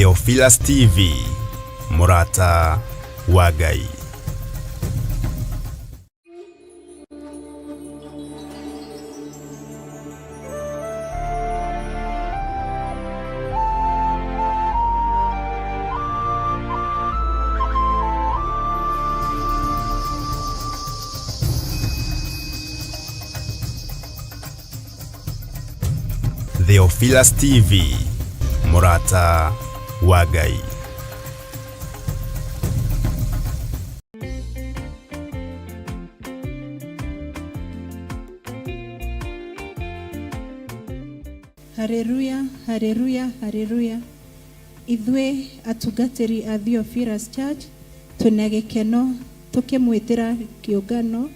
Theophilus TV, mũrata wa Ngai. Theophilus TV, mũrata wa Ngai. Haleluya, haleluya, haleluya. Ithuĩ atungatĩri a Theophilus Church twĩna gĩkeno tũkĩmwĩtĩra kĩũngano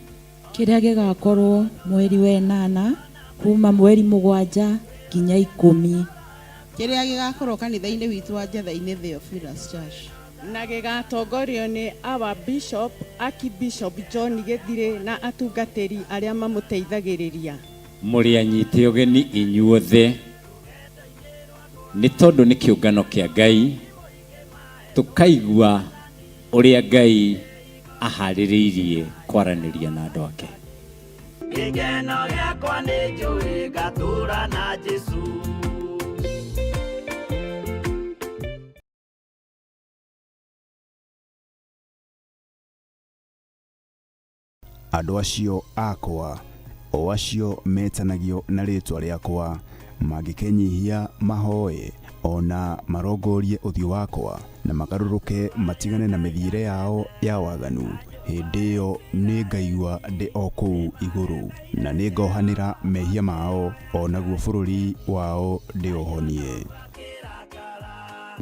Kĩrĩa gĩgakorwo mweri wa ĩnana kuma mweri 7 nginya 10. Kĩrĩa gĩgakorwo kanitha-inĩ witũ wa Njetha-inĩ Theophilus Church. Na gĩgatongorio nĩ our Bishop, Archbishop John Gĩthirĩ na atungatĩri arĩa mamũteithagĩrĩria. Mũrĩ anyite ũgeni inyuothe, nĩ tondũ nĩ kĩũngano kĩa Ngai, tũkaigua ũrĩa Ngai aharĩrĩirie kwaranĩria na andũ ake. Gĩkeno gĩakwa nĩ njũĩ ngatũra na Jesũ. Andũ acio akwa, o acio metanagio na rĩĩtwa rĩakwa, mangĩkenyihia mahoe, o na marongorie ũthiũ wakwa, na magarũrũke matigane na mĩthiĩre yao ya waganu, hĩndĩ ĩyo nĩngaigua ndĩ o kũu igũrũ, na nĩngohanĩra mehia mao, o naguo bũrũri wao ndĩũhonie.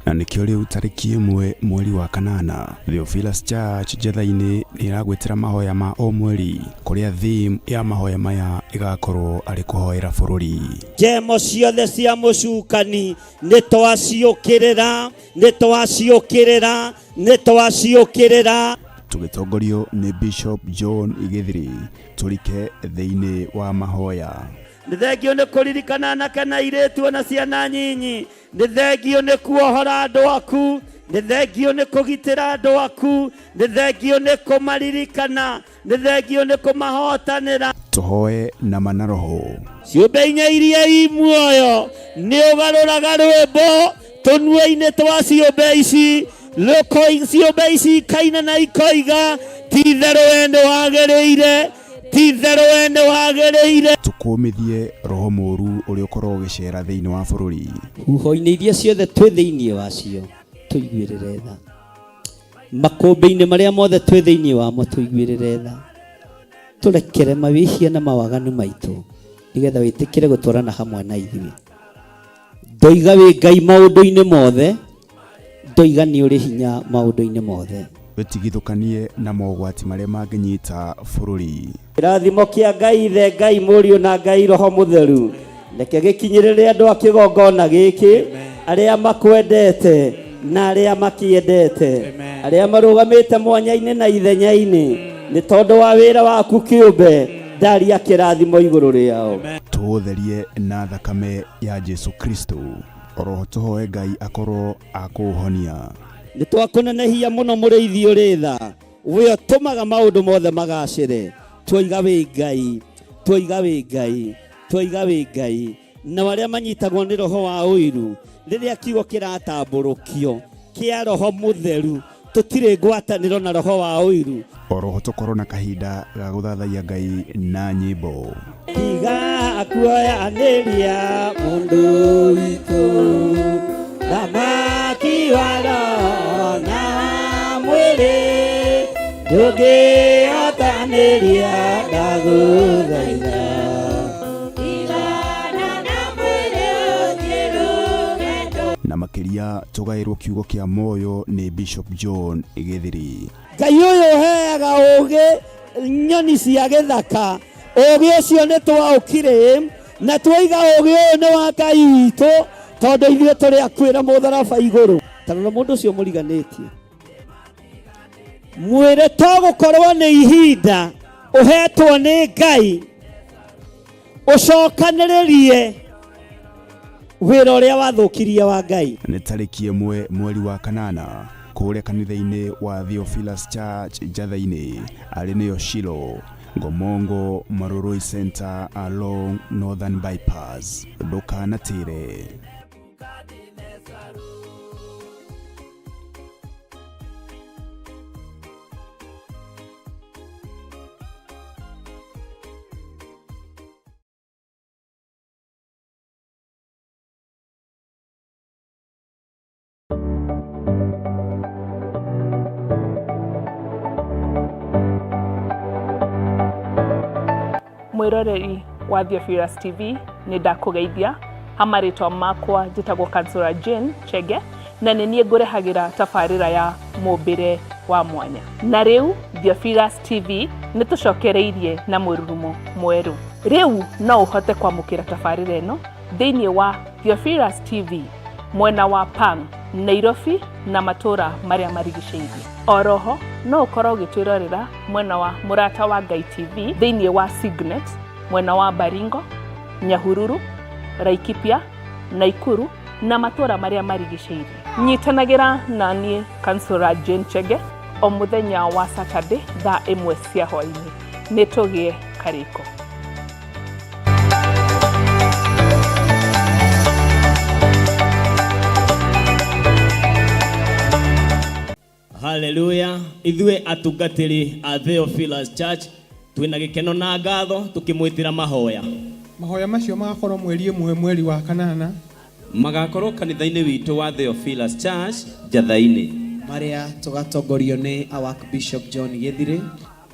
Na nĩkĩo rĩu tarĩki 1 mweri wa 8 Theophilus Church Njetha-inĩ nĩ ĩragwĩtĩra mahoya ma o mweri, kũrĩa theme ya mahoya maya ĩgakorwo arĩ kũhoera bũrũri. Njemo ciothe cia mũcukani nĩ twaciũkĩrĩra, nĩ twaciũkĩrĩra, nĩ twaciũkĩrĩra. Tũgĩtongorio nĩ Bishop John Gĩthiri, tũrike thĩinĩ wa mahoya. Nĩ thengio nĩ kũririkana anake na airĩtu ona ciana nyinyi. Nĩ thengio nĩ kuohora andũ aku. Nĩ thengio nĩ kũgitĩra andũ aku. Nĩ thengio nĩ kũmaririkana. Nĩ thengio nĩ kũmahotanĩra. Tũhoe na ma na roho. Ciũmbe inya iria i muoyo nĩ ũgarũraga rwĩmbo tũnua-inĩ twa ciũmbe ici. Ciũmbe ici ikaina na ikoiga, ti itherũ we nĩ wagĩrĩire, ti itherũ we nĩ wagĩrĩire. Tũkũmithie roho mũũru ũrĩa ũkoragwo ũgĩcera thĩinĩ wa bũrũri. Huho-inĩ iria ciothe twĩ thĩinĩ wacio tũiguĩrĩre tha. Makũmbĩ-inĩ marĩa mothe twĩ thĩinĩ wamo tũiguĩrĩre tha. Tũrekere mawĩhia na mawaganu maitũ nĩgetha wĩtĩkĩre gũtwarana hamwe na ithuĩ. Ndoiga wĩ Ngai maũndũ-inĩ mothe, ndoiga nĩ ũrĩ hinya maũndũ-inĩ mothe. Wĩtigithũkanie na mogwati marĩa mangĩnyita bũrũri. Kĩrathimo kĩa Ngai Ithe, Ngai Mũriũ na Ngai Roho Mũtheru reke gĩkinyĩrĩre andũ a kĩgongona gĩkĩ, arĩa makwendete na arĩa makĩendete, arĩa marũgamĩte mwanya-inĩ na ithenya-inĩ nĩ tondũ wa wĩra waku kĩũmbe, ndaria kĩrathimo igũrũ rĩao. Tũũtherie na thakame ya Jesu Kristo. Oroho tũhoe Ngai akorwo akũũhonia. Nĩ twakũnenehia mũno mũrĩithi ũrĩ tha, we ũtũmaga maũndũ mothe magacĩre. Twoiga wĩ Ngai, twoiga wĩ Ngai, twoiga wĩ Ngai. Nao arĩa manyitagwo nĩ roho wa ũiru, rĩrĩa kiugo kĩratambũrũkio kĩa roho mũtheru, tũtirĩ ngwatanĩro na roho wa ũiru. Oroho tũkorwo na kahinda ga gũthathaiya Ngai na nyĩmbo. Tiga kuoyanĩria mũndũ witũ, thamaki wa roho na mwĩrĩ, ndũngĩhotanĩria ndagũthaitha. Na makĩria tũgaĩrwo kiugo kĩa muoyo nĩ Bishop John Gĩthiri. Ngai ũyũ ũheaga ũũgĩ nyoni cia gĩthaka, ũũgĩ ũcio nĩ twaũkire na twoiga ũũgĩ ũyũ nĩ wa Ngai witũ, tondũ ithuĩ tũrĩ akuĩra mũtharaba igũrũ. Ta rora mũndũ ũcio mũriganĩtie, mwĩre to gũkorwo nĩ ihinda ũhetwo nĩ Ngai ũcokanĩrĩrie Wĩra ũrĩa wathũkirie wa Ngai. Nĩ tarĩki 1 mweri wa 8 kũrĩa kanitha-inĩ wa Theophilus Church Njatha-inĩ, arĩ nĩyo Shilo, Ngomongo Marurui Center along Northern Bypass. Ndũkanatĩre. Mwiroreri wa Theophilus TV, nĩ ndakũgeithia ha marĩtwa makwa, njĩtagwo Kansũra Jane Chege, na nĩ niĩ ngũrehagĩra tabarĩra ya mũmbĩre wa mwanya. Na rĩu Theophilus TV nĩ tũcokereirie na mũrurumo mwerũ. Rĩu no ũhote kwamũkĩra tabarĩra ĩno thĩinĩ wa Theophilus TV mwena wa Pang, Nairobi na matũra marĩa marigicĩirie. Oroho no ũkorwo ũgĩtwĩrorera mwena wa Mũrata wa Ngai TV thĩinĩ wa Signet mwena wa Baringo, Nyahururu, Laikipia, Naikuru na matũra marĩa marigicĩirie. Nyitanagĩra na niĩ Kansũra Jane Chege o mũthenya wa Saturday thaa 1 cia hwaĩ-inĩ. Nĩ tũgĩe karĩko. Haleluya. Ithuĩ atungatĩri a Theophilus Church twĩna gĩkeno na ngatho tũkĩmwĩtĩra mahoya. Mahoya macio magakorwo mweri 1 mweri wa 8. Magakorwo kanitha-inĩ witũ wa Theophilus Church Njatha-inĩ, marĩa tũgatongorio nĩ our Bishop John Gĩthirĩ.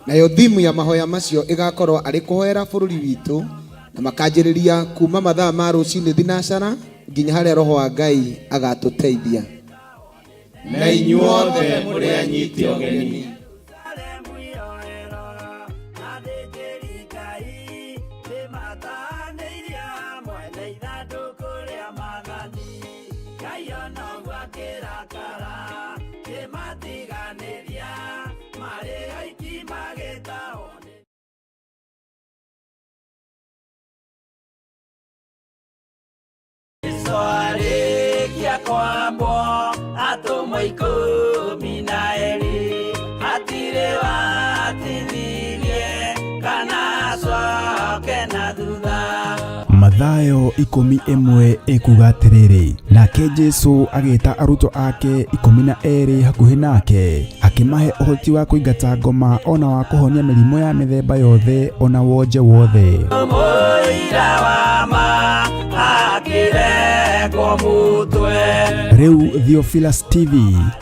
Nayo thimu ya mahoya macio ĩgakorwo arĩ kũhoera bũrũri witũ, na makanjĩrĩria kuma mathaa ma rũcinĩ thinacara nginya harĩa roho wa Ngai agatũteithia. Na inyuothe mũrĩ anyite ũgeni. Arĩkia kwambwo atũmwo 12 hatirĩ watithirie kana acoke na thutha. Mathayo 11 ĩkuga atĩrĩrĩ, nake Jesu agĩta arutwo ake 12 hakuhĩ nake, akĩmahe ũhoti wa kũingata ngoma ona wa kũhonia mĩrimũ ya mĩthemba yothe ona wonje wothe. Mũira wa ma akĩrengwo mũtwe. Rĩu Theophilus TV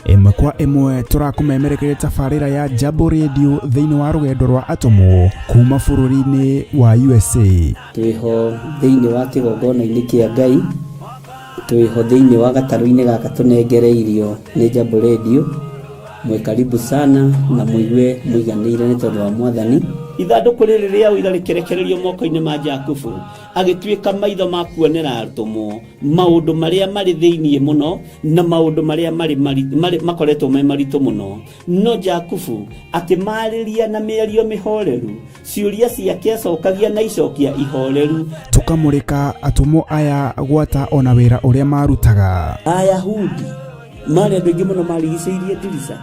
ĩmwe kwa ĩmwe tũrakũmemerekeria tabarĩra ya Jambo Radio thĩinĩ wa rũgendo rwa atũmwo kuma bũrũri-inĩ wa USA. Twĩho thĩinĩ wa kĩgongona-inĩ kĩa Ngai, twĩho thĩinĩ wa gatarũ-inĩ gaka tũnengereirio nĩ Jambo Radio. Mwĩ karibu sana na mũigue mũiganĩire nĩ tondũ wa Mwathani. Ithandũkũ rĩrĩ rĩa ũira rĩkĩrekererio moko-inĩ ma Jakubu, agĩtuĩka maitho ma kuonera atũmwo maũndũ marĩa marĩ thĩinĩ mũno na maũndũ marĩa marĩ makoretwo me maritũ mũno. No Jakubu akĩmarĩria na mĩario mĩhoreru, ciũria ciake acokagia na icokia ihoreru. Tũkamũrĩka atũmwo aya gwata ona wĩra ũrĩa marutaga. Ayahudi marĩ andũ aingĩ mũno marigicĩirie ndirica.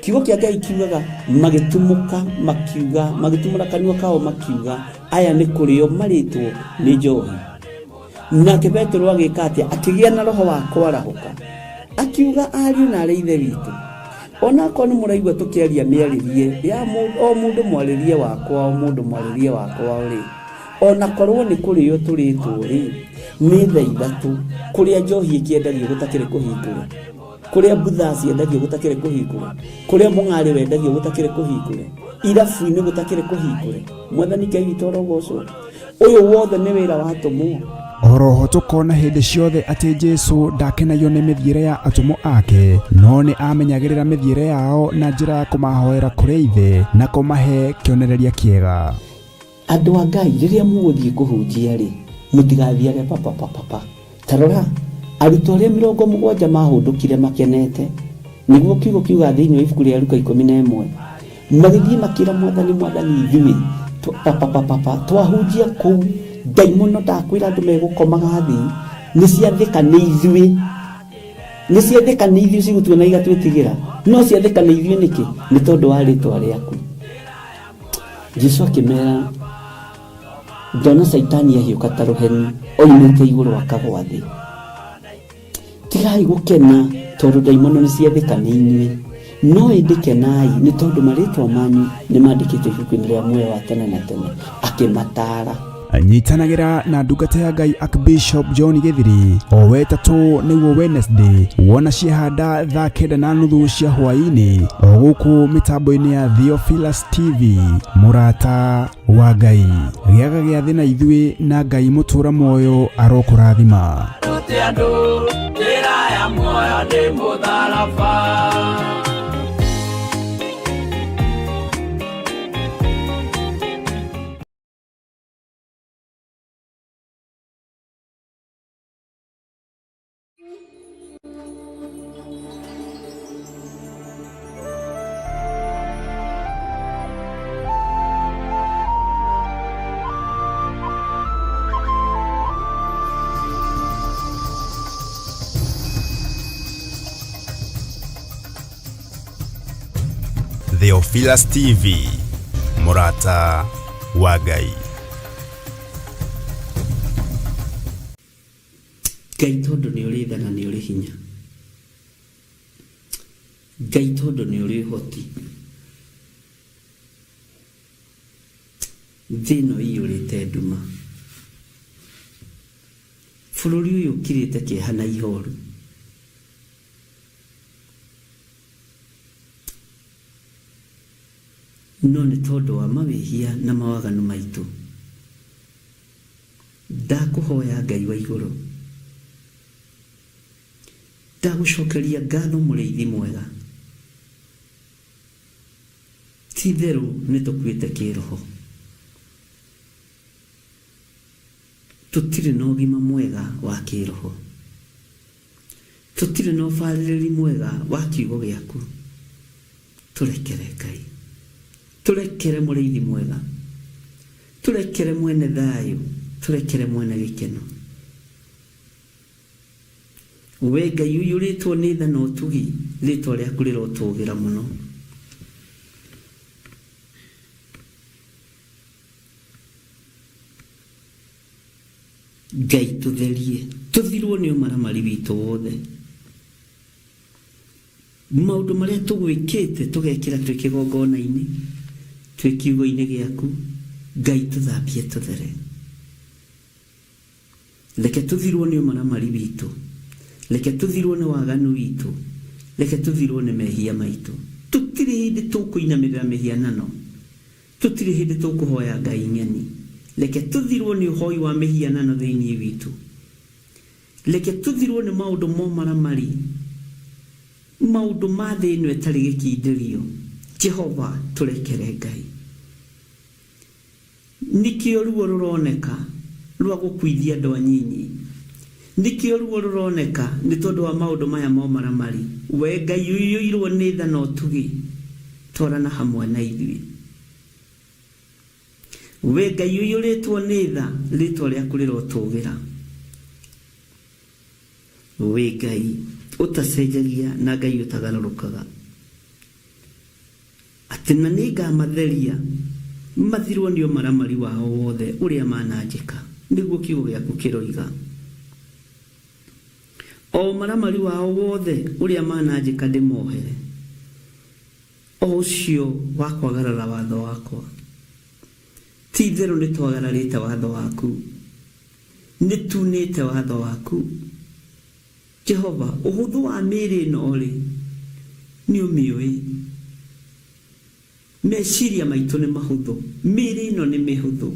Kiugo kĩa Ngai kiugaga magĩtumũka makiuga, magĩtumũra kanua kao makiuga, aya nĩ kũrĩo marĩtwo nĩ njohi. Nake Petero agĩka atĩa? Akĩgĩa na roho wa kwarahũka, akiuga ariũ na arĩ ithe witũ, onakorwo nĩ mũraigua tũkĩaria mĩarĩrie ya o mũndũ mwarĩrie wakwa, o mũndũ mwarĩrie wakwa rĩ, onakorwo nĩ kũrĩo tũrĩtwo rĩ, nĩ thaa 3 kũrĩa njohi ĩkĩendagio gũtakĩrĩ kũhingũre, kũrĩa mbutha ciendagio gũtakĩrĩ kũhingũre, kũrĩa mũng'arĩ wendagio gũtakĩrĩ kũhingũre, irabu-inĩ gũtakĩrĩ kũhingũre. Mwathani Ngai witũ arogocwo. Ũyũ wothe nĩ wĩra wa atũmwo. Oroho tũkona hĩndĩ ciothe atĩ Jesu ndakenagio nĩ mĩthiĩre ya atũmwo ake, no nĩ amenyagĩrĩra mĩthiĩre yao na njĩra ya kũmahoera kũrĩ Ithe na kũmahe kĩonereria kĩega. Andũ a Ngai, rĩrĩa mũgũthiĩ kũhunjia rĩ, mũtigathiage papa papa papa. Ta rora, arutwo arĩa 70 mahũndũkire makenete, nĩguo kiugo kiuga thĩinĩ wa ibuku rĩa Luka 11, magĩthiĩ makĩra Mwathani, Mwathani, ithuĩ papa papa papa twahunjia kũu, ndaimono ndakwĩra andũ megũkomaga thĩ. Nĩ ciathĩka nĩ ithuĩ, nĩ ciathĩka nĩ ithuĩ, cigũtuona igatwĩtigĩra. No ciathĩka nĩ ithuĩ nĩkĩ? Nĩ tondũ wa rĩtwa rĩaku. Jesu akĩmera, ndona Caitani ahiũka ta rũheni oimĩte igũrũ akagwa thĩ. Tigai gũkena tondũ ndaimono nĩ ciathĩka nĩ inyuĩ, no ĩndĩ kenai nĩ tondũ marĩtwa manyu nĩ mandĩkĩtwo ibuku-inĩ rĩa muoyo wa tene na tene. Akĩmataara. Nyitanagĩra na ndungata ya Ngai Archbishop John Gĩthiri o wetatũ nĩguo Wednesday, wona ciehanda thaa 9:30 cia hwaĩ-inĩ, o gũkũ mĩtambo-inĩ ya Theophilus TV. Mũrata wa Ngai, gĩaga gĩathĩ na ithuĩ, na Ngai mũtũra muoyo arokũrathima. Rute andũ njĩra ya muoyo nĩ mũtharaba. Theophilus TV, mũrata wa Ngai. Ngai tondũ nĩ ũrĩ tha na nĩ ũrĩ hinya, Ngai tondũ nĩ ũrĩ ũhoti, thĩ ĩno iyũrĩte nduma, bũrũri ũyũ ũkirĩte kĩeha na ihoru. No nĩ tondũ wa mawĩhia na mawaganu maitũ, ndakũhoya Ngai wa igũrũ, ndagũcokeria ngatho mũrĩithi mwega. Ti itherũ nĩ tũkuĩte kĩroho. Tũtirĩ na ũgima mwega wa kĩroho. Tũtirĩ na ũbarĩrĩri mwega wa kiugo gĩaku. Tũrekere Ngai. Tũrekere mũrĩithi mwega. Tũrekere mwene thayũ. Tũrekere mwene gĩkeno. We Ngai ũiyũrĩtwo nĩ tha na ũtugi, rĩtwa rĩaku rĩrotũgĩra mũno. Ngai tũtherie, tũthirwo nĩ ũmaramari witũ wothe. Maũndũ marĩa tũgwĩkĩte tũgekĩra twĩ kĩgongona-inĩ, twĩ kiugo-inĩ gĩaku, Ngai tũthambie tũthere. Reke tũthirwo nĩ ũmaramari witũ, reke tũthirwo nĩ waganu witũ, reke tũthirwo nĩ mehia maitũ. Tũtirĩ hĩndĩ tũkũinamĩrĩra mĩhianano, tũtirĩ hĩndĩ tũkũhoya ngai ng'eni. Reke tũthirwo nĩ ũhoi wa mĩhianano thĩinĩ witũ. Reke tũthirwo nĩ maũndũ ma ũmaramari, maũndũ ma thĩ ĩno ĩtarĩ gĩkindĩrio. Jehova, tũrekere Ngai. Nĩkĩo ruo rũroneka rwa gũkuithia andũ anyinyi. Nĩkĩo ruo rũroneka nĩ tondũ wa maũndũ maya ma ũmaramari. Wee Ngai ũiyũirwo nĩ tha na ũtugi, twarana hamwe na ithuĩ. Wee Ngai ũiyũrĩtwo nĩ tha, rĩĩtwa rĩaku rĩrotũũgĩra. Wĩ Ngai ũtacenjagia na Ngai ũtagarũrũkaga. Atĩ na nĩngamatheria mathirwo nĩ ũmaramari wao wothe ũrĩa mananjĩka, nĩguo kiugo gĩaku kĩroiga. O ũmaramari wao wothe ũrĩa mananjĩka ndĩmohere, o ũcio wa kwagarara watho wakwa. Ti-itherũ nĩtwagararĩte watho waku, nĩtuunĩte watho waku. Jehova, ũhũthũ wa mĩĩrĩ ĩno-rĩ, nĩũmĩũĩ. Meciria maitũ nĩ mahũthũ, mĩĩrĩ ĩno nĩ mĩhũthũ.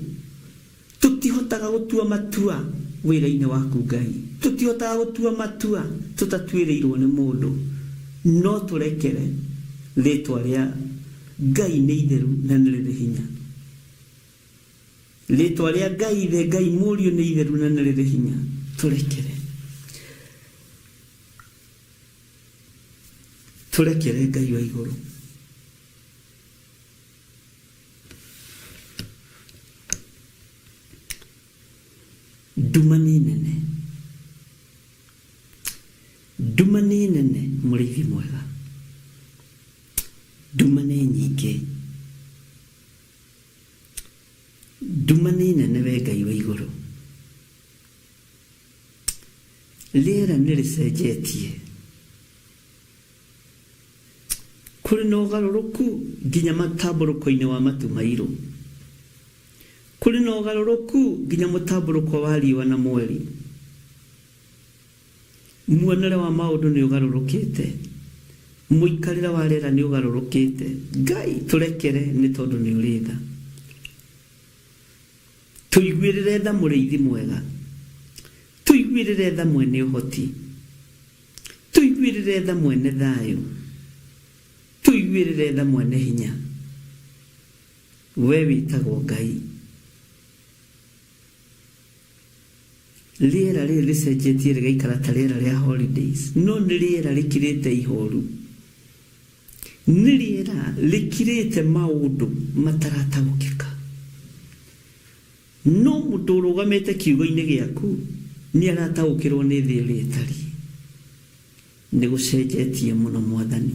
Tũtihotaga gũtua matua wĩra-inĩ waku Ngai. Tũtihotaga gũtua matua tũtatuĩrĩirwo nĩ mũndũ. No tũrekere, rĩtwa rĩa Ngai nĩ itheru na nĩ rĩrĩ hinya. Rĩtwa rĩa Ngai Ithe, Ngai Mũriũ nĩ itheru na nĩ rĩrĩ hinya. Tũrekere. Tũrekere Ngai wa igũrũ. Nduma nĩ nene. Mwega, nduma nĩ nyingĩ, nduma nĩ nene we Ngai wa igũrũ. Rĩera nĩ rĩcenjetie, kũrĩ na ũgarũrũku nginya matambũrũko-inĩ wa matu mairũ, kũrĩ na ũgarũrũku nginya mũtambũrũko wa riũa na mweri. Muonere wa maũndũ nĩ ũgarũrũkĩte, mũikarĩre wa rĩera nĩ ũgarũrũkĩte. Ngai tũrekere nĩ tondũ nĩ ũrĩ tha, tũiguĩrĩre tha mũrĩithi mwega, tũiguĩrĩre tha mwene ũhoti, tũiguĩrĩre tha mwene thayũ, tũiguĩrĩre tha mwene hinya. We wĩtagwo Ngai. Rĩera rĩrĩ rĩcenjetie rĩgaikara ta rĩera rĩa holidays, no nĩ rĩera rĩkirĩte ihoru, nĩ rĩera rĩkirĩte maũndũ matarataũkĩka. No mũndũ ũrũgamĩte kiugo-inĩ gĩaku nĩ arataũkĩrwo nĩ thĩ ũrĩa ĩtariĩ. Nĩ gũcenjetie mũno Mwathani.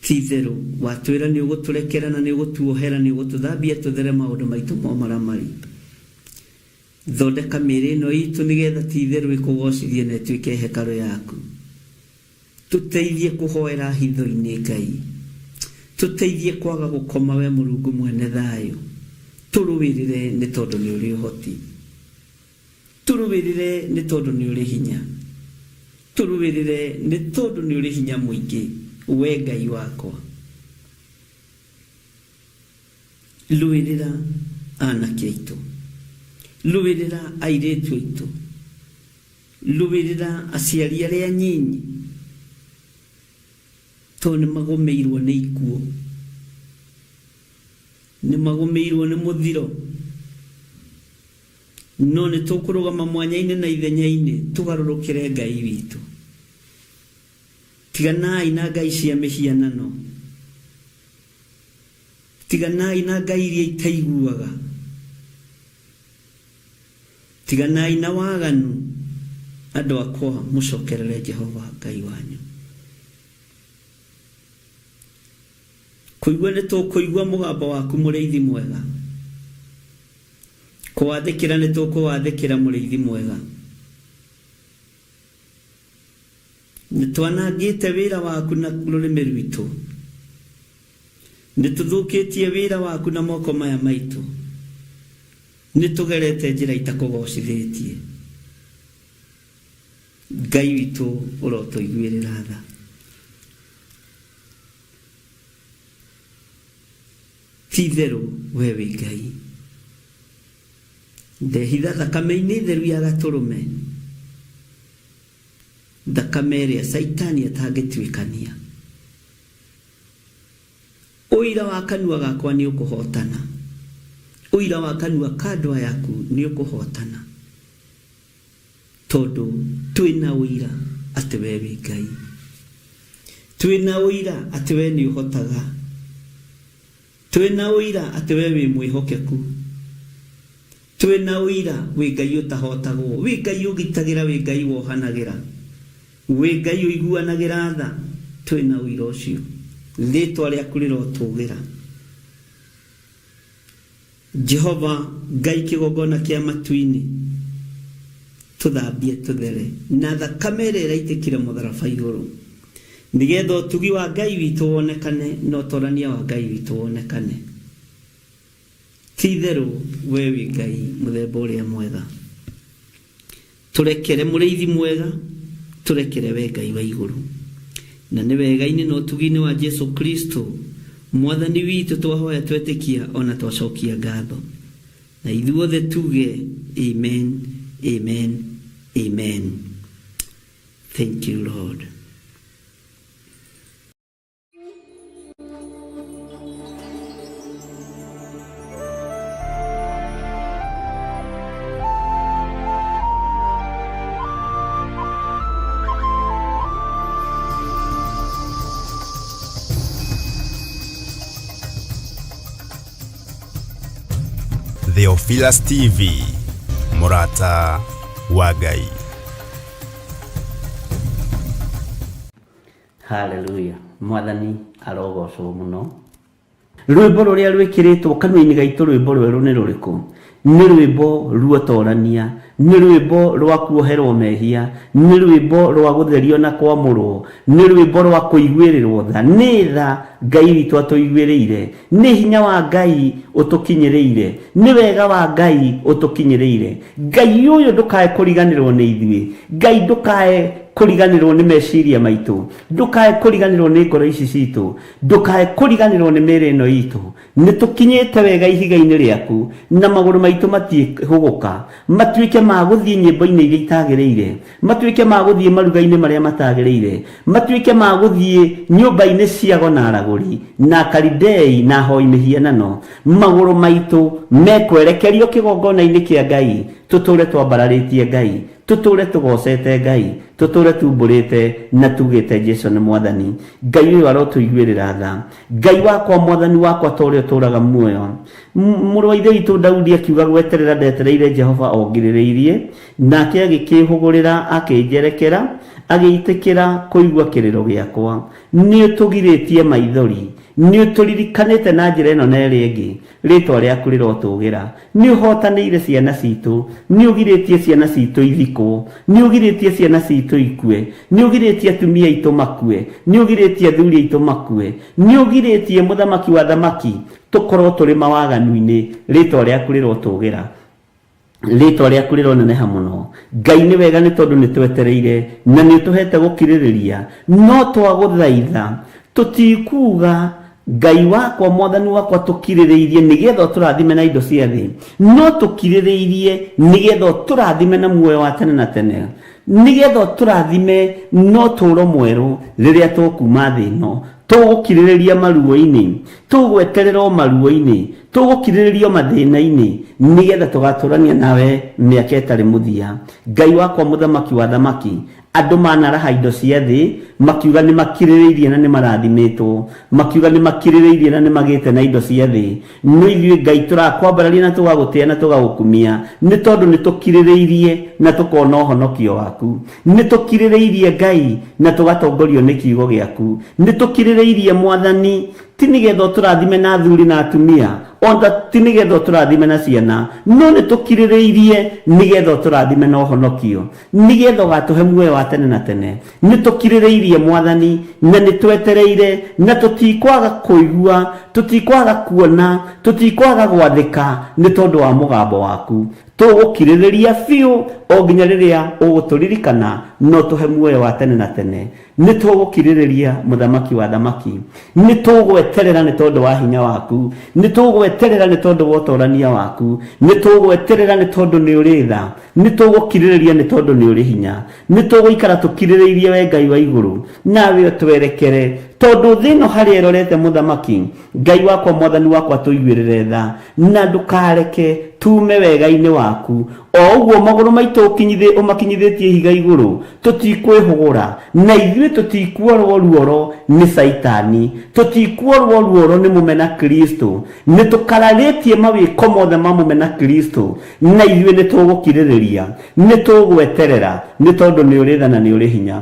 Ti-itherũ, watwĩra nĩũgũtũrekera na nĩũgũtuohera, nĩũgũtũthambia tũthere maũndũ maitũ ma ũmaramari. Thondeka mĩĩrĩ ĩno itũ nĩgetha ti-itherũ ĩkũgoocithie na ĩtuĩke hekarũ yaku. Tũteithie kũhoera hitho-inĩ, Ngai. Tũteithie kwaga gũkoma, we Mũrungu mwene thayũ. Tũrũĩrĩre nĩ tondũ nĩũrĩ ũhoti. Tũrũĩrĩre nĩ tondũ nĩ ũrĩ hinya, tũrũĩrĩre nĩ tondũ nĩ ũrĩ hinya mũingĩ, wee Ngai wakwa. Rũĩrĩra anake aitũ, rũĩrĩra airĩtu aitũ, rũĩrĩra aciari arĩa anyinyi, tondũ nĩ magũmĩirwo nĩ ikuũ, nĩ magũmĩirwo nĩ mũthiro. No nĩ tũkũrũgama mwanya-inĩ na ithenya-inĩ tũgarũrũkĩre Ngai witũ. Tiganai na ngai cia mĩhianano. Tiganai na ngai iria itaiguaga. Tiganai na waganu, andũ akwa, mũcokerere Jehova Ngai wanyu. Kũigua nĩ tũkũigua mũgambo waku mũrĩithi mwega. Kũwathĩkĩra nĩ tũkũwathĩkĩra mũrĩithi mwega. Nĩ twanangĩte wĩra waku na rũrĩmĩ rwitũ. Nĩ tũthũkĩtie wĩra waku na moko maya maitũ. Nĩ tũgerete njĩra itakũgocithĩtie. Ngai witũ ũrotũiguĩrĩra tha. Ti-itherũ wee wĩ Ngai. Ndehitha thakame-inĩ theru ya Gatũrũme, thakame ĩrĩa Caitani atangĩtuĩkania. Ũira wa kanua gakwa nĩũkũhootana, ũira wa kanua ka andũ aya aku nĩũkũhootana, tondũ twĩ na ũira atĩ wee wĩ Ngai. Twĩ na ũira atĩ wee nĩũhotaga. Twĩ na ũira atĩ wee wĩ mwĩhokeku. Twĩ na ũira wĩ Ngai ũtahotagwo, wĩ Ngai ũgitagĩra, wĩ Ngai wohanagĩra, wĩ Ngai ũiguanagĩra tha. Twĩ na ũira ũcio. Rĩĩtwa rĩaku rĩrotũgĩra. Jehova Ngai kĩgongona kĩa matu-inĩ, tũthambie tũthere na thakame ĩrĩa ĩraitĩkire mũtharaba igũrũ, nĩgetha ũtugi wa Ngai witũ wonekane na ũtorania wa Ngai witũ wonekane. Ti itherũ we wĩ Ngai mũthemba ũrĩa mwega. Tũrekere mũrĩithi mwega, tũrekere we Ngai wa igũrũ. Na nĩ wega-inĩ na ũtugi-inĩ wa Jesu Kristo, Mwathani witũ twahoya twetĩkia o na twacokia ngatho. Na ithuothe tuge amen, amen, amen. Thank you Lord. Theophilus TV, mũrata wa Ngai. Haleluya! Mwathani arogocwo mũno. Rwĩmbo rũrĩa rwĩkĩrĩtwo kanua-inĩ gaitũ rwĩmbo rwerũ nĩ rũrĩkũ? Nĩ rwĩmbo ruotorania, nĩ rwĩmbo rwa kuoherwo mehia, nĩ rwĩmbo rwa gũtherio na kwamũrwo, nĩ rwĩmbo rwa kũiguĩrĩrwo tha. Nĩ tha Ngai witũ atũiguĩrĩire, nĩ hinya wa Ngai ũtũkinyĩrĩire, nĩ wega wa Ngai ũtũkinyĩrĩire. Ngai ũyũ ndũkae kũriganĩrwo nĩ ithuĩ, Ngai ndũkae kũriganĩrwo nĩ meciria maitũ, ndũkae kũriganĩrwo nĩ ngoro ici citũ, Ndũkae kũriganĩrwo nĩ mĩĩrĩ ĩno itũ. Nĩ tũkinyĩte wega ihiga-inĩ rĩaku, na magũrũ maitũ matiĩhũgũka, matuĩke ma gũthiĩ nyĩmbo-inĩ iria itagĩrĩire, matuĩke ma gũthiĩ maruga-inĩ marĩa matagĩrĩire, matuĩke ma gũthiĩ nyũmba-inĩ cia ago na aragũri, na Akalidei na ahoi mĩhianano. Magũrũ maitũ mekwerekerio kĩgongona-inĩ kĩa Ngai, tũtũũre twambararĩtie Ngai, Tũtũũre tũgoocete Ngai, tũtũũre tumbũrĩte na tugĩte Jesu nĩ Mwathani. Ngai ũyũ arotũiguĩrĩra tha. Ngai wakwa, Mwathani wakwa, ta ũrĩa ũtũũraga muoyo. Mũrũ wa Ithe witũ Daudi akiuga gweterera ndetereire Jehova o ngirĩrĩirie, nake agĩkĩĩhũgũrĩra akĩnjerekera, agĩitĩkĩra kũigua kĩrĩro gĩakwa. Nĩũtũgirĩtie maithori, nĩũtũririkanĩte na njĩra ĩno na ĩrĩa ĩngĩ. Rĩĩtwa rĩaku rĩrotũũgĩra. Nĩ ũhootanĩire ciana citũ. Nĩ ũgirĩtie ciana citũ ithikwo. Nĩ ũgirĩtie ciana citũ ikue. Nĩ ũgirĩtie atumia aitũ makue. Nĩ ũgirĩtie athuri aitũ makue. Nĩ ũgirĩtie, Mũthamaki wa athamaki, tũkorwo tũrĩ mawaganu-inĩ. Rĩĩtwa rĩaku rĩrotũũgĩra. Rĩtwa rĩaku rĩroneneha mũno. Ngai nĩ wega nĩ tondũ nĩ twetereire na nĩ ũtũhete gũkirĩrĩria. No twagũthaitha tũtikuga Ngai wakwa mwathani wakwa tũkirĩrĩirie nĩgetha ũtũrathime na indo cia thĩ, no tũkirĩrĩirie nĩgetha ũtũrathime na muoyo wa tene na tene, nĩgetha ũtũrathime na ũtũũro mwerũ rĩrĩa tũkuma thĩ ĩno. Tũgũkirĩrĩria maruo-inĩ, tũgweterera o maruo-inĩ, tũgũkirĩrĩria o mathĩna-inĩ, nĩgetha tũgatũrania nawe mĩaka ĩtarĩ mũthia. Ngai wakwa mũthamaki wa athamaki, andũ manaraha indo cia thĩ, makiuga nĩ makirĩrĩirie na nĩ marathimĩtwo, makiuga nĩ makirĩrĩirie na nĩ magĩte na indo cia thĩ, no ithuĩ Ngai tũrakwambararia na tũgagũtĩa na tũgagũkumia, nĩ tondũ nĩ tũkirĩrĩirie na tũkona ũhonokio waku. Nĩ tũkirĩrĩirie Ngai na tũgatongorio nĩ kiugo gĩaku. Nĩ tũkirĩrĩirie Mwathani, ti nĩgetha ũtũrathime na athuri na atumia, ona ti nĩgetha ũtũrathime na ciana, no nĩ tũkirĩrĩirie nĩgetha ũtũrathime na ũhonokio, nĩgetha ũgatũhe muoyo wa tene na tene. Nĩ tũkirĩrĩirie Mwathani, na nĩ twetereire, na tũtikwaga kũigua, tũtikwaga kuona, tũtikwaga gwathĩka nĩ tondũ wa mũgambo waku. Tũgũkirĩrĩria biũ o nginya rĩrĩa ũgũtũririkana na ũtũhe muoyo wa tene na tene. Nĩ tũgũkirĩrĩria, Mũthamaki wa athamaki. Nĩ tũgweterera nĩ tondũ wa hinya waku. Nĩ tũgweterera nĩ tondũ wa ũtorania waku. Nĩ tũgweterera nĩ tondũ nĩ ũrĩ tha. Nĩ tũgũkirĩrĩria nĩ tondũ nĩ ũrĩ hinya. Nĩ tũgũikara tũkirĩrĩirie wee Ngai wa igũrũ, nawe ũtwerekere. Tondũ thĩ ĩno harĩa ĩrorete Mũthamaki, Ngai wakwa Mwathani wakwa tũiguĩrĩre tha, na ndũkareke tuume wega-inĩ waku. O ũguo magũrũ maitũ ũmakinyithĩtie ihiga igũrũ, tũtikwĩhũgũra, na ithuĩ tũtikuorwo ruoro nĩ Caitani, tũtikuorwo ruoro nĩ mũmena Kristo. Nĩ tũkararĩtie mawĩko mothe ma mũmena Kristo, na ithuĩ nĩ tũgũkirĩrĩria, nĩ tũgweterera, nĩ tondũ nĩ ũrĩ tha na nĩ ũrĩ hinya.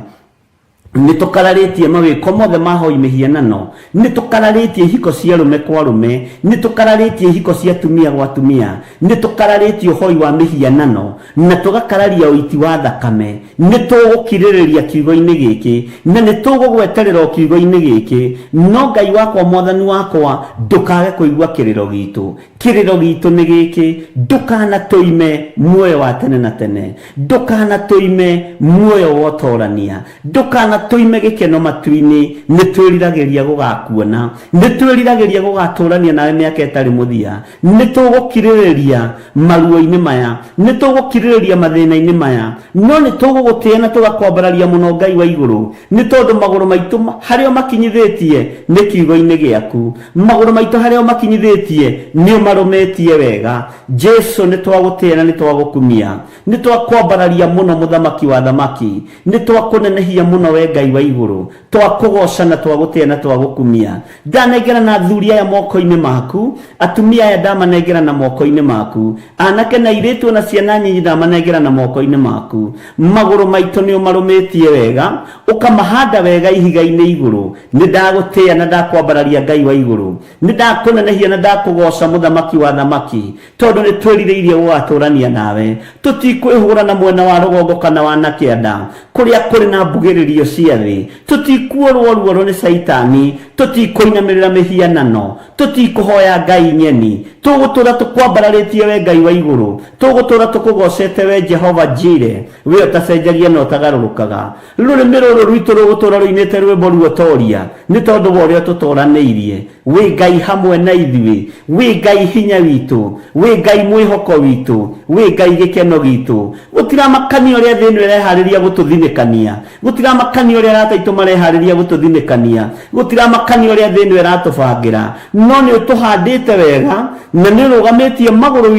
Nĩ tũkararĩtie mawĩko mothe ma hoi mĩhianano, nĩ tũkararĩtie ihiko cia arũme kwa arũme, nĩ tũkararĩtie ihiko cia atumia gwa atumia, nĩ tũkararĩtie ũhoi wa mĩhianano, na tũgakararia ũiti wa thakame. Nĩ tũgũkirĩrĩria kiugo-inĩ gĩkĩ, na nĩ tũgũgweterera o kiugo-inĩ gĩkĩ, no Ngai wakwa Mwathani wakwa, ndũkage kũigua kĩrĩro gitũ. Kĩrĩro gitũ nĩ gĩkĩ, ndũkanatũime muoyo wa tene na tene, ndũkanatũime muoyo wa ũtorania, ndũkanatũime gĩkeno matu-inĩ. Nĩ twĩriragĩria gũgakuona, nĩ twĩriragĩria gũgatũrania nawe mĩaka ĩtarĩ mũthia. Nĩ tũgũkirĩrĩria maruo-inĩ maya, nĩ tũgũkirĩrĩria mathĩna-inĩ maya, no nĩ tũgũgũtĩa na tũgakwambararia mũno Ngai wa igũrũ, nĩ tondũ magũrũ maitũ harĩa ũmakinyithĩtie nĩ kiugo-inĩ gĩaku. Magũrũ maitũ harĩa ũmakinyithĩtie nĩ ũmarũmĩtie wega. Jesu, nĩ twagũtĩa na nĩ twagũkumia. Nĩ twakwambararia mũno Mũthamaki wa athamaki. Nĩ twakũnenehia mũno we Ngai. Ngai wa igũrũ. Twakũgoca na twagũtĩa na twagũkumia. Ndanengera na athuri aya moko-inĩ maku, atumia aya ndamanengera na moko-inĩ maku, anake na airĩtu ona ciana nyinyi ndamanengera na moko-inĩ maku. Magũrũ maitũ nĩ ũmarũmĩtie wega, ũkamahanda wega ihiga-inĩ igũrũ. Nĩ ndagũtĩa na ndakwambararia Ngai wa igũrũ. Nĩ ndakũnenehia na ndakũgoca Mũthamaki wa athamaki, tondũ nĩ twĩrirĩirie gũgatũrania nawe. Tũtikwĩhũra na mwena wa rũgongo kana wa na kĩanda, kũrĩa kũrĩ na mbugĩrĩrio cia thĩ. Tũtikuorwo ruoro nĩ Caitani, tũtikũinamĩrĩra mĩhianano, tũtikũhoya ngai ng'eni. Tũgũtũra tũkwambararĩtie we Ngai wa igũrũ, tũgũtũra tũkũgocete we Jehova Jire, we ũtacenjagia na ũtagarũrũkaga. Rũrĩmĩ rũrũ rwitũ rũgũtũra rũinĩte rwĩmbo ruotoria nĩ tondũ wa ũrĩa ũtũtoranĩirie. Wĩ Ngai hamwe na ithuĩ, wĩ Ngai hinya witũ, wĩ Ngai mwĩhoko witũ, wĩ Ngai gĩkeno gitũ. Gũtiramakania ũrĩa thĩ ĩno ĩreharĩria gũtũthinĩkania, gũtiramakania ũrĩa arata aitũ mareharĩria gũtũthinĩkania, gũtiramakania ũrĩa thĩ ĩno ĩratũbangĩra, no nĩ ũtũhandĩte wega na nĩ ũrũgamĩtie magũrũ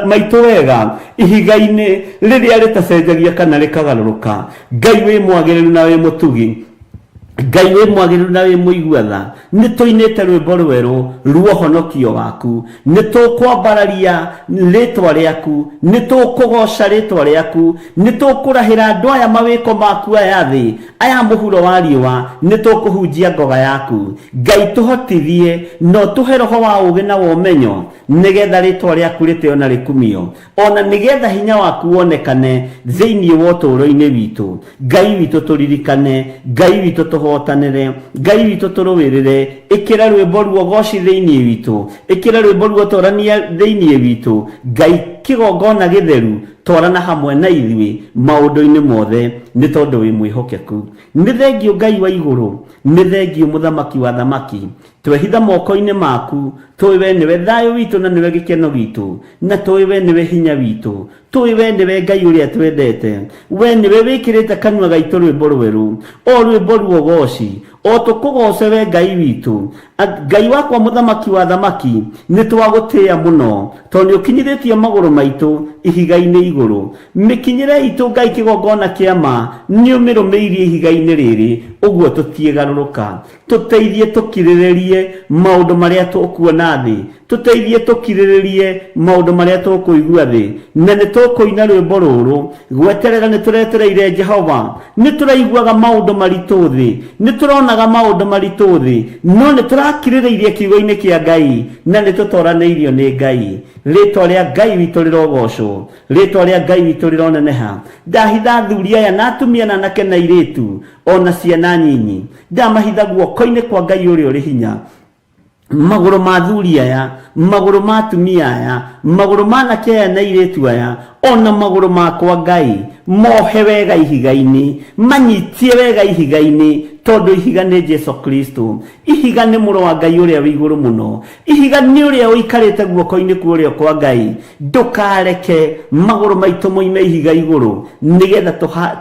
maitũ wega ihiga-inĩ rĩrĩa rĩtacenjagia kana rĩkagarũrũka. Ngai wĩ mwagĩrĩru na wĩ mũtugi, Ngai wĩ mwagĩrĩru na wĩ mũigua tha, nĩ tũinĩte rwĩmbo rwerũ rwa ũhonokio waku, nĩ tũkwambararia rĩtwa rĩaku, nĩ tũkũgoca rĩtwa rĩaku, nĩ tũkũrahĩra andũ aya mawĩko maku aya thĩ, aya mũhuro wa riũa, nĩ tũkũhunjia ngoga yaku. Ngai tũhotithie na ũtũhe roho wa ũũgĩ na wa ũmenyo, nĩgetha rĩtwa rĩaku rĩtĩo na rĩkumio, ona nĩgetha hinya waku wonekane thĩinĩ wa ũtũũro-inĩ witũ. Ngai witũ tũririkane, Ngai witũ tũhotanĩre, Ngai witũ tũrũĩrĩre. Ĩkĩra rwĩmbo ruogoci thĩinĩ witũ, ĩkĩra rwĩmbo ruotorania thĩinĩ witũ. Ngai kĩgongona gĩtheru, twarana hamwe na ithuĩ maũndũ-inĩ mothe, nĩ tondũ wĩ mwĩhokeku. Nĩ thengiũ Ngai wa igũrũ, nĩ thengiũ Mũthamaki wa athamaki. Twehitha moko-inĩ maku, tũĩ we nĩwe thayũ witũ na nĩwe gĩkeno gitũ, na tũĩ we nĩwe hinya witũ. Tũĩ we nĩwe Ngai ũrĩa twendete. We nĩwe wĩkĩrĩte kanua gaitũ rwĩmbo rwerũ, o rwĩmbo ruogoci, o tũkũgooce we Ngai witũ. Ngai wakwa Mũthamaki wa athamaki, nĩ twagũtĩĩa mũno, tondũ nĩ ũkinyithĩtie magũrũ maitũ ihiga-inĩ igũrũ. Mĩkinyĩre itũ Ngai kĩgongona kĩa ma, nĩ ũmĩrũmĩirie ihiga-inĩ rĩrĩ, ũguo tũtiĩgarũrũka. Tũteithie tũkirĩrĩrie maũndũ marĩa tũkuona thĩ, tũteithie tũkirĩrĩrie maũndũ marĩa tũkũigua thĩ, na nĩ tũkũina rwĩmbo rũrũ, gweterera nĩ tũretereire Jehova. Nĩ tũraiguaga maũndũ maritũ thĩ, nĩ tũronaga maũndũ maritũ thĩ, no nĩ tũrakirĩrĩirie kiugo-inĩ kĩa Ngai na nĩ tũtoranĩirio nĩ Ngai. Rĩtwa rĩa Ngai witũ rĩrogocwo. Rĩtwa rĩa Ngai witũ rĩroneneha. Ndahitha athuri aya na atumia na anake na airĩtu o na ciana nyinyi. Ndamahitha guoko-inĩ kwa Ngai ũrĩa ũrĩ hinya. Magũrũ ma athuri aya, magũrũ ma atumia aya, magũrũ ma anake aya na airĩtu aya, o na magũrũ makwa Ngai, mohe wega ihiga-inĩ, manyitie wega ihiga-inĩ, tondũ ihiga nĩ Jesu Kristo. Ihiga nĩ Mũrũ wa Ngai ũrĩa wĩ igũrũ mũno. Ihiga nĩ ũrĩa ũikarĩte guoko-inĩ kwa ũrĩo kwa Ngai. Ndũkareke magũrũ maitũ moime ihiga igũrũ, nĩgetha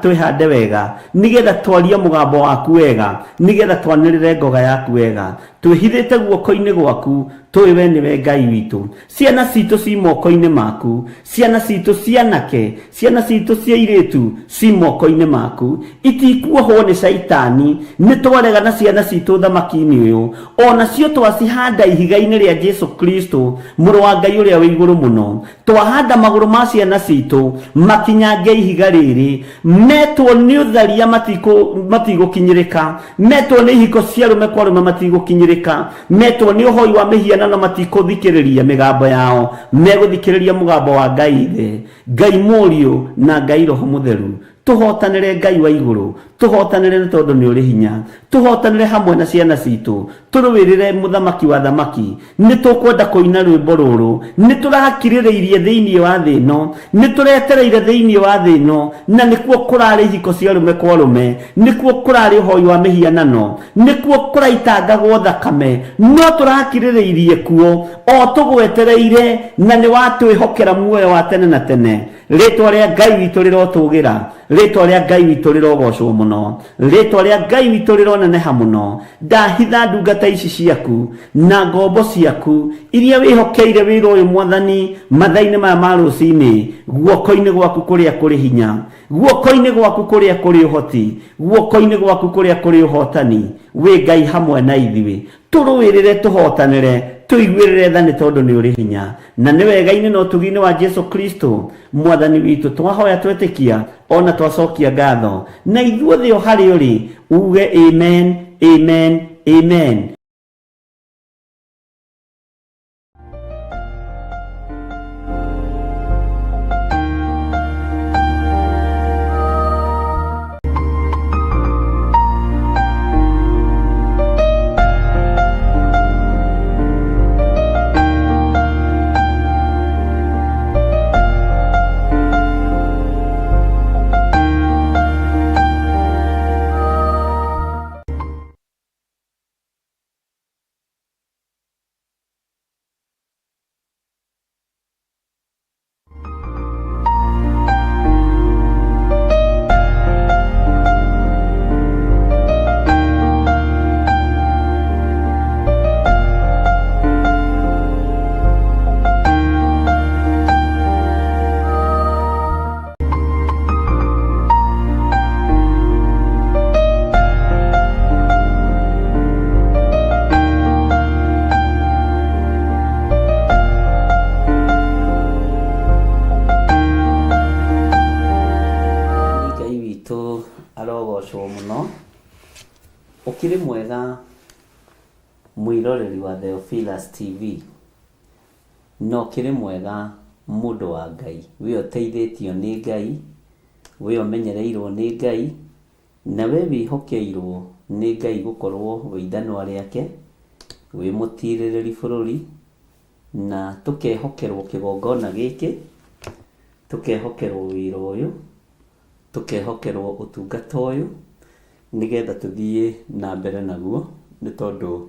twĩhande wega, nĩgetha twarie mũgambo waku wega, nĩgetha twanĩrĩre ngoga yaku wega. Twĩhithĩte guoko-inĩ gwaku, tũĩ we nĩwe Ngai witũ. Ciana citũ ci moko-inĩ maku, ciana citũ cia anake, ciana citũ cia airĩtu ci moko-inĩ maku. Itikuohwo nĩ Caitani, nĩ twarega na ciana citũ ũthamaki-inĩ ũyũ. O nacio twacihanda ihiga-inĩ rĩa Jesu Kristo, Mũrũ wa Ngai ũrĩa wĩ igũrũ mũno. Twahanda magũrũ ma ciana citũ makinyange ihiga rĩrĩ, metwo nĩ ũtharia matigũkinyĩrĩka, metwo nĩ ihiko cia arũme kwa arũme matigũkinyĩrĩka, metwo nĩ ũhoi wa mĩhianano matikũthikĩrĩria mĩgambo yao, megũthikĩrĩria mũgambo wa Ngai Ithe, Ngai Mũriũ na Ngai Roho Mũtheru. Tũhotanĩre Ngai wa igũrũ, tũhotanĩre nĩ tondũ nĩ ũrĩ hinya, tũhotanĩre hamwe na ciana citũ, tũrũĩrĩre Mũthamaki wa athamaki. Nĩ tũkwenda kũina rwĩmbo rũrũ, nĩ tũrakirĩrĩirie thĩinĩ wa thĩ ĩno, nĩ tũretereire thĩinĩ wa thĩ ĩno, na nĩkuo kũrarĩ ihiko cia arũme kwa arũme, nĩkuo kũrarĩ ũhoi wa mĩhianano, nĩkuo kũraitangagwo thakame, no tũrakirĩrĩirie kuo o tũgwetereire, na nĩ watwĩhokera muoyo wa tene na tene. Rĩtwa rĩa Ngai witũ rĩrotũgĩra, Rĩtwa rĩa Ngai witũ rĩrogocwo mũno, rĩtwa rĩa Ngai witũ rĩroneneha mũno. Ndahitha ndungata ici ciaku na ngombo ciaku iria wĩhokeire wĩra ũyũ Mwathani, mathaa-inĩ maya ma rũcinĩ, guoko-inĩ gwaku kũrĩa kũrĩ hinya, guoko-inĩ gwaku kũrĩa kũrĩ ũhoti, guoko-inĩ gwaku kũrĩa kũrĩ ũhotani. Wĩ Ngai hamwe na ithuĩ, tũrũĩrĩre, tũhotanĩre, tũiguĩrĩre tha, nĩ tondũ nĩ ũrĩ hinya. Na nĩ wega-inĩ na ũtugi-inĩ wa Jesu Kristo Mwathani witũ twahoya, twetĩkia ona twacokia ngatho, na ithuothe o harĩ ũrĩ uge amen, amen, amen. Ngai witũ arogocwo mũno. Ũkĩrĩ mwega mwĩroreri wa Theophilus TV, na ũkĩrĩ mwega mũndũ wa Ngai, we ũteithĩtio nĩ Ngai, we ũmenyereirwo nĩ Ngai, na we wĩhokeirwo nĩ Ngai gũkorwo wĩ ithanwa rĩake, wĩ mũtirĩrĩri bũrũri, na tũkehokerwo kĩgongona gĩkĩ, tũkehokerwo wĩra ũyũ, tũkehokerwo ũtungata ũyũ, nĩgetha tũthiĩ na mbere naguo, nĩ tondũ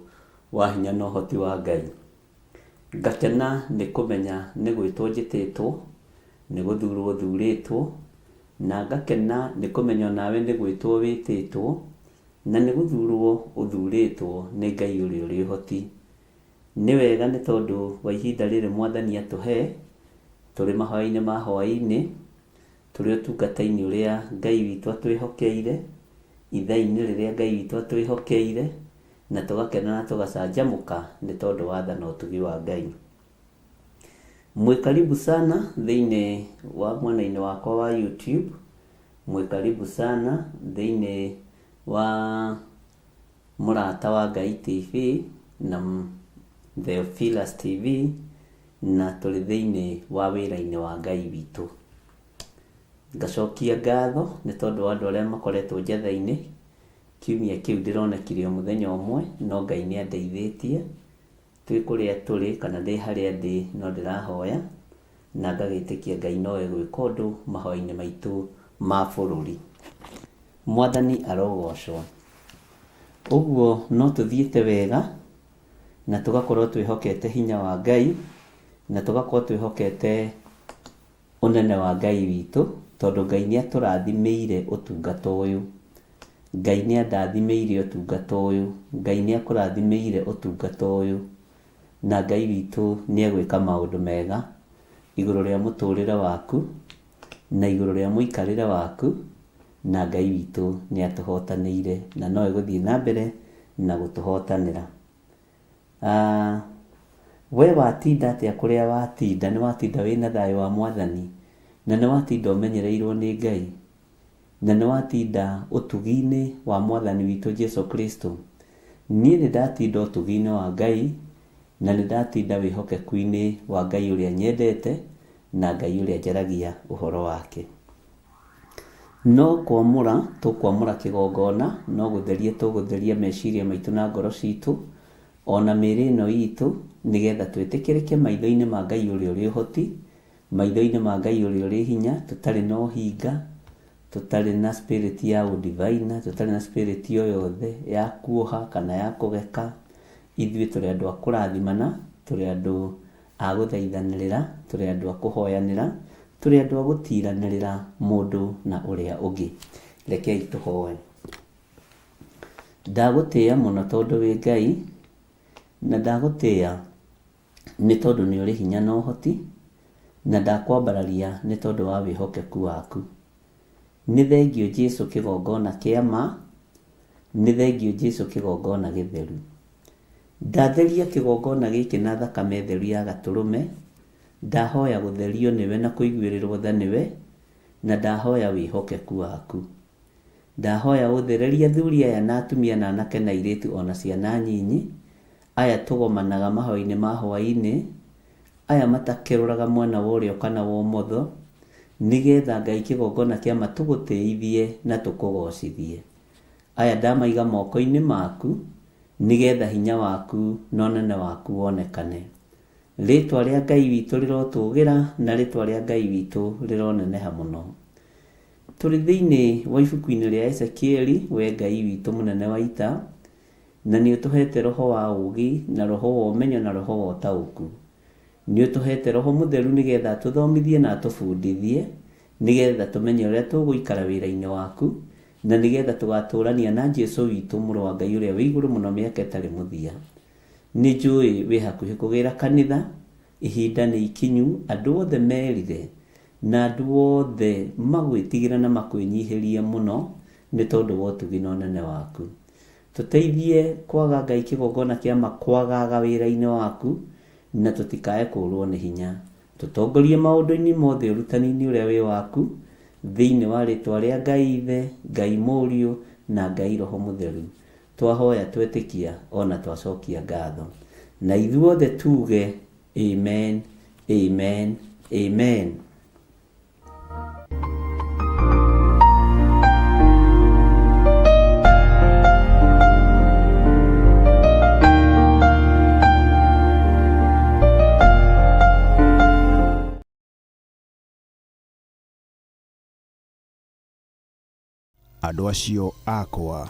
wa hinya na ũhoti wa Ngai. Ngakena nĩ kũmenya nĩ gwĩtwo njĩtĩtwo, nĩ gũthurwo thurĩtwo, na ngakena nĩ kũmenya onawe nĩ gwĩtwo wĩtĩtwo, na nĩ gũthurwo ũthurĩtwo nĩ Ngai ũrĩa ũrĩ ũhoti. Nĩ wega nĩ tondũ wa ihinda rĩrĩ Mwathani atũhe, tũrĩ mahoya-inĩ ma hwaĩ-inĩ, tũrĩ ũtungata-inĩ ũrĩa Ngai witũ atwĩhokeire, ithaa-inĩ rĩrĩa Ngai witũ atwĩhokeire, na tũgakena na tũgacanjamũka nĩ tondũ wa tha na ũtugi wa Ngai. Mwĩ karibu sana thĩinĩ wa mwena-inĩ wakwa wa YouTube, mwĩ karibu sana thĩinĩ wa Mũrata wa Ngai TV na Theophilus TV, na tũrĩ thĩinĩ wa wĩra-inĩ wa Ngai witũ. Ngacokia ngatho nĩ tondũ wa andũ arĩa makoretwo njetha-inĩ, kiumia kĩu ndĩronekire o mũthenya ũmwe, no Ngai nĩ andeithĩtie. Twĩ kũrĩa tũrĩ kana ndĩ harĩa ndĩ no ndĩrahoya na ngagĩtĩkia Ngai no egwĩka ũndũ mahoya-inĩ maitũ ma bũrũri. Mwathani arogocwo. Ũguo no tũthiĩte wega na tũgakorwo twĩhokete hinya wa Ngai na tũgakorwo twĩhokete ũnene wa Ngai witũ, tondũ Ngai nĩ atũrathimĩire ũtungata ũyũ. Ngai nĩ andathimĩire ũtungata ũyũ. Ngai nĩ akũrathimĩire ũtungata ũyũ. Na Ngai witũ nĩ egwĩka maũndũ mega igũrũ rĩa mũtũrĩre waku na igũrũ rĩa mũikarĩre waku, na Ngai witũ nĩ atũhotanĩire na no egũthiĩ na mbere na gũtũhotanĩra. We watinda atĩa kũrĩa watinda? Nĩ watinda wĩna thayũ wa Mwathani? Na nĩ watinda ũmenyereirwo nĩ Ngai? Na nĩ watinda ũtugi-inĩ wa Mwathani witũ Jesu Kristo? Niĩ nĩ ndatinda ũtugi-inĩ wa Ngai, na nĩ ndatinda wĩhokeku-inĩ wa Ngai ũrĩa nyendete, na Ngai ũrĩa njaragia ũhoro wake. No kwamũra tũkwamũra kĩgongona, no gũtheria tũgũtheria meciria maitũ na ngoro citũ, o na mĩĩrĩ ĩno itũ, nĩgetha twĩtĩkĩrĩke maitho-inĩ ma Ngai ũrĩa ũrĩ ũhoti, maitho-inĩ ma Ngai ũrĩa ũrĩ hinya, tũtarĩ na ũhinga, tũtarĩ na spirit ya ũdivaina, tũtarĩ na spirit o yothe ya kuoha kana ya kũgeka. Ithuĩ tũrĩ andũ a kũrathimana, tũrĩ andũ a gũthaithanĩrĩra, tũrĩ andũ a kũhoyanĩra, Tũrĩ andũ a gũtiranĩrĩra mũndũ na ũrĩa ũngĩ. Rekei tũhoe. Ndagũtĩĩa mũno tondũ wĩ Ngai, na ndagũtĩĩa nĩ tondũ nĩ ũrĩ hinya na ũhoti, na ndakwambararia nĩ tondũ wa wĩhokeku waku. Nĩ thengiũ Jesu kĩgongona kĩa ma, nĩ thengiũ Jesu kĩgongona gĩtheru. Ndatheria kĩgongona gĩkĩ na thakame theru ya Gatũrũme, ndahoya gũtherio nĩwe na kũiguĩrĩrwo tha nĩwe, na ndahoya wĩhokeku waku. Ndahoya ũthererie athuri aya na atumia na anake na airĩtu o na ciana nyinyi, aya tũgomanaga mahoya-inĩ ma hwaĩ-inĩ, aya matakerũraga mwena wa ũrĩo kana wa ũmotho, nĩgetha Ngai kĩgongona kĩa ma tũgũtĩithie na tũkũgocithie. Aya ndamaiga moko-inĩ maku, nĩgetha hinya waku na ũnene waku wonekane. Rĩtwa rĩa Ngai witũ rĩrotũgĩra na rĩtwa rĩa Ngai witũ rĩroneneha mũno. Tũrĩ thĩinĩ wa ibuku-inĩ rĩa Ezekieli, wee Ngai witũ mũnene wa ita, na nĩ ũtũheete roho wa ũũgĩ, na roho wa ũmenyo, na roho wa ũtaũku. Nĩ ũtũheete roho mũtheru nĩgetha atũthomithie na atũbundithie, nĩgetha tũmenye ũrĩa tũgũikara wĩra-inĩ waku, na nĩgetha tũgatũũrania na Jesu witũ, Mũrũ wa Ngai ũrĩa wĩ igũrũ mũno mĩaka ĩtarĩ mũthia. Nĩ njũĩ wĩ hakuhĩ kũgĩra kanitha, ihinda nĩ ikinyu andũ othe merire, na andũ othe magwĩtigĩre na makwĩnyihĩrie mũno nĩ tondũ wa ũtugi na ũnene waku. Tũteithie kwaga Ngai kĩgongona kĩa ma kwagaga wĩra-inĩ waku, na tũtikae kũũrwo nĩ hinya. Tũtongorie maũndũ-inĩ mothe ũrutani-inĩ ũrĩa wĩ waku, thĩinĩ wa rĩtwa rĩa Ngai Ithe, Ngai Mũriũ, na Ngai Roho Mũtheru. Twahoya twetĩkia o na twacokia ngatho. Na ithuothe tuge, Amen, Amen, Amen. Andũ acio akwa,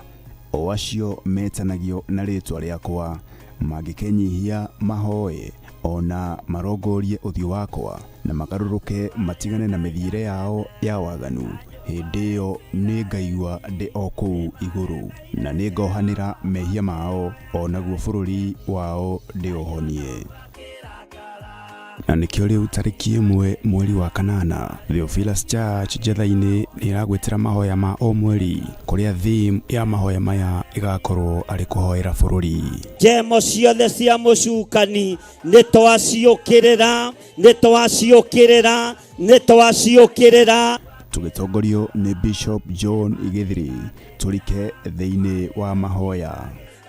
o acio metanagio na rĩĩtwa rĩakwa, mangĩkenyihia mahoe, o na marongorie ũthiũ wakwa, na magarũrũke matigane na mĩthiĩre yao ya waganu, hĩndĩ ĩyo nĩngaigua ndĩ o kũu igũrũ, na nĩngohanĩra mehia mao, o naguo bũrũri wao ndĩũhonie. Na nĩkĩo rĩu tarĩki ĩmwe mweri wa kanana Theophilus Church Njetha-inĩ nĩ ĩragwĩtĩra mahoya ma o mweri kũrĩa theme ya mahoya maya ĩgakorwo arĩ kũhoera bũrũri. Njemo ciothe cia mũcukani nĩ twaciũkĩrĩra, nĩ twaciũkĩrĩra, nĩ twaciũkĩrĩra. Tũgĩtongorio nĩ Bishop John Gĩthiri tũrike thĩinĩ wa mahoya.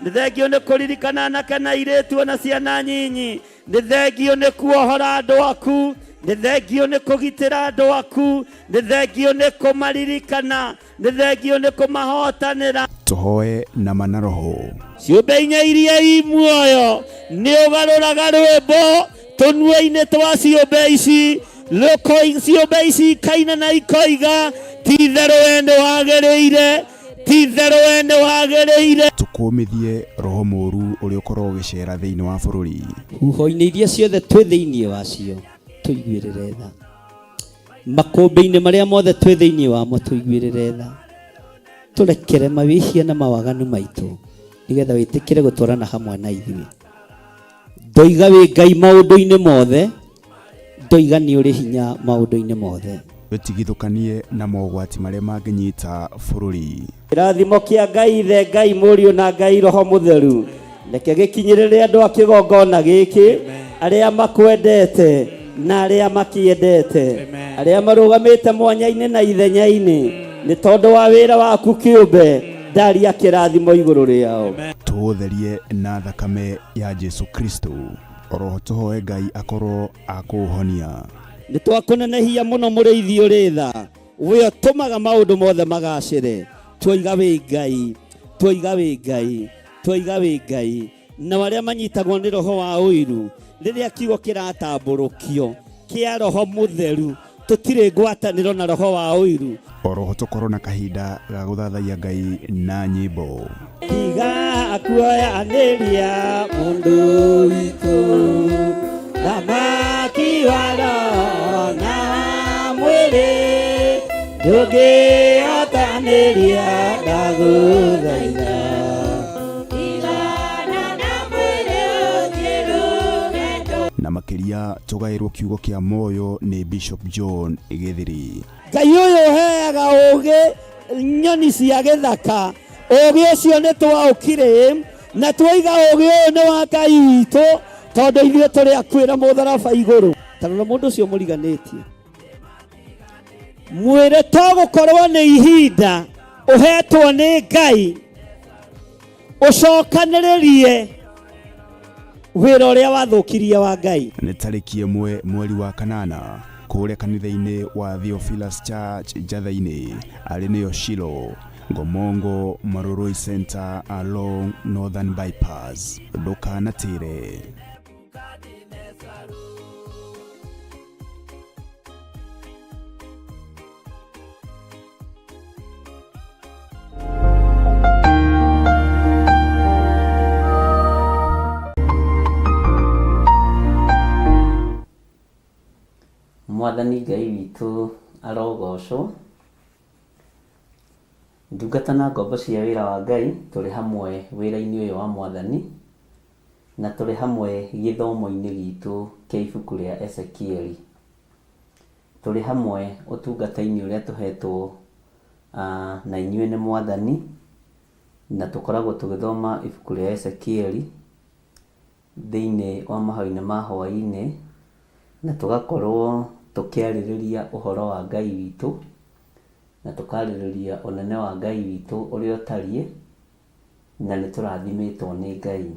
Nĩ thengio nĩ kũririkana anake na airĩtu ona ciana nyinyi. Nĩ thengio nĩ kuohora andũ aku. Nĩ thengio nĩ kũgitĩra andũ aku. Nĩ thengio nĩ kũmaririkana. Nĩ thengio nĩ kũmahotanĩra. Tũhoe na ma na roho. Ciũmbe inya iria i muoyo nĩ ũgarũraga rwĩmbo tũnua-inĩ twa ciũmbe ici. Ciũmbe ici ikaina na ikoiga, ti itherũ we nĩ wagĩrĩire, ti itherũ we nĩ wagĩrĩire. Tũkũmithie roho mũũru ũrĩa ũkoragwo ũgĩceera thĩinĩ wa bũrũri. Huho-inĩ iria ciothe twĩ thĩinĩ wacio, tũiguĩrĩre tha. Makũmbĩ-inĩ marĩa mothe twĩ thĩinĩ wamo, tũiguĩrĩre tha. Tũrekere mawĩhia na mawaganu maitũ, nĩgetha wĩtĩkĩre gũtwarana hamwe na ithuĩ. Ndoiga wĩ Ngai maũndũ-inĩ mothe, ndoiga nĩ ũrĩ hinya maũndũ-inĩ mothe. Wĩtigithũkanie na mogwati marĩa mangĩnyita bũrũri. Kĩrathimo kĩa Ngai Ithe, Ngai Mũriũ na Ngai Roho Mũtheru reke gĩkinyĩrĩre andũ a kĩgongona gĩkĩ, arĩa makwendete na arĩa makĩendete, arĩa marũgamĩte mwanya-inĩ na ithenya-inĩ nĩ tondũ wa wĩra waku kĩũmbe, ndaria kĩrathimo igũrũ rĩao. Tũũtherie na thakame ya Jesu Kristo. Oroho tũhoe Ngai akorwo akũũhonia. Nĩ twakũnenehia mũno mũrĩithi ũrĩ tha, we ũtũmaga maũndũ mothe magacĩre. Twoiga wĩ Ngai, twoiga wĩ Ngai, twoiga wĩ Ngai. Nao arĩa manyitagwo nĩ roho wa ũiru, rĩrĩa kiugo kĩratambũrũkio kĩa roho mũtheru, tũtirĩ ngwatanĩro na roho wa ũiru. Oroho tũkorwo na kahinda ga gũthathaiya Ngai na nyĩmbo. Tiga kuoyanĩria mũndũ witũ, thamaki wa roho na wa mwĩrĩ ndũngĩhotanĩria ndagũthaitha. Na makĩria tũgaĩrwo kiugo kĩa moyo nĩ Bishop John Gĩthiri. Ngai ũyũ ũheaga ũgĩ nyoni cia gĩthaka, ũgĩ ũcio nĩ twaũkire na twaiga ũgĩ ũyũ nĩ wa Ngai witũ tondũ ithuĩ tũrĩ akuĩra mũtharaba igũrũ. Ta rora mũndũ ũcio mũriganĩtie, mwĩre to gũkorwo nĩ ihinda ũhetwo nĩ Ngai ũcokanĩrĩrie wĩra ũrĩa wathũkirie wa Ngai. Nĩ tarĩki 1 mweri wa kanana kũrĩa kanitha-inĩ wa Theophilus Church Njatha-inĩ, arĩ nĩyo Shilo, Ngomongo Marurui Center along Northern Bypass. Ndũkanatĩre. Mwathani Ngai witũ arogocwo. Ndungata na ngombo cia wĩra wa Ngai tũrĩ hamwe wĩra-inĩ ũyũ wa Mwathani na tũrĩ hamwe gĩthomo-inĩ gitũ kĩa ibuku rĩa Ezekieli. Tũrĩ hamwe ũtungata-inĩ ũrĩa tũhetwo na inyuĩ nĩ Mwathani, na tũkoragwo tũgĩthoma ibuku rĩa Ezekieli thĩinĩ wa mahoya-inĩ ma hwaĩ-inĩ, na tũgakorwo tũkĩarĩrĩria ũhoro wa Ngai witũ, na tũkarĩrĩria ũnene wa Ngai witũ ũrĩa ũtariĩ, na nĩ tũrathimĩtwo nĩ Ngai.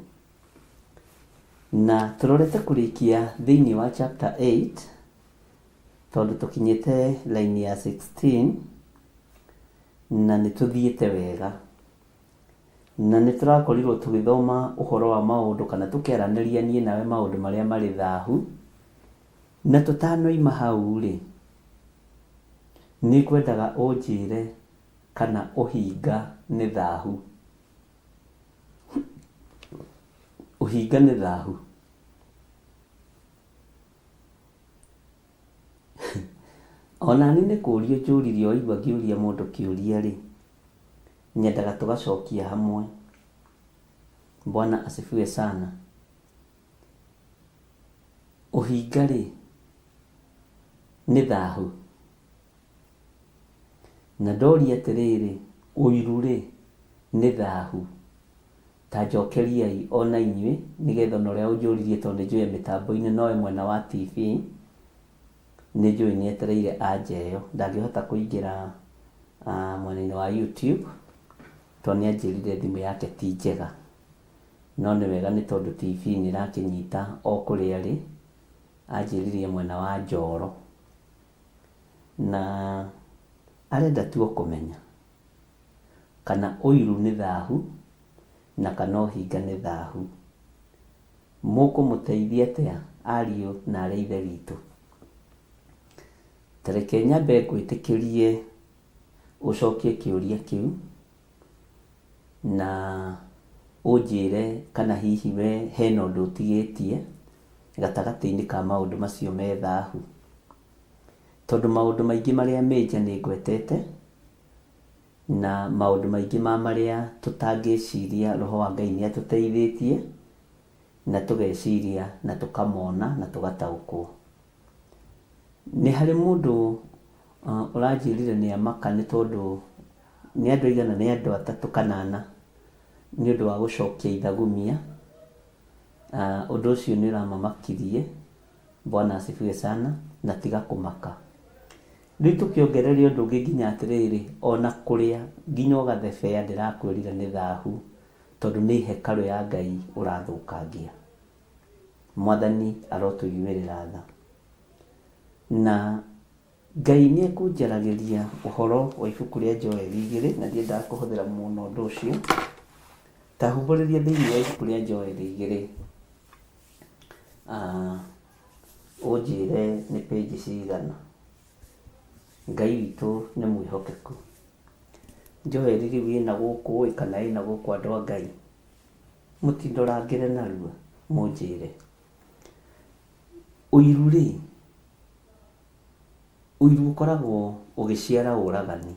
Na tũrorete kũrĩkia thĩinĩ wa chapter 8, tondũ tũkinyĩte line ya 16, na nĩ tũthiĩte wega. Na nĩ tũrakorirwo tũgĩthoma ũhoro wa maũndũ kana tũkĩaranĩria niĩ nawe maũndũ marĩa marĩ thahu, na tũtanoima hau rĩ, nĩ ngwendaga ũnjĩre kana ũhinga nĩ thahu. Ũhinga nĩ thahu. Ona niĩ nĩ kũũrio njũririe, waigua ngĩũria mũndũ kĩũria rĩ, nyendaga tũgacokia hamwe. Bwana asifiwe sana. Ũhinga rĩ, nĩ thahu. Na ndoria atĩrĩrĩ, ũiru rĩ, nĩ thahu. Ta njokeriai ona inyuĩ, nĩgetha ona ũrĩa ũnjũririe tondũ nĩ njũĩ mĩtambo-inĩ no e mwena wa TV, nĩ njũĩ nĩ etereire anja ĩyo. Ndangĩhota kũingĩra mwena-inĩ wa YouTube, tondũ nĩ anjĩrire thimũ yake ti njega. No nĩ wega nĩ tondũ TV nĩ ĩrakĩnyita o kũrĩa arĩ, anjĩririe mwena wa Njoro. Na arenda tu o kũmenya kana ũiru nĩ thahu na kana ũhinga nĩ thahu. Mũkũmũteithia atĩa ariũ na arĩ ithe witũ? Ta reke nyambe ngwĩtĩkĩrie ũcokie kĩũria kĩu na ũnjĩre kana hihi we hena ũndũ ũtigĩtie gatagatĩ-inĩ ka maũndũ macio me thahu. Tondũ maũndũ maingĩ marĩa major nĩ ngwetete, na maũndũ maingĩ ma marĩa tũtangĩciria Roho wa Ngai nĩ atũteithĩtie, na tũgeciria na tũkamona na tũgataũkwo. Nĩ harĩ mũndũ ũranjĩrire nĩ amaka nĩ tondũ nĩ andũ aigana, nĩ andũ atatũ kana ana, nĩ ũndũ wa gũcokia ithagumia. Ũndũ ũcio nĩ ũramamakirie. Bwana asifiwe sana, na tiga kũmaka. Rĩu tũkĩongereria ũndũ ũngĩ nginya atĩrĩrĩ, ona kũrĩa nginya ũgathebea ndĩrakwĩrire nĩ thahu, tondũ nĩ hekarũ ya Ngai ũrathũkangia. Mwathani arotũiguĩrĩra tha. Na Ngai nĩ ekũnjaragĩria ũhoro wa ibuku rĩa Joeli 2, na ndiendaga kũhũthĩra mũno ũndũ ũcio. Ta humbũrĩria thĩinĩ wa ibuku rĩa Joeli 2. Ũnjĩre nĩ page cigana. Ngai witũ nĩ mwĩhokeku. Joeli rĩu ĩna gũkũ ĩ kana ĩna gũkũ andũ a Ngai. Mũtindorangĩre narua mũnjĩre. Ũiru rĩ, Ũiru ũkoragwo ũgĩciara ũragani.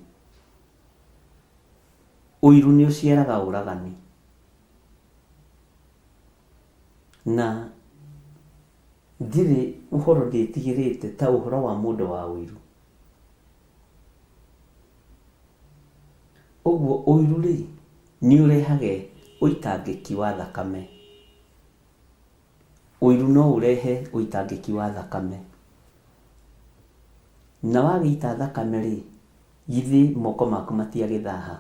Ũiru nĩ ũciaraga ũragani. Na ndirĩ ũhoro ndĩtigĩrĩte ta ũhoro wa mũndũ wa ũiru. Ũguo ũiru rĩ, nĩ ũrehage ũitangĩki wa thakame. Ũiru no ũrehe ũitangĩki wa thakame. Na wagĩita thakame rĩ, githĩ moko maku matiagĩthaha?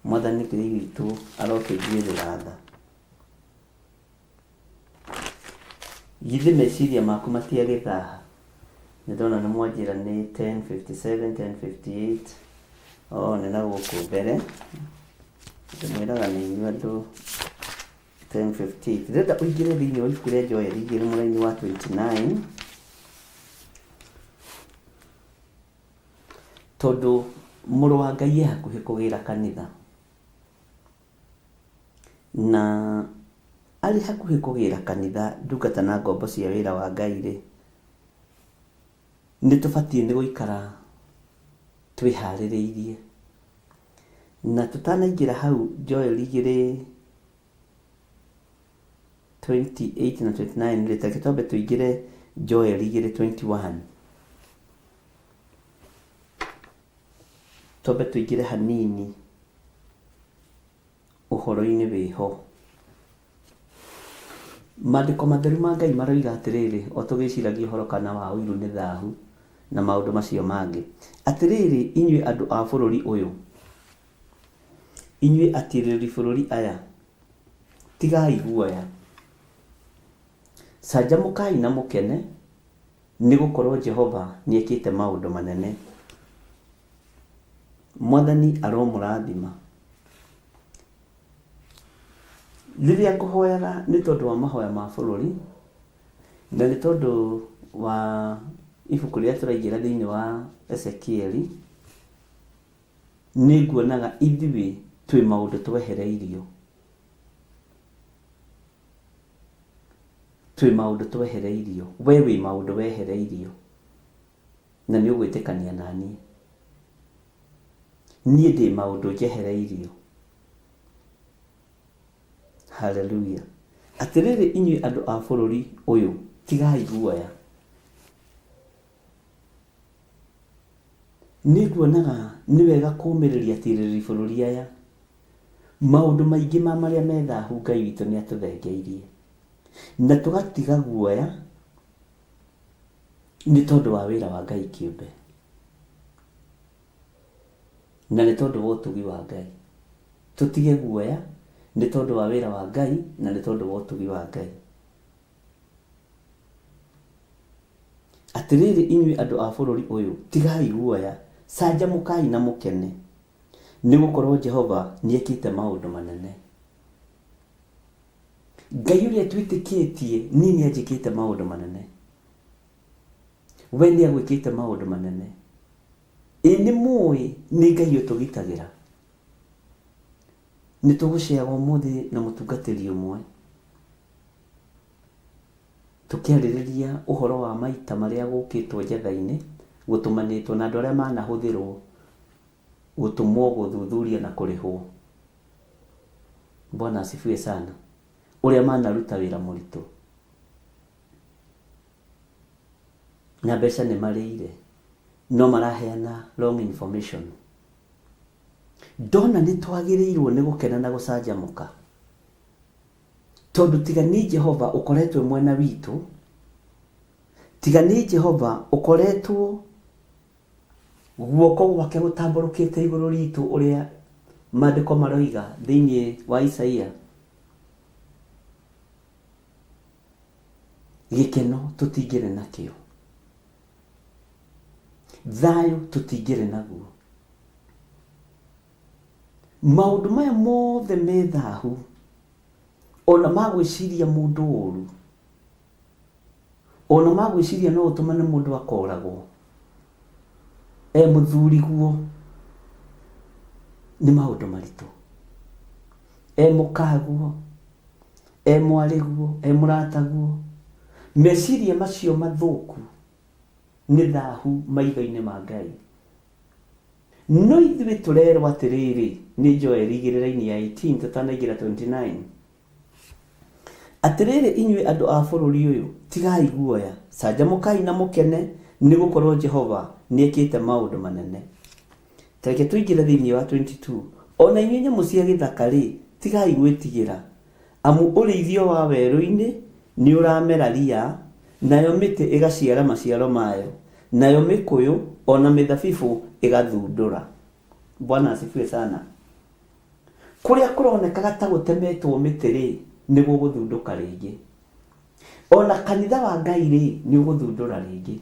Mwathani Ngai witũ arotũiguĩrĩra tha. Githĩ meciria maku matiagĩthaha? Nĩ ndona nĩ mwanjĩra nĩ 10:57, 10:58. Oh, nĩ na gũkũ mbere. Ndĩmwĩraga nĩ inyuĩ andũ 10:58. Ndĩrenda ũingĩre thĩinĩ wa ibuku rĩa Joeli igĩrĩ mũraini wa 29. Tondũ mũrũ wa Ngai e hakuhĩ kũgĩra kanitha. Na arĩ hakuhĩ kũgĩra kanitha ndungata na ngombo cia wĩra wa Ngai-rĩ, nĩ tũbatiĩ nĩ gũikara twĩharĩrĩirie. Na tũtanaingĩra hau Joel igĩrĩ 28 na 29 rĩ, tareke twambe tũingĩre Joel igĩrĩ 21. Twambe tũingĩre hanini ũhoro-inĩ wĩho. Maandĩko matheru ma Ngai maroiga atĩrĩrĩ, o tũgĩciragia ũhoro kana wa ũiru nĩ thahu na maũndũ macio mangĩ. Atĩrĩrĩ inyuĩ andũ a bũrũri ũyũ, inyuĩ atiirĩrĩri bũrũri aya, tigai guoya. Canjamũkai na mũkene, nĩ gũkorũo Jehova nĩekĩte maũndũ manene. Mwathani aromũrathima. Rĩrĩa ngũhoyaga nĩ tondũ wa mahoya ma bũrũri, na nĩ tondũ wa ibuku rĩrĩa tũraingĩra thĩinĩ wa Ezekieli, nĩ nguonaga ithuĩ twĩ maũndũ twehereirio. Twĩ maũndũ twehereirio. We wĩ maũndũ wehereirio. Na nĩ ũgwĩtĩkania na niĩ. Niĩ ndĩ maũndũ njehereirio. Haleluya. Atĩrĩrĩ inyuĩ andũ a bũrũri ũyũ, tigai guoya. Nĩ nguonaga nĩ wega kũũmĩrĩria atirĩrĩri bũrũri aya. Maũndũ maingĩ ma marĩa me thahu Ngai witũ nĩ atũthengeirie. Na tũgatiga guoya nĩ tondũ wa wĩra wa Ngai kĩũmbe. Na nĩ tondũ wa ũtugi wa Ngai. Tũtige guoya nĩ tondũ wa wĩra wa Ngai na nĩ tondũ wa ũtugi wa Ngai. Atĩrĩrĩ inyuĩ andũ a bũrũri ũyũ, tigai guoya, canjamũkai na mũkene, nĩ gũkorũo Jehova nĩekĩte maũndũ manene. Ngai ũrĩa twĩtĩkĩtie niĩ nĩanjĩkĩte maũndũ manene. We nĩagwĩkĩte maũndũ manene. Ĩ nĩ mũĩ nĩ Ngai ũtũgitagĩra? Nĩ tũgũceaga ũmũthĩ na mũtungatĩri ũmwe tũkĩarĩrĩria ũhoro wa maita marĩa gũkĩtwo njetha-inĩ gũtũmanĩtwo na andũ arĩa manahũthĩrwo gũtũmwo gũthuthuria na kũrĩhwo. Bwana asifiwe sana. Ũrĩa manaruta wĩra mũritũ. Na mbeca nĩ marĩire no maraheana wrong information. Ndona nĩ twagĩrĩirwo nĩ gũkena na gũcanjamũka tondũ tiga nĩ Jehova ũkoretwo mwena witũ, tiga nĩ Jehova ũkoretwo guoko gwake gũtambũrũkĩte igũrũ ritũ ũrĩa maandĩko maroiga thĩinĩ wa Isaia, gĩkeno tũtingĩrĩ nakĩo, thayũ tũtingĩrĩ naguo. Maũndũ maya mothe me thahu, ona ma gwĩciria mũndũ ũru, ona ma gwĩciria no ũtũmane mũndũ akoragwo e mũthuriguo, nĩ maũndũ maritũ. E mũkaguo, e mwarĩguo, e mũrataguo, Meciria macio mathũku nĩ thahu maitho-inĩ ma Ngai. No ithuĩ tũrerwo atĩrĩrĩ nĩ Joeli igĩrĩ raini ya 18 tũtanaingĩra 29. Atĩrĩrĩ inyuĩ andũ a bũrũri ũyũ, tigai guoya, canjamũkai na mũkene, nĩ gũkorũo Jehova nĩekĩte maũndũ manene. Ta reke tũingĩre thĩinĩ wa 22. O na inyuĩ nyamũ cia gĩthaka-rĩ, tigai gwĩtigĩra, amu ũrĩithio wa werũ-inĩ nĩũramera ria, nayo mĩtĩ ĩgaciara maciaro mayo, nayo mĩkũyũ o na mĩthabibũ ĩgathundũra. Bwana asifiwe sana. Kũrĩa kũronekaga ta gũtemetwo mĩtĩ-rĩ, nĩ gũgũthundũka rĩngĩ. O na kanitha wa Ngai-rĩ, nĩ ũgũthundũra rĩngĩ.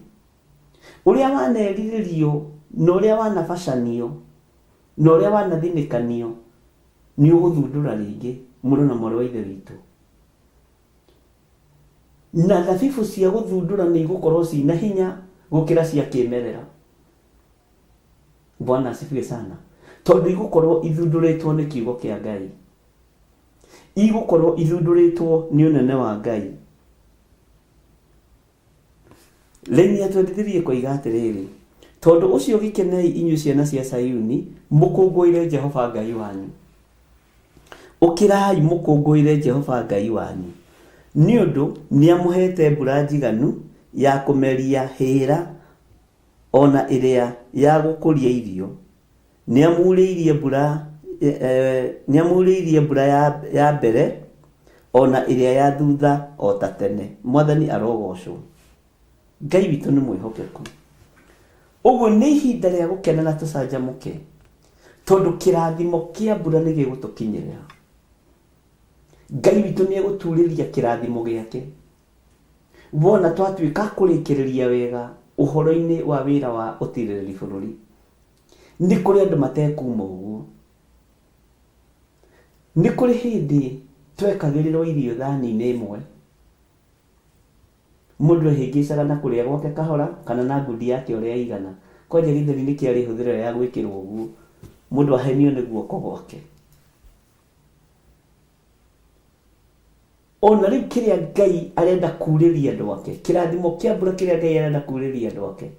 Ũrĩa wanerirĩrio na ũrĩa wanabacanio na ũrĩa wanathinĩkanio nĩ ũgũthundũra rĩngĩ, mũrũ na mwarĩ wa Ithe witũ. Na thabibũ cia gũthundũra nĩ igũkorwo ciina hinya gũkĩra cia kĩmerera. Bwana asifiwe sana. Tondũ igũkorwo ithundũrĩtwo nĩ kiugo kĩa Ngai. Igũkorwo ithundũrĩtwo nĩ ũnene wa Ngai. Raini ya 23 ĩkoiga atĩrĩrĩ, Tondũ ũcio gĩkenei inyuĩ ciana cia Sayuni, mũkũngũĩre Jehova Ngai wanyu. Ũkĩrai mũkũngũĩre Jehova Ngai wanyu, nĩ ũndũ nĩamũheete mbura njiganu ya kũmeria hĩĩra o na ĩrĩa ya gũkũria irio, nĩamuurĩirie mbura, nĩamuurĩirie mbura ya, ya mbere o na ĩrĩa ya thutha o ta tene. Mwathani arogocwo. Ngai witũ nĩ mwĩhokeku. Ũguo nĩ ihinda rĩa gũkena na tũcanjamũke, tondũ kĩrathimo kĩa mbura nĩ gĩgũtũkinyĩrĩra. Ngai witũ nĩ egũturĩria kĩrathimo gĩake. Wona twatuĩka a kũrĩkĩrĩria wega ũhoro-inĩ wa wĩra wa ũtirĩrĩri bũrũri, nĩ kũrĩ andũ matekuma ũguo. Nĩ kũrĩ hĩndĩ twekagĩrĩrwo irio thani-inĩ ĩmwe, mũndũ ehĩngĩcaga na kũrĩa gwake kahora kana na ngundi yake ũrĩa ĩigana. Kwanja gĩtheri nĩ kĩarĩ hũthĩro ya gwĩkĩrwo ũguo, mũndũ ahenio nĩ guoko gwake. O na rĩu kĩrĩa Ngai arenda kuurĩria andũ ake, kĩrathimo kĩa mbura kĩrĩa Ngai arenda kuurĩria andũ ake,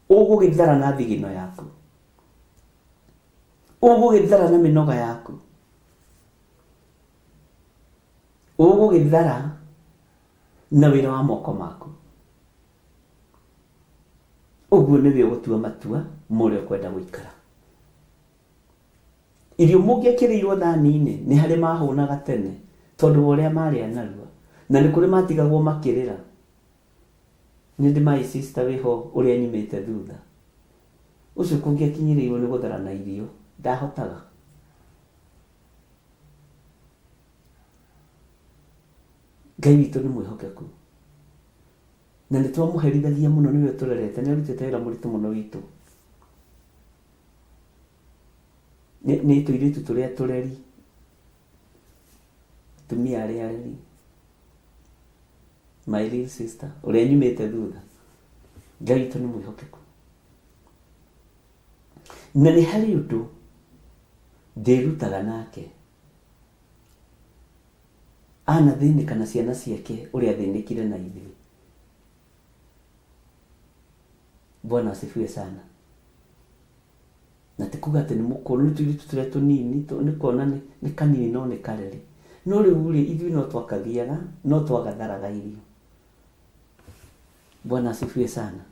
ũgũgĩthara na thigino yaku, ũgũgĩthara na mĩnoga yaku, ũgũgĩthara na wĩra wa moko maku. Ũguo nĩwe ũgũtua matua ma ũrĩa ũkwenda gũikara. Irio mũngĩekĩrĩirwo thani-inĩ nĩ harĩ mahũnaga tene tondũ wa ũrĩa marĩa narua. Na nĩ kũrĩ matigagwo makĩrĩra. Nĩ ndĩ my sister wĩho ũrĩa nyumĩte thutha. Ũcio kũngĩakinyĩrĩirwo nĩ gũtharana irio ndahotaga. Ngai witũ nĩ mwĩhokeku. Na nĩ twamũherithagia mũno nĩwe ũtũrerete. Nĩ arutĩte wĩra mũritũ mũno witũ. Nĩ nĩ tũirĩtu tũrĩa tũreri, atumia arĩa areri, my little sister ũrĩa nyumĩte thutha. Ngai witũ nĩ mwĩhokeku. Na nĩ harĩ ũndũ ndĩrutaga nake anathĩnĩka na ciana ciake ũrĩa athĩnĩkire na ithuĩ. Bwana asifiwe sana. Na ti kuga atĩ nĩ mũkũrũ, nĩ tũirĩtu tũrĩa tũnini, nĩ kuona nĩ kanini no nĩ kareri. No rĩu rĩ, ithuĩ no twakagiaga, no twagatharaga irio. Bwana asifiwe sana.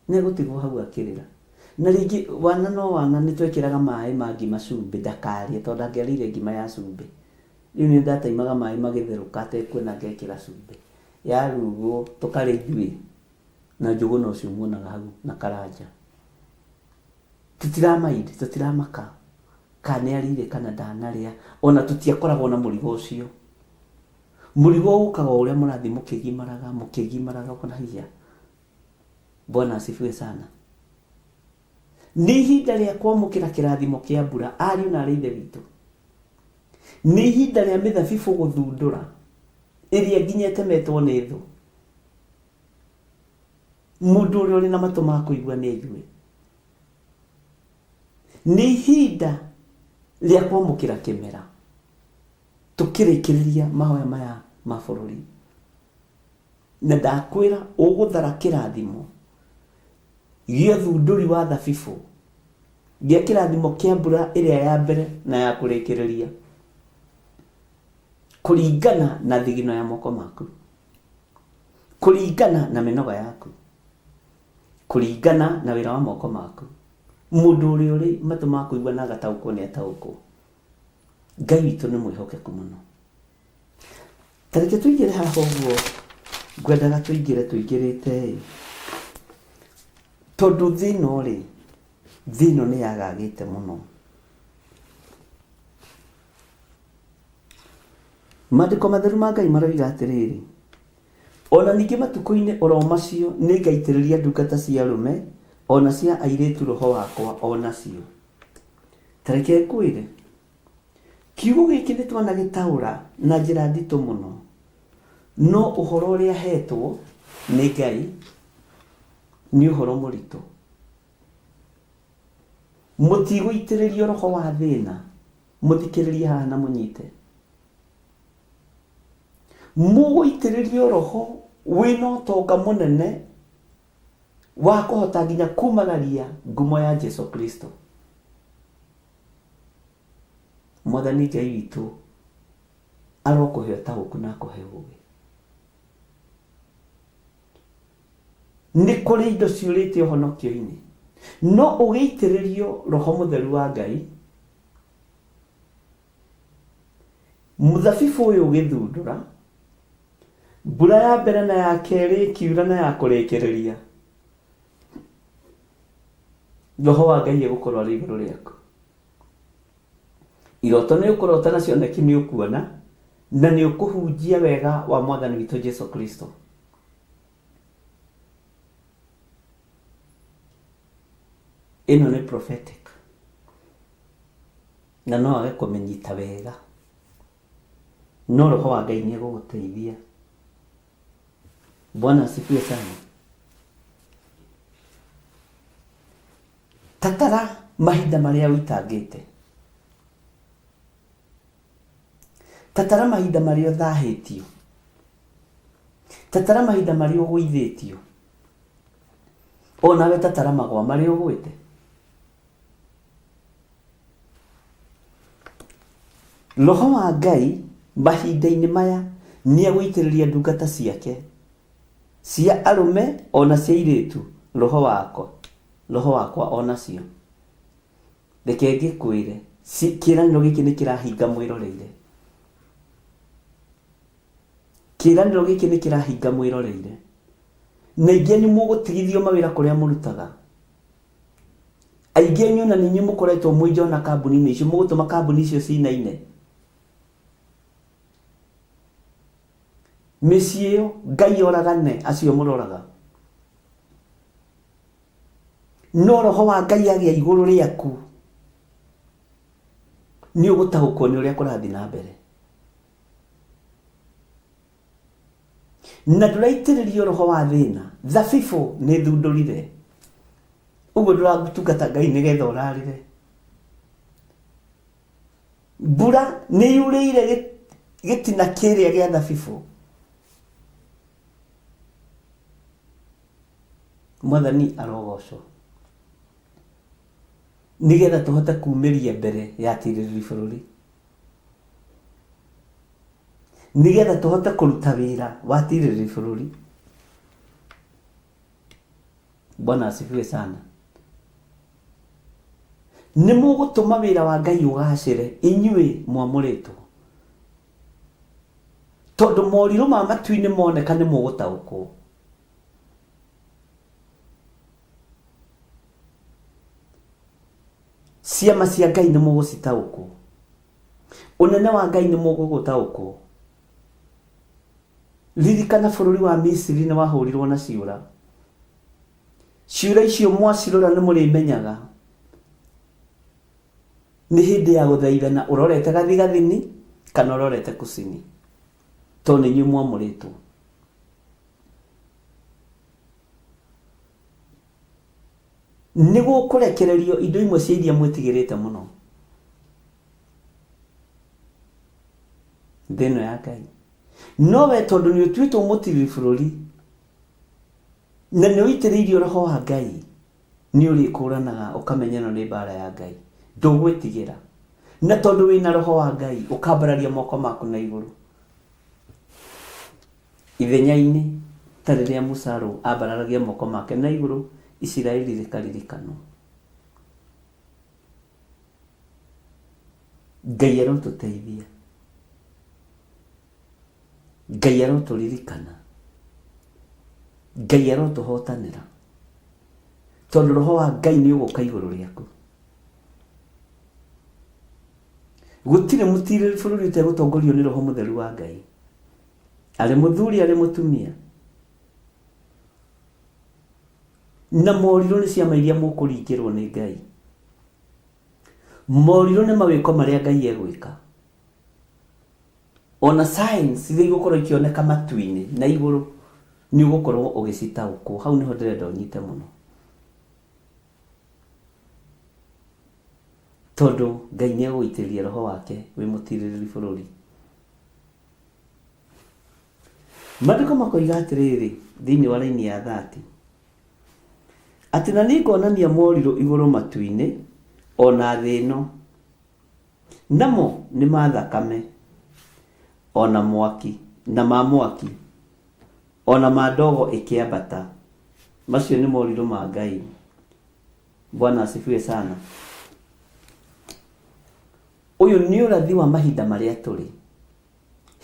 Nĩ egũtigwo hau akĩrĩra. Na rĩngĩ wana no wana nĩ twekĩraga maĩ ma ngima cumbĩ ndakarĩe tondũ ndangĩarĩire ngima ya cumbĩ. Rĩu nĩ ndataimaga maĩ magĩtherũka atekuona ngekĩra cumbĩ. Yarugwo tũkarĩa ithuĩ na njũgũna ũcio muonaga hau na karanja. Tũtira mind, tũtiramaka kana nĩ arĩire kana ndanarĩa, ona tũtiakoragwo na mũrigo ũcio. Mũrigo ũkaga o ũrĩa mũrathiĩ mũkĩgimaraga, mũkĩgimaraga ũkona haiya, Bwana asifiwe sana. Nĩ ihinda rĩa kwamũkĩra kĩrathimo kĩa mbura, ariũ na aarĩ a Ithe witũ. Nĩ ihinda rĩa mĩthabibũ gũthundũra, ĩrĩa nginya ĩtemetwo nĩ thũ. Mũndũ ũrĩa ũrĩ na matũ ma kũigua nĩ aigue. Nĩ ihinda rĩa kwamũkĩra kĩmera. Tũkĩrĩkĩrĩria mahoya maya ma bũrũri. Na ndakwĩra ũgũthara kĩrathimo gĩa ũthundũri wa thabibũ, gĩa kĩrathimo kĩa mbura ĩrĩa ya mbere na ya kũrĩkĩrĩria, kũringana na thigino ya moko maku, kũringana na mĩnoga yaku, kũringana na wĩra wa moko maku. Mũndũ ũrĩa ũrĩ matũ ma kũigua na agataũkwo nĩ ataũkwo. Ngai witũ nĩ mwĩhokeku mũno. Ta reke tũingĩre haha ũguo ngwendaga tũingĩre tũingĩrĩte ĩ, tondũ thĩ ĩno rĩ, thĩ ĩno nĩ yagagĩte mũno. Maandĩko matheru ma Ngai maroiga atĩrĩrĩ, o na ningĩ matukũ-inĩ oro macio nĩngaitĩrĩria ndungata cia arũme o na cia airĩtu roho wakwa o nacio. Ta reke ngwĩre, Kiugo gĩkĩ nĩ twanagĩtaũra na njĩra nditũ mũno, no ũhoro ũrĩa hetwo nĩ Ngai nĩ ũhoro mũritũ. Mũtigũitĩrĩrio roho wa thĩna, mũthikĩrĩrie haha na mũnyite. Mũgũitĩrĩrio roho wĩna ũtonga mũnene wa kũhota nginya kumagaria ngumo ya Jesu Kristo. Mwathani Ngai witũ arokũhe ũtaũku na akũhe ũũgĩ. Nĩ kũrĩ indo ciũrĩte ũhonokio-inĩ, no ũgĩitĩrĩrio Roho Mũtheru wa Ngai, mũthabibũ ũyũ ũgĩthundũra, mbura ya mbere na ya kerĩ ĩkiura na ya kũrĩkĩrĩria, Roho wa Ngai egũkorwo arĩ igũrũ rĩaku. Iroto nĩ ũkũrota na cioneki nĩ ũkuona, na nĩ ũkũhunjia wega wa Mwathani witũ Jesu Kristo. Ĩno nĩ prophetic na no age kũmĩnyita wega, no Roho wa Ngai nĩ egũgũteithia. Bwana asifiwe sana. Tatara mahinda marĩa ũitangĩte. Tatara mahinda marĩa ũthahĩtio. Tatara mahinda marĩa ũgũithĩtio. Onawe tatara magwa marĩa ũgwĩte. Roho wa Ngai mahinda-inĩ maya nĩ egũitĩrĩria ndungata ciake cia arũme o na cia airĩtu roho wakwa, roho wakwa o nacio. Reke ngĩkwĩre, kĩĩranĩro gĩkĩ nĩ kĩrahinga mwĩroreire. Kĩĩranĩro gĩkĩ nĩ kĩrahinga mwĩroreire. Na aingĩ anyu mũgũtigithio mawĩra kũrĩa mũrutaga. Aingĩ anyu ona nĩ inyuĩ mũkoretwo mwĩ njona kambuni-inĩ icio, mũgũtũma kambuni icio cinaine. Mĩciĩ ĩyo, Ngai oragane acio mũroraga. No roho wa Ngai agĩa igũrũ rĩaku, nĩ ũgũtaũkwo nĩ ũrĩa kũrathiĩ na mbere. Na ndũraitĩrĩrio roho wa thĩna. Thabibũ nĩ thundũrire. Ũguo ndũratungata Ngai nĩgetha ũrarĩre. Mbura nĩ yurĩire gĩtina kĩrĩa gĩa thabibũ. Mwathani arogocwo. Nĩgetha tũhote kumĩria mbere ya atirĩrĩri bũrũri. Nĩgetha tũhote kũruta wĩra wa atirĩrĩri bũrũri. Bwana asifiwe sana. Nĩ mũgũtũma wĩra wa Ngai ũgacĩre inyuĩ mwamũrĩtwo. Tondũ morirũ ma matu-inĩ moneka nĩ mũgũtaũkwo. Ciama cia Ngai nĩ mũgũcitaũkwo. Ũnene wa Ngai nĩ mũgũgũtaũkwo. Ririkana bũrũri wa Misiri nĩ wahũrirwo na ciũra. Ciũra icio mwacirora nĩ mũrĩmenyaga nĩ hĩndĩ ya gũthaithana ũrorete gathigathini kana ũrorete kusini, tondũ nĩ inyuĩ mwamũrĩtwo. Nĩ gũkũrekererio indo imwe cia iria mwĩtigĩrĩte mũno. Thĩ ĩno ya Ngai. No we tondũ nĩ ũtuĩtwo mũtiriri bũrũri, Na nĩ ũitĩrĩirio roho wa Ngai, nĩ ũrĩkũranaga ũkamenya ĩno nĩ mbara ya Ngai. Ndũgwĩtigĩra. Na tondũ wĩna roho wa Ngai, ũkambararia moko maku na igũrũ. Ithenya-inĩ, ta rĩrĩa Musa ambararagia moko make na igũrũ, Isiraeli rĩkaririkanwo. Ngai arotũteithia. Ngai arotũririkana. Ngai arotũhotanĩra. Tondũ roho wa Ngai nĩ ũgũka igũrũ rĩaku. Gũtirĩ mũtirĩrĩri bũrũri ũtegũtongorio nĩ roho mũtheru wa Ngai. Arĩ mũthuri arĩ mũtumia. Na morirũ nĩ ciama iria mũkũringĩrwo nĩ Ngai. Morirũ nĩ mawĩko marĩa Ngai egwĩka. Ona signs iria igũkorwo ikĩoneka matu-inĩ na igũrũ nĩ ũgũkorwo ũgĩcitaũkwo. Hau nĩho ndĩrenda ũnyite mũno. Tondũ Ngai nĩ egũgũitĩrĩria roho wake wĩ mũtirĩrĩri bũrũri. Maandĩko makoiga atĩrĩrĩ thĩinĩ wa raini ya 30, atĩ na nĩngonania morirũ igũrũ matu-inĩ, o na thĩ ĩno, namo nĩ ma thakame, o na mwaki, na ma mwaki, o na ma ndogo ĩkĩambata. Macio nĩ morirũ ma Ngai. Bwana asifiwe sana. Ũyũ nĩ ũrathi wa mahinda marĩa tũrĩ.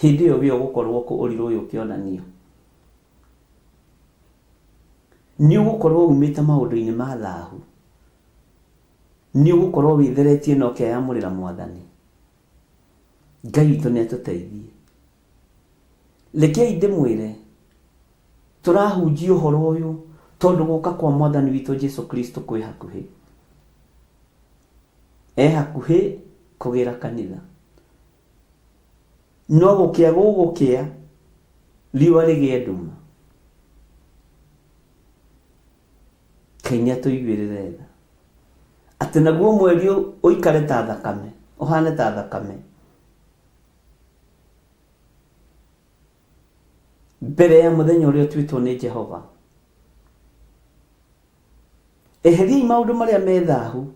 Hĩndĩ ĩyo we ũgũkorwo kũ ũrirũ ũyũ ũkĩonanio? Nĩ ũgũkorwo umĩte maũndũ-inĩ ma thahu. Nĩ ũgũkorwo wĩtheretie na ũkeyamũrĩra Mwathani. Ngai witũ nĩ atũteithie. Rekei ndĩmwĩre, tũrahunjia ũhoro ũyũ tondũ gũka kwa Mwathani witũ Jesu Kristo kwĩ hakuhĩ. E hakuhĩ kũgĩra kanitha. No gũkĩa gũgũkĩa, riũa rĩgĩe nduma. Ngai nĩ atũiguĩrĩre tha. Atĩ naguo mweri ũikare ta thakame, ũhane ta thakame. Mbere ya mũthenya ũrĩa ũtuĩtwo nĩ Jehova. Eheriai maũndũ marĩa me thahu,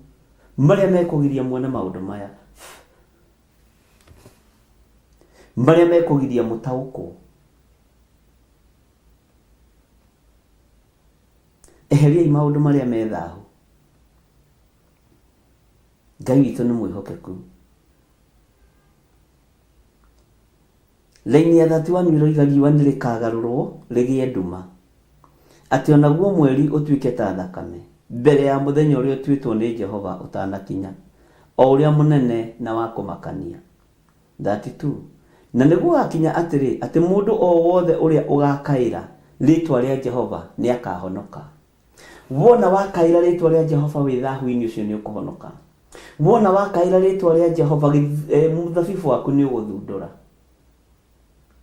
marĩa mekũgiria muone maũndũ maya. Marĩa mekũgiria mũtaũkwo. Eheriai maũndũ marĩa me thahu. Ngai witũ nĩ mwĩhokeku. Raini ya 31 ĩroiga riũa nĩ rĩkagarũrwo rĩgĩe nduma, atĩ o naguo mweri ũtuĩke ta thakame, mbere ya mũthenya ũrĩa ũtuĩtwo nĩ Jehova ũtanakinya, o ũrĩa mũnene na wa kũmakania. 32 na nĩgũgakinya atĩrĩ, atĩ mũndũ o wothe ũrĩa ũgakaĩra rĩĩtwa rĩa Jehova nĩakahonoka. Wona wakaĩra rĩĩtwa rĩa Jehova wĩ thahu-inĩ ũcio nĩũkũhonoka. Wona wakaĩra rĩĩtwa rĩa Jehova mũthabibũ waku nĩũgũthundũra.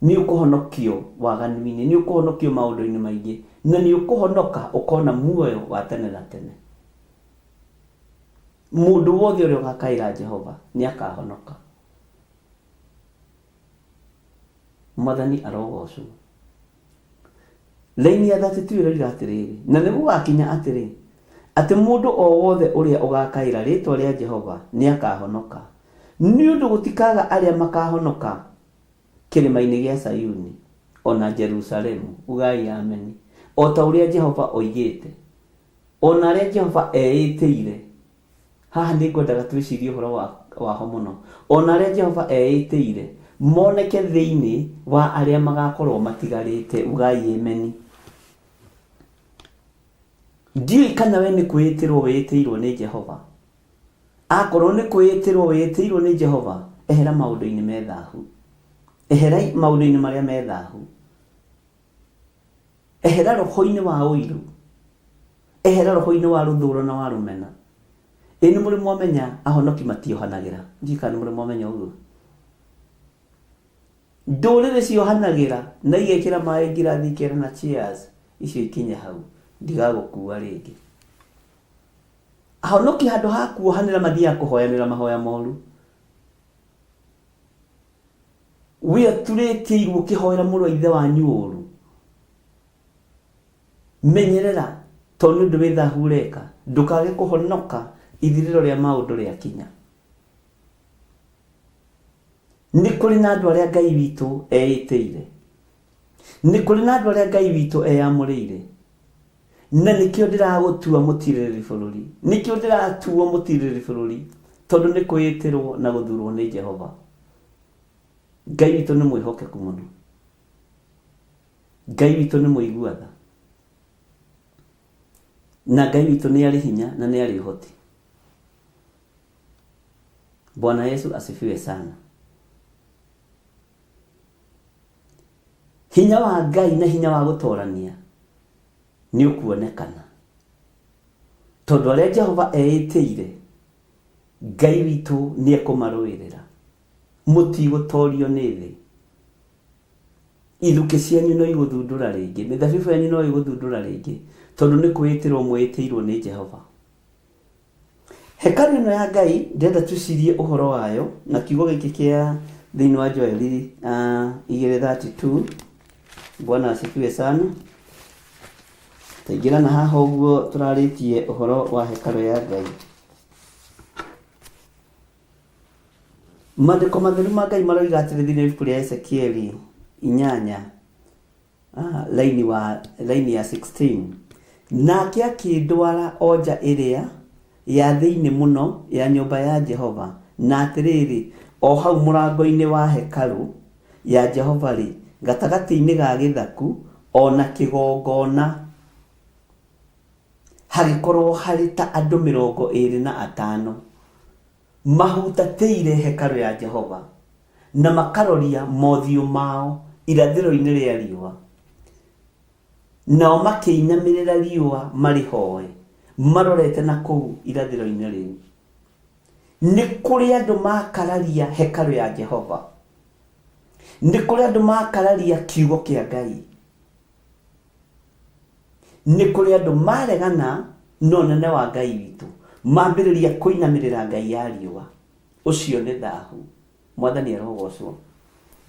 Nĩũkũhonokio waganu-inĩ, nĩũkũhonokio maũndũ-inĩ maingĩ, na nĩũkũhonoka ũkona muoyo wa tene na tene. Mũndũ wothe ũrĩa ũgakaĩra Jehova nĩakahonoka. Mwathani arogocwo. Raini ya 32 ĩroiga atĩrĩrĩ, na nĩgũgakinya atĩrĩ, atĩ mũndũ o wothe ũrĩa ũgakaĩra rĩĩtwa rĩa Jehova nĩakahonoka. Nĩ ũndũ gũtikaga arĩa makahonoka kĩrĩma-inĩ gĩa Sayuni, o na Jerusalemu. Ugai ameni. O ta ũrĩa Jehova oigĩte, o na arĩa Jehova eĩtĩire. Haha nĩ ngwendaga twĩcirie ũhoro wa, waho mũno. O na arĩa Jehova eĩtĩire moneke thĩinĩ wa arĩa magakorwo matigarĩte. Ugai ameni. Ndiũĩ kana we nĩ kwĩĩtĩrwo wĩĩtĩirwo nĩ Jehova. Akorwo nĩ kwĩĩtĩrwo wĩĩtĩirwo nĩ Jehova, ehera maũndũ-inĩ me thahu. Ehera maũndũ-inĩ marĩa me thahu. Ehera roho-inĩ wa ũiru. Ehera roho-inĩ wa rũthũũro na wa rũmena. Ĩ nĩ mũrĩ mwamenya ahonoki matiohanagĩra? Ndiũĩ kana nĩ mũrĩ mwamenya ũguo. Ndũrĩrĩ ciohanagĩra na igekĩra maĩ ngirathi ikerana cheers, icio ikinye hau, ndigagũkua rĩngĩ. Ahonoki handũ ha kuohanĩra mathiaga kũhoyanĩra mahoya moru. We ũturĩtie iru ũkĩhoera mũrũ wa ithe wanyu ũru. Menyerera, tondũ nĩ ũndũ wĩ thahu ũreka, ndũkage kũhonoka ithirĩro rĩa maũndũ rĩakinya. Nĩ kũrĩ na andũ arĩa Ngai witũ eĩtĩire. Nĩ kũrĩ na andũ arĩa Ngai witũ eyamũrĩire. Na nĩkĩo ndĩragũtua mũtirĩrĩri bũrũri. Nĩkĩo ndĩratuo mũtirĩrĩri bũrũri, tondũ nĩ kwĩĩtĩrwo na gũthurwo nĩ Jehova. Ngai witũ nĩ mwĩhokeku mũno. Ngai witũ nĩ mũigua tha. Na Ngai witũ nĩ arĩ hinya na nĩ arĩ ũhoti. Bwana Yesu asifiwe sana. Hinya wa Ngai na hinya wa gũtorania nĩ ũkuonekana. Tondũ arĩa Jehova eĩtĩire, Ngai witũ nĩ ekũmarũĩrĩra. Mũtigũtorio nĩ thĩ. Ithukĩ cianyu no igũthundũra rĩngĩ, mĩthabibũ yanyu no ĩgũthundũra rĩngĩ, tondũ nĩ kwĩĩtĩrwo mwĩĩtĩirwo nĩ Jehova. Hekarũ ĩno ya Ngai ndĩrenda twĩcirie ũhoro wayo na kiugo gĩkĩ kĩa thĩinĩ wa Joeli 2:32. Bwana asifiwe sana. Taingĩra na haha ũguo tũrarĩtie ũhoro wa hekarũ ya Ngai. Maandĩko matheru ma Ngai maroiga atĩrĩ thĩinĩ wa ibuku rĩa Ezekieli inyanya laini wa laini ya 16 nake akĩndwara o nja ĩrĩa ya thĩinĩ mũno ya nyũmba ya Jehova, na atĩrĩrĩ, o hau mũrango-inĩ wa hekarũ ya Jehova-rĩ, gatagatĩ-inĩ ga gĩthaku o na kĩgongona, hagĩkorũo harĩ ta andũ 25 mahutatĩire hekarũ ya Jehova, na makaroria mothiũ mao irathĩro-inĩ rĩa riũa, nao makĩinamĩrĩra riũa marĩhoe marorete na kũu irathĩro-inĩ rĩu. Nĩ kũrĩ andũ makararia hekarũ ya Jehova. Nĩ kũrĩ andũ makararia kiugo kĩa Ngai. Nĩ kũrĩ andũ maregana na ũnene wa Ngai witũ, mambĩrĩria kũinamĩrĩra ngai ya riũa. Ũcio nĩ thahu. Mwathani arogocwo.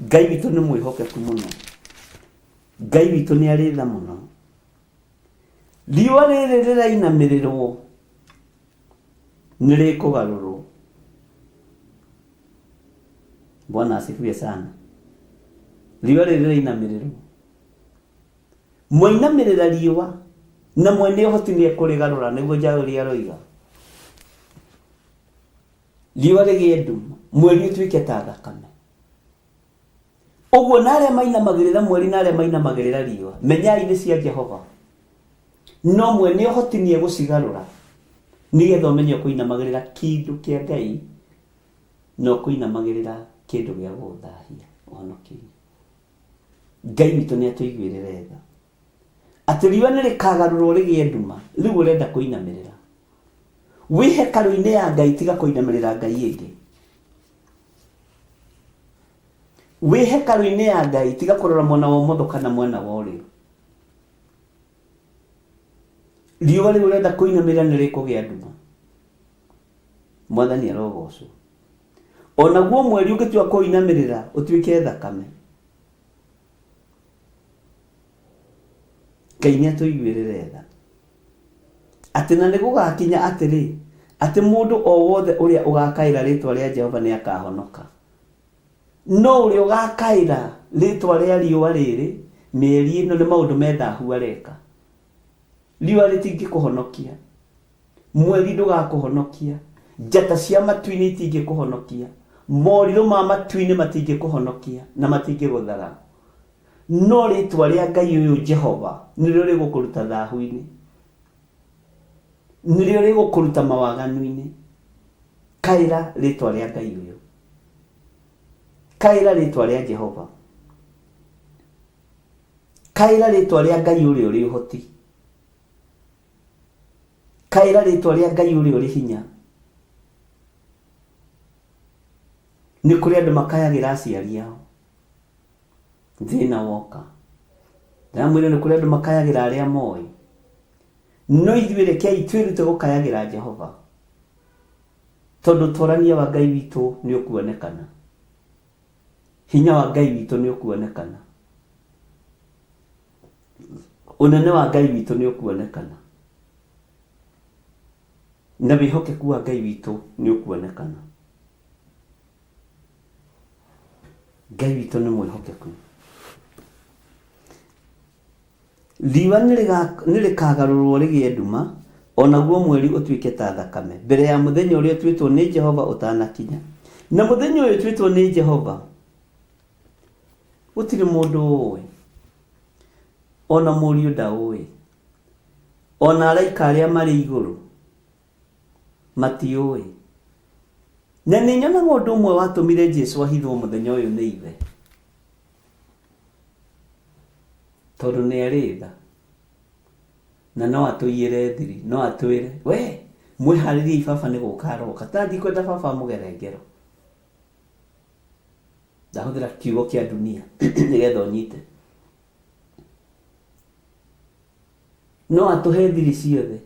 Ngai witũ nĩ mwĩhokeku mũno. Ngai witũ nĩ arĩ tha mũno. Riũa rĩrĩ rĩrainamĩrĩrwo nĩ rĩkũgarũrwo. Bwana asifiwe sana. Riũa rĩrĩ rĩrainamĩrĩrwo. Mwainamĩrĩra riũa na mwene ũhoti nĩ ekũrĩgarũra nĩguo Jaũri aroiga. Riũa rĩgĩe nduma, mweri ũtuĩke ta thakame. Ũguo na arĩa mainamagĩrĩra mweri na arĩa mainamagĩrĩra riũa, menyai nĩ cia Jehova. No mwene ũhoti nĩ egũcigarũra nĩgetha ũmenye ũkũinamagĩrĩra kĩndũ kĩa Ngai na ũkũinamagĩrĩra kĩndũ gĩa gũgũthahia ũhonokio-inĩ. Ngai witũ nĩ atũiguĩrĩre tha. Atĩ riũa nĩ rĩkagarũrwo rĩgĩe nduma, rĩu ũrenda kũinamĩrĩra. Wĩ hekarũ-inĩ ya Ngai tiga kũinamĩrĩra Ngai ĩngĩ. Wĩ hekarũ-inĩ ya Ngai tiga kũrora mwena wa ũmotho kana mwena wa ũrĩo. Riũa rĩu ũrenda kũinamĩrĩra nĩ rĩkũgĩa nduma. Mwathani arogocwo. Onaguo mweri ũngĩtua kũinamĩrĩra ũtuĩke thakame. Ngai nĩ atũiguĩrĩre tha. Atĩ na nĩ gũgakinya atĩrĩ, atĩ mũndũ o wothe ũrĩa ũgakaĩra rĩĩtwa rĩa Jehova nĩ akahonoka. No ũrĩa ũgakaĩra rĩĩtwa rĩa riũa rĩrĩ, mĩeri ĩno nĩ maũndũ me thahu areka. Riũa rĩtingĩkũhonokia, mweri ndũgakũhonokia, njata cia matu-inĩ itingĩkũhonokia, morirũ ma matu-inĩ matingĩkũhonokia na matingĩgũthara. No rĩĩtwa rĩa Ngai ũyũ Jehova nĩrĩo rĩgũkũruta thahu-inĩ, nĩrĩo rĩgũkũruta mawaganu-inĩ. Kaĩra rĩĩtwa rĩa Ngai ũyũ, kaĩra rĩĩtwa rĩa Jehova, kaĩra rĩĩtwa rĩa Ngai ũrĩa ũrĩ ũhoti, kaĩra rĩĩtwa rĩa Ngai ũrĩa ũrĩ hinya. Nĩ kũrĩ andũ makayagĩra aciari ao thĩna woka. Ndĩramwĩra nĩ kũrĩ andũ makayagĩra arĩa moĩ. No ithuĩ rekei twĩrute gũkayagĩra Jehova, tondũ ũtorania wa Ngai witũ nĩ ũkuonekana. Hinya wa Ngai witũ nĩ ũkuonekana. Ũnene wa Ngai witũ nĩ ũkuonekana, na wĩhokeku wa Ngai witũ nĩ ũkuonekana. Ngai witũ nĩ mwĩhokeku. Riũa nĩ rĩkaagarũrũo rĩgĩe nduma, o naguo mweri ũtuĩke ta thakame, mbere ya mũthenya ũrĩa ũtuĩtwo nĩ Jehova ũtanakinya. Na mũthenya ũyũ ũtuĩtwo nĩ Jehova, gũtirĩ mũndũ ũũĩ, o na Mũriũ ndaũĩ, o na araika arĩa marĩ igũrũ matiũĩ. Na nĩ nyonaga ũndũ ũmwe watũmire Jesu ahithwo mũthenya ũyũ nĩ Ithe. Tondũ nĩ arĩ tha na no atũiyĩre thiri, no atwĩre we mwĩharĩriei baba nĩ gũka aroka, ta ndikwenda baba amũgere ngero. Ndahũthĩra kiugo kĩa dunia nĩgetha ũnyite. No atũhe thiri ciothe,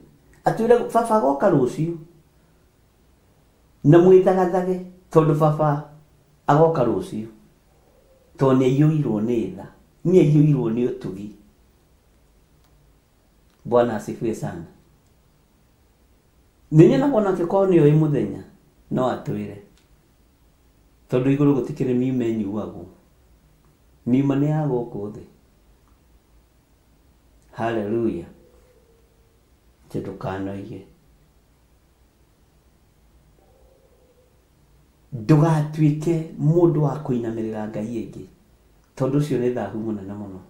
atwĩre baba agoka rũciũ na mwĩthagathage tondũ baba agoka rũciũ. Tondũ nĩ aiyũirwo nĩ tha, nĩ aiyũirwo nĩ ũtugi. Bwana asifiwe sana. Nĩ nyonaga onake korwo nĩ oĩ mũthenya no atwĩre, tondũ igũrũ gũtikĩrĩ miuma ĩnyuagwo, miuma nĩ ya gũkũ thĩ. Haleluya. Atĩ ndũkanoige. Ndũgatuĩke mũndũ wa kũinamĩrĩra ngai ĩngĩ, tondũ ũcio nĩ thahu mũnene mũno.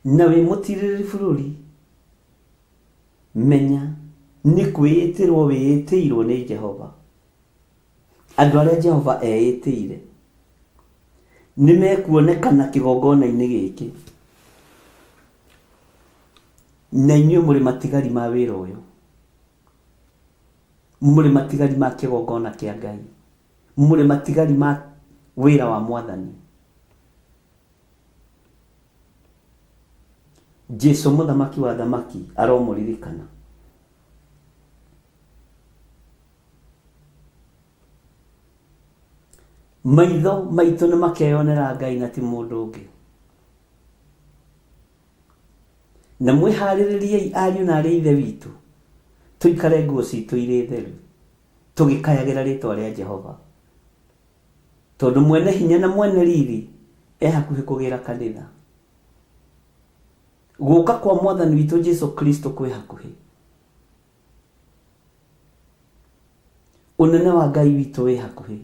Na wĩ mũtirĩrĩri bũrũri, menya nĩ kwĩĩtĩrwo wĩĩtĩirwo nĩ Jehova. Andũ arĩa Jehova eĩtĩire nĩ mekuonekana kĩgongona-inĩ gĩkĩ, na inyuĩ mũrĩ matigari ma wĩra ũyũ. Mũrĩ matigari ma kĩgongona kĩa Ngai. Mũrĩ matigari ma wĩra wa Mwathani. Jesu mũthamaki wa athamaki aromũririkana. Maitho maitũ nĩ makeyonera Ngai na ti mũndũ ũngĩ. Na mwĩharĩrĩriei ariũ na aarĩ a Ithe witũ, tũikare nguo citũ irĩ theru, tũgĩkayagĩra rĩĩtwa rĩa Jehova, tondũ mwene hinya na mwene riri e hakuhĩ kũgĩra kanitha. Gũka kwa Mwathani witũ Jesu Kristo kwĩ hakuhĩ. Ũnene wa Ngai witũ wĩ hakuhĩ.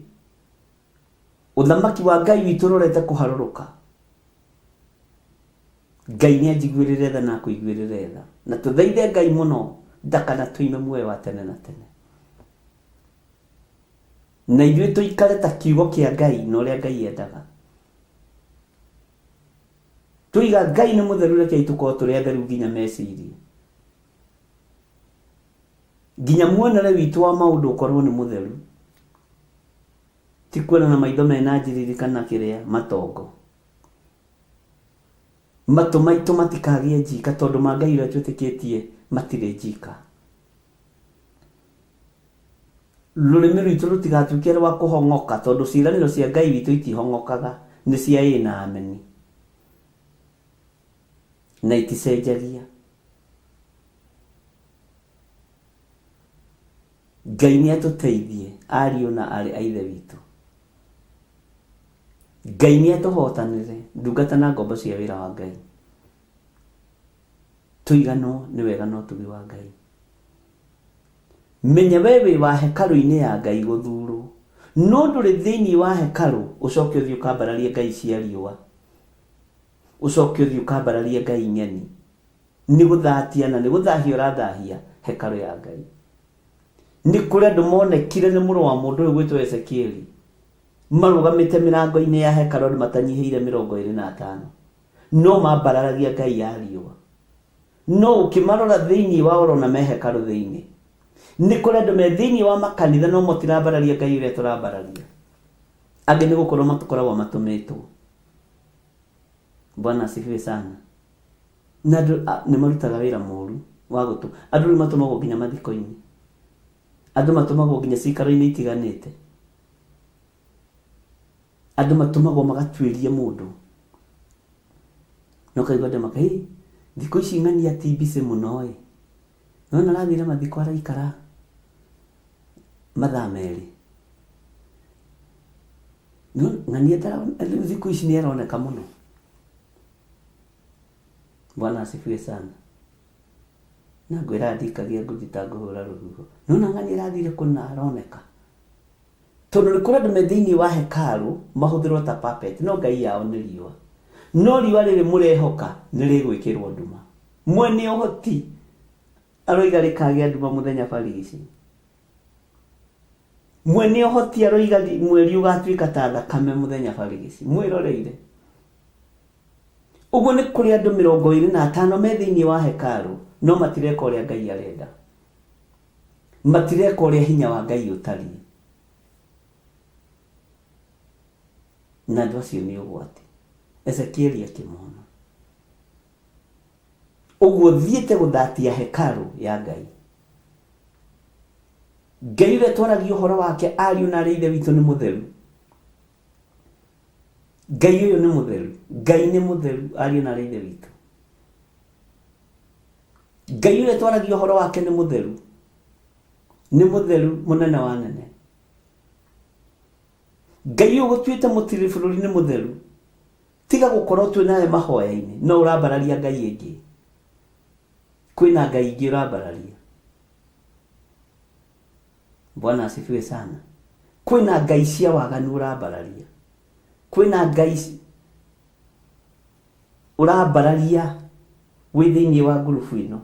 Ũthamaki wa Ngai witũ ũrorete kũharũrũka. Ngai nĩ anjiguĩrĩre tha na akũiguĩrĩre tha. Na tũthaithe Ngai mũno ndakanatũime muoyo wa tene na tene. Na ithuĩ tũikare ta kiugo kĩa Ngai na ũrĩa Ngai endaga. Tũiga Ngai nĩ mũtheru rekei tũkorwo tũrĩ atheru nginya meciria. Nginya muonere witũ wa maũndũ ũkorwo nĩ mũtheru. Ti kuona na maitho mena njiriri kana kĩrĩa, matongo. Matũ maitũ matikagĩe njika tondũ ma Ngai ũrĩa twĩtĩkĩtie matirĩ njika. Rũrĩmĩ rwitũ rũtigatuĩke rwa kũhong'oka tondũ ciĩranĩro cia Ngai witũ itihong'okaga, nĩ cia ĩĩ na ameni na iticenjagia. Ngai nĩ atũteithie ariũ na aarĩ a Ithe witũ. Ngai nĩ atũhotanĩre ndungata na ngombo cia wĩra wa Ngai. Tũiganwo nĩ wega na ũtugi wa Ngai. Menya we wĩ wa hekarũ-inĩ ya Ngai gũthurwo. No ndũrĩ thĩinĩ wa hekarũ ũcoke ũthiĩ ũkambararie ngai cia riũa. Ũcoke ũthiĩ ũkambararie ngai ng'eni. Nĩ gũthatia na nĩ gũthahia ũrathahia hekarũ ya Ngai. Nĩ kũrĩ andũ monekire nĩ mũrũ wa mũndũ ũyũ gwĩtwo Ezekieli, marũgamĩte mĩrango-inĩ ya hekarũ andũ matanyihĩire 25, no mambararagia ngai ya riũa. No ũkĩmarora thĩinĩ wao ũrona me hekarũ thĩinĩ. Nĩ kũrĩ andũ me thĩinĩ wa makanitha no motirambararia Ngai ũrĩa tũrambararia. Angĩ nĩ gũkorwo matũkoragwo matũmĩtwo. Bwana asifiwe sana. Na andũ nĩ marutaga wĩra mũru wa gũtũ. Andũ rĩu matũmagwo nginya mathiko-inĩ. Andũ matũmagwo nginya cikaro-inĩ itiganĩte. Andũ matũmagwo magatuĩrie mũndũ. Na ũkaigua andũ maka, "Hĩ, thikũ ici ng'ania ti busy mũno ĩ. Nĩwona arathire mathiko araikara mathaa merĩ. No ng'ania rĩu thikũ ici nĩ aroneka mũno. Bwana asifiwe sana. Na ngwĩraga ndikagia nguthi ta ngũhũra rũhuho. Nĩwona ng'ania arathire kũna aroneka. Tondũ nĩ kũrĩ andũ me thĩinĩ wa hekarũ mahũthĩrwo ta puppet, no ngai yao nĩ riũa. No riũa rĩrĩ mũrehoka nĩ rĩgwĩkĩrwo nduma. Mwene ũhoti aroiga rĩkagĩa nduma mũthenya barigici. Mwene ũhoti aroiga mweri ũgatuĩka ta thakame mũthenya barigici. Mwĩroreire. Ũguo nĩ kũrĩ andũ 25 me thĩinĩ wa hekarũ no matireka ũrĩa Ngai arenda. Matireka ũrĩa hinya wa Ngai ũtariĩ. Na andũ acio nĩ ũgwati. Ezekieli akĩmona. Ũguo thiĩte gũthatia hekarũ ya Ngai. Ngai ũrĩa twaragia ũhoro wake ariũ na arĩ ithe witũ nĩ mũtheru. Ngai ũyũ nĩ mũtheru. Ngai nĩ mũtheru ariũ na arĩ ithe witũ. Ngai ũrĩa twaragia ũhoro wake nĩ mũtheru. Nĩ mũtheru mũnene wa nene. Ngai ũyũ ũgũtuĩte mũtirĩ bũrũri nĩ mũtheru. Tiga gũkorwo twĩ nawe mahoya-inĩ no ũrambararia Ngai ĩngĩ. Kwĩna Ngai ingĩ ũrambararia. Bwana asifiwe sana. Kwĩna Ngai cia waganu ũrambararia. Kwĩna Ngai ũrambararia wĩ thĩinĩ wa ngurubu ĩno.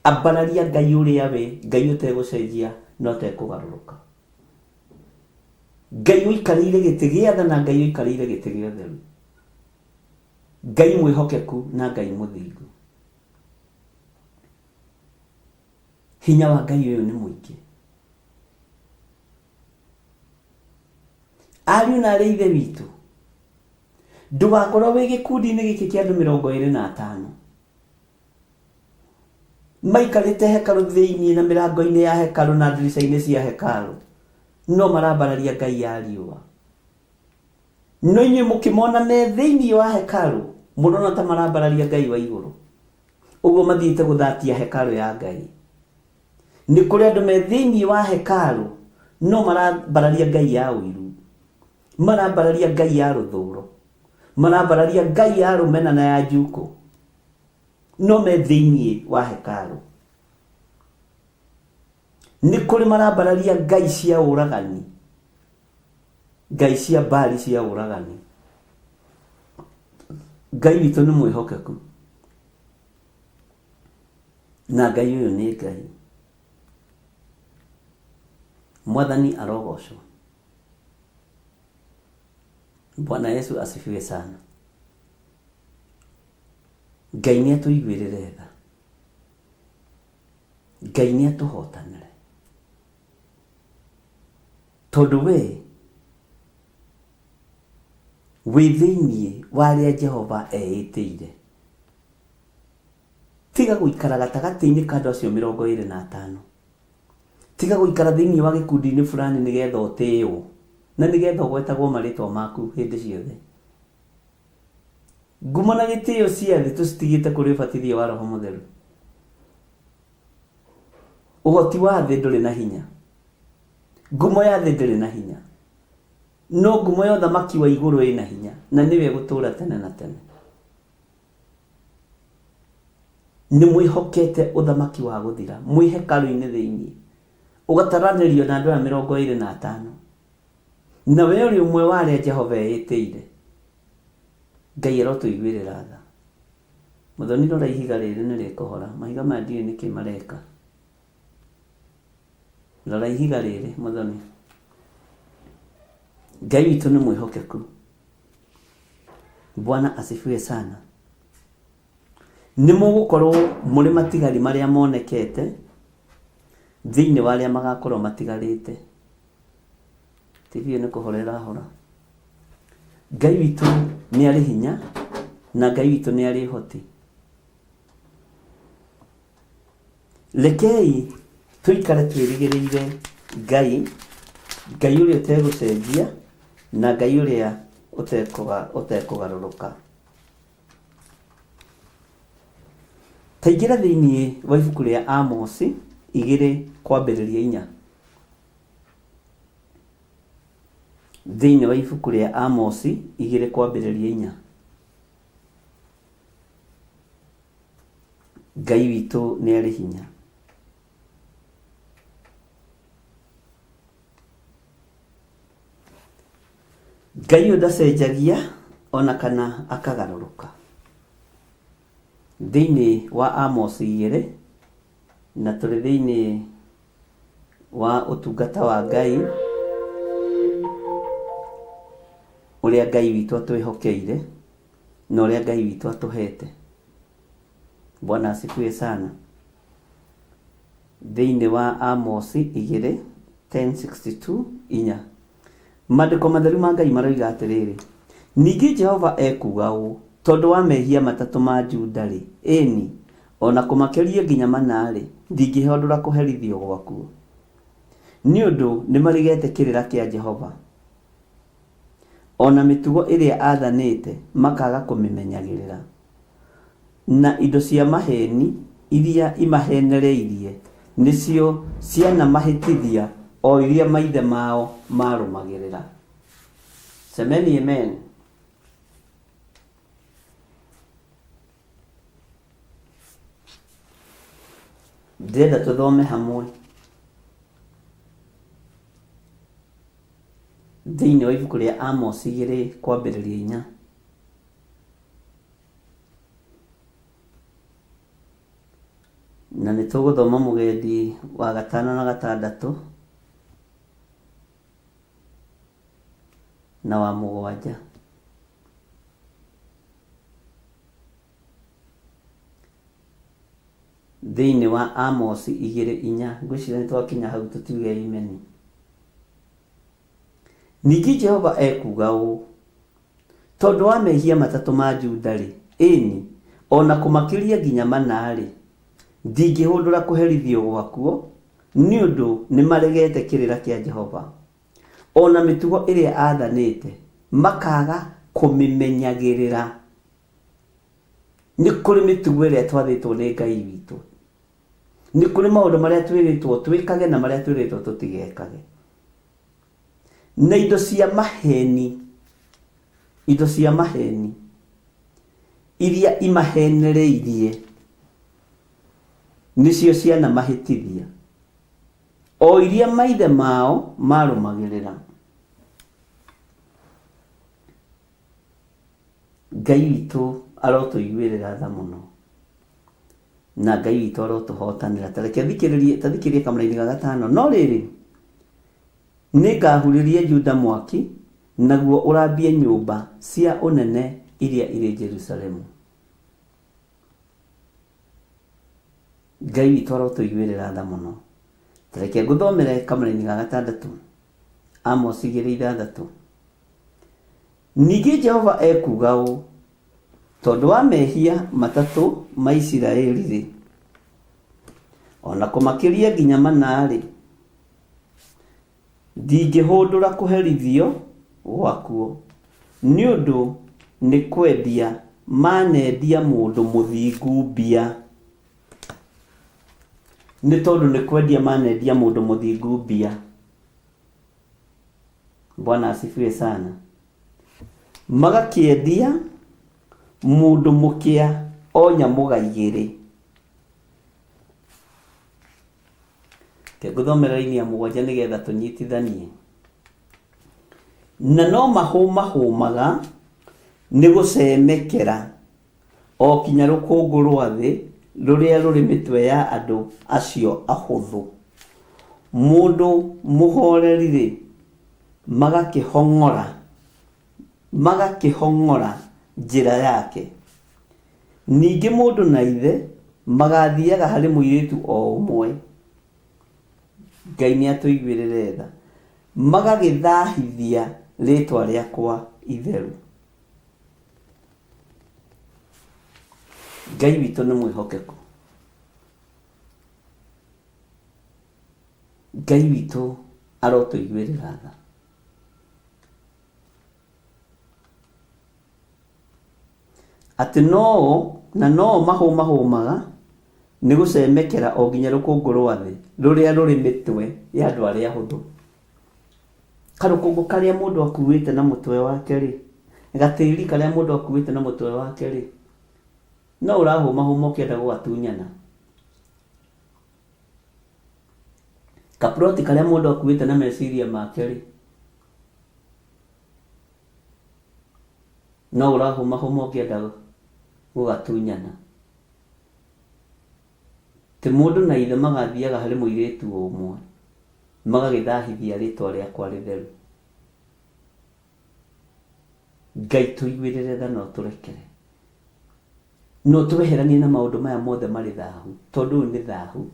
Ambararia Ngai ũrĩa we, Ngai ũtegũcenjia na ũtekũgarũrũka. Ngai ũikarĩire gĩtĩ gĩa tha na Ngai ũikarĩire gĩtĩ gĩa ũtheru. Ngai mwĩhokeku na Ngai mũthingu. Hinya wa Ngai ũyũ nĩ mũingĩ. Ariũ na arĩ ithe witũ, ndũgakorwo wĩ gĩkundi-inĩ gĩkĩ kĩa andũ 25 maikarĩte hekarũ thĩinĩ na mĩrango-inĩ ya hekarũ na ndirica-inĩ cia hekarũ, no marambararia ngai ya riũa. No inyuĩ mũkĩmona me thĩinĩ wa hekarũ, mũrona ta marambararia Ngai wa igũrũ. Ũguo mathiĩte gũthatia hekarũ ya Ngai. Nĩ kũrĩ andũ me thĩinĩ wa hekarũ, no marambararia ngai ya ũiru. Marambararia ngai ya rũthũũro. Marambararia ngai ya rũmena na ya njukũ. No me thĩinĩ wa hekarũ. Nĩ kũrĩ marambararia ngai cia ũragani. Ngai cia Baali cia ũragani. Ngai witũ nĩ mwĩhokeku. Na Ngai ũyũ nĩ Ngai. Mwathani arogocwo. Bwana Yesu asifiwe sana. Ngai nĩ atũiguĩrĩre tha. Ngai nĩ atũhotanĩre. Tondũ we wĩ thĩinĩ wa arĩa Jehova eĩtĩire. Tiga gũikara gatagatĩ-inĩ ka andũ acio 25. Tiga gũikara thĩinĩ wa gĩkundi-inĩ fulani nĩgetha ũtĩĩo na nĩgetha ũgwetagwo marĩtwa maku hĩndĩ ciothe. Ngumo na gĩtĩo cia thĩ tũcitigĩte kũrĩ ũbatithio wa Roho Mũtheru. Ũhoti wa thĩ ndũrĩ na hinya. Ngumo ya thĩ ndĩrĩ na hinya. No ngumo ya ũthamaki wa igũrũ ĩna hinya na nĩyo ĩgũtũũra tene na tene. Nĩ mwĩhokete ũthamaki wa gũthira mwĩ hekarũ-inĩ thĩinĩ, ũgataranĩrio na andũ aya 25, na we ũrĩ ũmwe wa arĩa Jehova eĩtĩire. Ngai arotũiguĩrĩra tha. Mũthoni rora ihiga rĩrĩ nĩ rĩkũhora. Mahiga maya ndiũĩ nĩkĩ mareka. Rora ihiga rĩrĩ Mũthoni. Ngai witũ nĩ mwĩhokeku. Bwana asifiwe sana. Nĩ mũgũkorwo mũrĩ matigari marĩa monekete thĩinĩ wa arĩa magakorwo matigarĩte. TV ĩyo nĩ kũhora ĩrahora. Ngai witũ nĩ arĩ hinya na Ngai witũ nĩ arĩ ũhoti. Rekei tũikare twĩrĩgĩrĩire Ngai, Ngai ũrĩa ũtegũcenjia na Ngai ũrĩa ũtekũgarũrũka. Ta ingĩra thĩinĩ wa ibuku rĩa Amosi igĩrĩ kwambĩrĩria inya. Thĩinĩ wa ibuku rĩa Amosi igĩrĩ kwambĩrĩria inya. Ngai witũ nĩ arĩ hinya. Ngai ũyũ ndacenjagia ona kana akagarũrũka. Thĩinĩ wa Amosi igĩrĩ, na tũrĩ thĩinĩ wa ũtungata wa Ngai, ũrĩa Ngai witũ atwĩhokeire, na ũrĩa Ngai witũ atũhete. Bwana asifiwe sana. Thĩinĩ wa Amosi igĩrĩ, 10:62, inya. Maandĩko matheru ma Ngai maroiga atĩrĩrĩ, Ningĩ Jehova ekuuga ũũ, Tondũ wa mehia matatũ ma Juda-rĩ, ĩĩ-ni, o na kũmakĩria nginya mana-rĩ, ndingĩhondũra kũherithio gwakuo. Nĩ ũndũ nĩmaregete kĩrĩra kĩa Jehova, o na mĩtugo ĩrĩa aathanĩte makaaga kũmĩmenyagĩrĩra. Na indo cia maheeni iria imaheenereirie nĩcio cianamahĩtithia, o iria maithe mao maarũmagĩrĩra. Semeni amen. Ndĩrenda tũthome hamwe thĩinĩ wa ibuku rĩa Amosi igĩrĩ kwambĩrĩria inya. Na nĩ tũgũthoma mũgendi wa gatano na gatandatũ na wa mũgwanja. Thĩinĩ wa Amosi igĩrĩ inya, ngwĩciria nĩ twakinya hau tũtiuge imeni. Ningĩ Jehova ekuuga ũũ, Tondũ wa mehia matatũ ma Juda-rĩ, ĩĩ-ni, o na kũmakĩria nginya mana-rĩ, ndingĩhũndũra kũherithio gwakuo, nĩ ũndũ nĩmaregete kĩrĩra kĩa Jehova, o na mĩtugo ĩrĩa aathanĩte, makaaga kũmĩmenyagĩrĩra. Nĩ kũrĩ mĩtugo ĩrĩa twathĩtwo nĩ Ngai witũ. Nĩ kũrĩ maũndũ marĩa twĩrĩtwo twĩkage na marĩa twĩrĩtwo tũtigekage. Na indo cia maheni, indo cia maheni iria imahenereirie nĩcio cianamahĩtithia, o iria maithe mao marũmagĩrĩra. Ngai witũ arotũiguĩrĩra tha mũno na Ngai witũ arotũhotanĩra. Ta reke thikĩrĩrie, ta thikĩrĩria kamũraini ga gatano. No rĩrĩ, nĩngahurĩria Juda mwaki, naguo ũrambie nyũmba cia ũnene iria irĩ Jerusalemu. Ngai witũ arotũiguĩrĩra tha mũno. Ta reke ngũthomere kamũraini ga gatandatũ, Amosi igĩrĩ ithathatũ. Ningĩ Jehova ekuuga ũũ, Tondũ wa mehia matatũ ma Isiraeli-rĩ, o na kũmakĩria nginya mana-rĩ, ndingĩhũndũra kũherithio gwakuo, nĩ ũndũ nĩ kwendia maanendia mũndũ mũthingu mbia. Nĩ tondũ nĩ kwendia maanendia mũndũ mũthingu mbia. Bwana asifiwe sana. Magakĩendia mũndũ mũkĩa o nyamũga igĩrĩ. Reke ngũthomere raini ya mũgwanja nĩgetha tũnyitithanie. Na no mahũmahũmaga nĩ gũcemekera o kinya rũkũngũ rwa thĩ rũrĩa rũrĩ mĩtwe ya andũ acio ahũthũ. Mũndũ mũhoreri-rĩ, magakĩhong'ora, magakĩhong'ora njĩra yake. Ningĩ mũndũ na ithe magathiaga harĩ mũirĩtu o ũmwe, Ngai nĩatũiguĩrĩre tha, magagĩthahithia rĩĩtwa rĩakwa itheru. Ngai witũ nĩ mwĩhokeku. Ngai witũ arotũiguĩrĩra tha. Atĩ noo na noo mahũmahũmaga. Nĩ gũcemekera o nginya rũkũngũ rwa thĩ rũrĩa rũrĩ mĩtwe ya andũ arĩa ahũthũ. Karũkũngũ karĩa mũndũ akuĩte na mũtwe wake-rĩ, gatĩri karĩa mũndũ akuĩte na mũtwe wake-rĩ, no ũrahũmahũma ũkĩenda gũgatunyana. Kaploti karĩa mũndũ akuĩte na meciria make-rĩ, no ũrahũmahũma ũkĩenda gũgatunyana. Atĩ mũndũ na ithe magathiaga harĩ mũirĩtu o ũmwe, magagĩthahithia rĩĩtwa rĩakwa rĩtheru. Ngai tũiguĩrĩre tha na ũtũrekere. Na ũtweheranie na maũndũ maya mothe marĩ thahu, tondũ ũyũ nĩ thahu.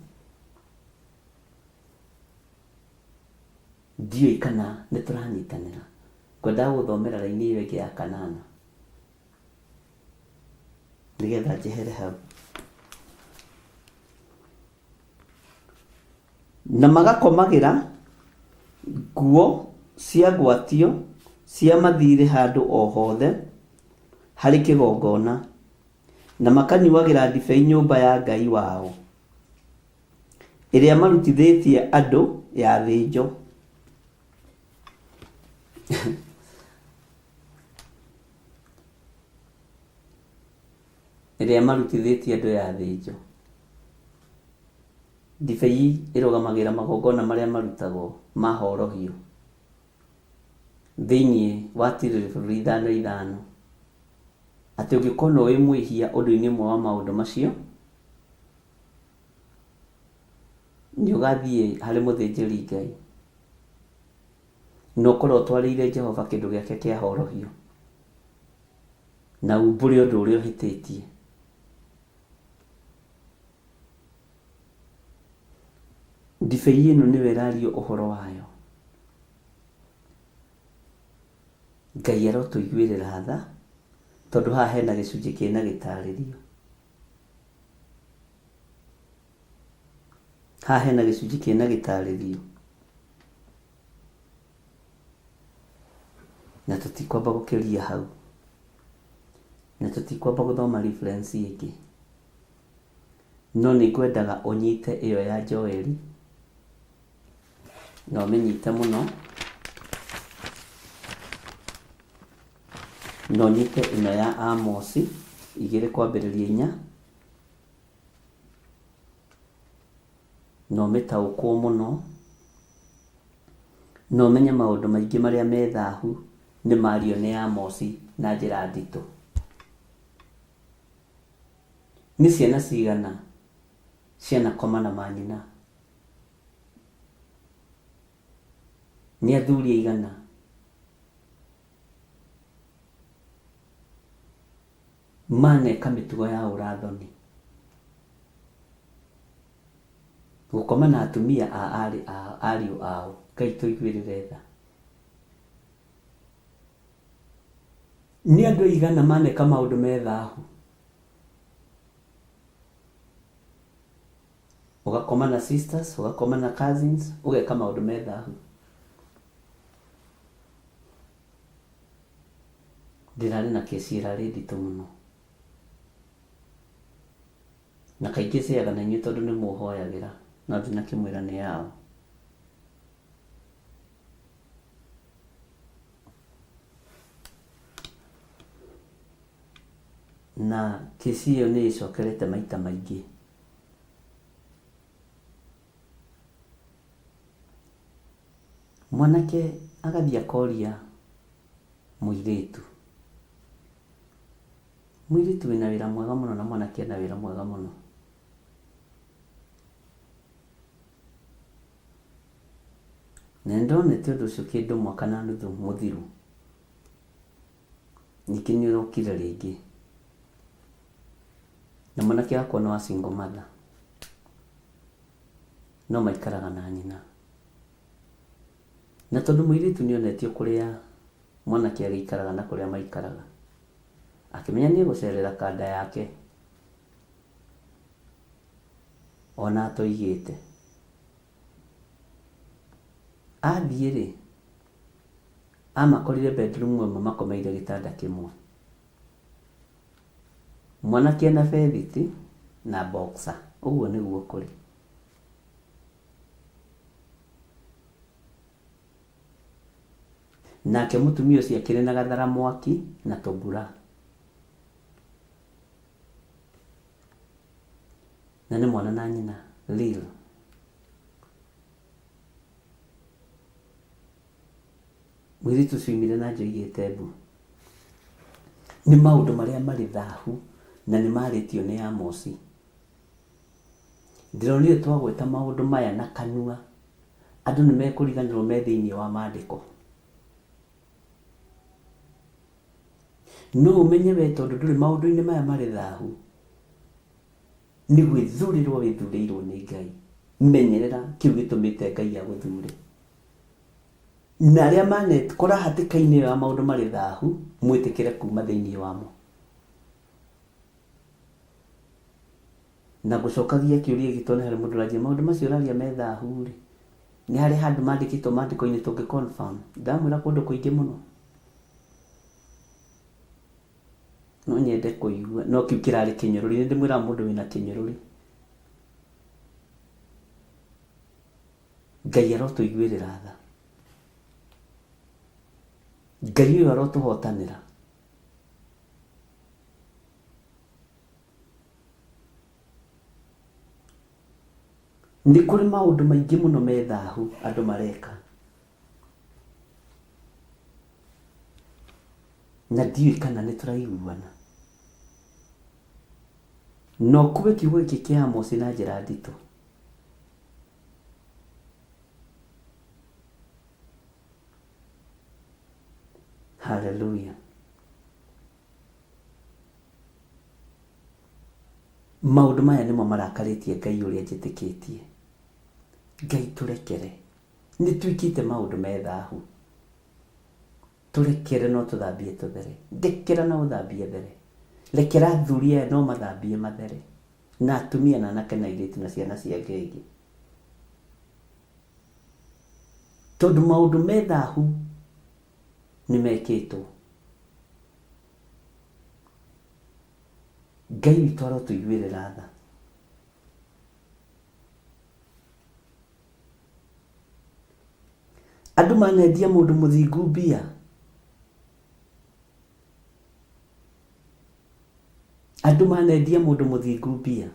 Ndiũĩ kana nĩ tũranyitanĩra. Ngwendaga gũthomera raini ĩyo ĩngĩ ya kanana. Nĩgetha njehere hau. Na magakomagĩra nguo cia ngwatio cia mathiirĩ handũ o hothe harĩ kĩgongona, na makanyuagĩra ndibei nyũmba ya Ngai wao, ĩrĩa marutithĩtie andũ yathĩnjo. Ĩrĩa marutithĩtie andũ yathĩnjo. Ndibei ĩrũgamagĩrĩra magongona marĩa marutagwo ma horohio thĩinĩ wa tirĩrĩ bũrũri ithano ithano, atĩ ũngĩkonwo wĩ mwĩhia ũndũ-inĩ ũmwe wa maũndũ macio, nĩ ũgathiĩ harĩ mũthĩnjĩri Ngai na ũkorwo ũtwarĩire Jehova kĩndũ gĩake kĩa horohio. Na umbũre ũndũ ũrĩa ũhĩtĩtie. Ndibei ĩno nĩyo ĩrario ũhoro wayo. Ngai arotũiguĩrĩra tha, tondũ haha hena gĩcunjĩ kĩna gĩtarĩrio. Haha hena gĩcunjĩ kĩna gĩtarĩrio. Na tũtikwamba gũkĩria hau. Na tũtikwamba gũthoma reference ĩngĩ. No nĩ ngwendaga ũnyite ĩyo ya Joeli, na ũmĩnyite mũno, na ũnyite ĩno ya Amosi, igĩrĩ kwambĩrĩria inya. Na ũmĩtaũkwo mũno, na ũmenye maũndũ maingĩ marĩa me thahu nĩ mario nĩ Amosi na njĩra nditũ. Nĩ ciana cigana cianakoma na manyina? Nĩ athuri aigana? Maneka mĩtugo ya ũra-thoni. Gũkoma na atumia a aarĩ ao, ariũ ao. Ngai tũiguĩrĩre tha. Nĩ andũ aigana maneka maũndũ me thahu? Ũgakoma na sisters, ũgakoma na cousins, ũgeka maũndũ me thahu. Ndĩrarĩ na kesi ĩrarĩ nditũ mũno. Na kaingĩ cĩaga na inyuĩ tondũ nĩ mũhoyagĩra, no ndinakĩmwĩra nĩ yaũ. Na kesi ĩyo nĩ ĩcokerete maita maingĩ. Mwanake agathiĩ akoria mũirĩtu, mũirĩtu wĩna wĩra mwega mũno na mwanake ena wĩra mwega mũno. Na nĩndonete ũndũ ũcio kĩndũ mwaka na nuthu mũthiru, ningĩ nĩ ũrokire rĩngĩ. Na mwanake wakwa nĩ wa single mother, no maikaraga na nyina. Na tondũ mũirĩtu nĩ onetio kũrĩa mwanake agĩikaraga na kũrĩa maikaraga, akĩmenya nĩ egũcerera kanda yake ona atoigĩte. Athiĩ-rĩ, amakorire bedroom ĩmwe makomeire gĩtanda kĩmwe. Mwanake ena bethiti na boxer. Ũguo nĩguo kũrĩ. Nake mũtumia ũcio akĩrĩ na gathara mwaki na tũmbura. Na nĩ mwana na nyina real. Mũirĩtu ũcio oimire na nja oigĩte mbu. Nĩ maũndũ marĩa marĩ thahu na nĩ marĩtio nĩ Amosi. Ndĩronire twagweta maũndũ maya na kanua, andũ nĩ mekũriganĩrwo me thĩinĩ wa mandĩko. No ũmenye we tondũ ndũrĩ maũndũ-inĩ maya marĩ thahu, nĩ gwĩthurĩrwo wĩthurĩirwo nĩ Ngai. Menyerera kĩu gĩtũmĩte Ngai agũthure. Na arĩa manekora hatĩka-inĩ ĩyo ya maũndũ marĩ thahu, mwĩtĩkĩre kuma thĩinĩ wamo. Na ngũcokagia kĩũria gĩkĩ tondũ nĩ harĩ mũndũ ũranjĩra maũndũ macio ũraria me thahu rĩ, nĩ harĩ handũ mandĩkĩtwo mandĩko-inĩ tũngĩ confirm? Ndamwĩra kũndũ kũingĩ mũno. No nyende kũigua, no kĩu kĩrarĩ kĩnyũrũri, nĩ ndĩmwĩraga mũndũ wĩna kĩnyũrũri. Ngai arotũiguĩrĩra tha. Ngai ũyũ arotũhotanĩra. Nĩ kũrĩ maũndũ maingĩ mũno me thahu andũ mareka. Na ndiũĩ kana nĩ tũraiguana. Na ũkue kiugo gĩkĩ kĩa Amosi na njĩra nditũ. Hallelujah. Maũndũ maya nĩmo marakarĩtie Ngai ũrĩa njĩtĩkĩtie. Ngai tũrekere. Nĩ twĩkĩte maũndũ me thahu. Tũrekere no tũthambie tũthere. Ndekera na ũthambie there. Rekera athuri aya no mathambie mathere. Na atumia na anake na airĩtu na ciana cia ngenge. Tondũ maũndũ me thahu nĩ mekĩtwo. Ngai witũ arotũiguĩrĩra tha. Andũ manendia mũndũ mũthingu mbia. Andũ manendia mũndũ mũthingu mbia.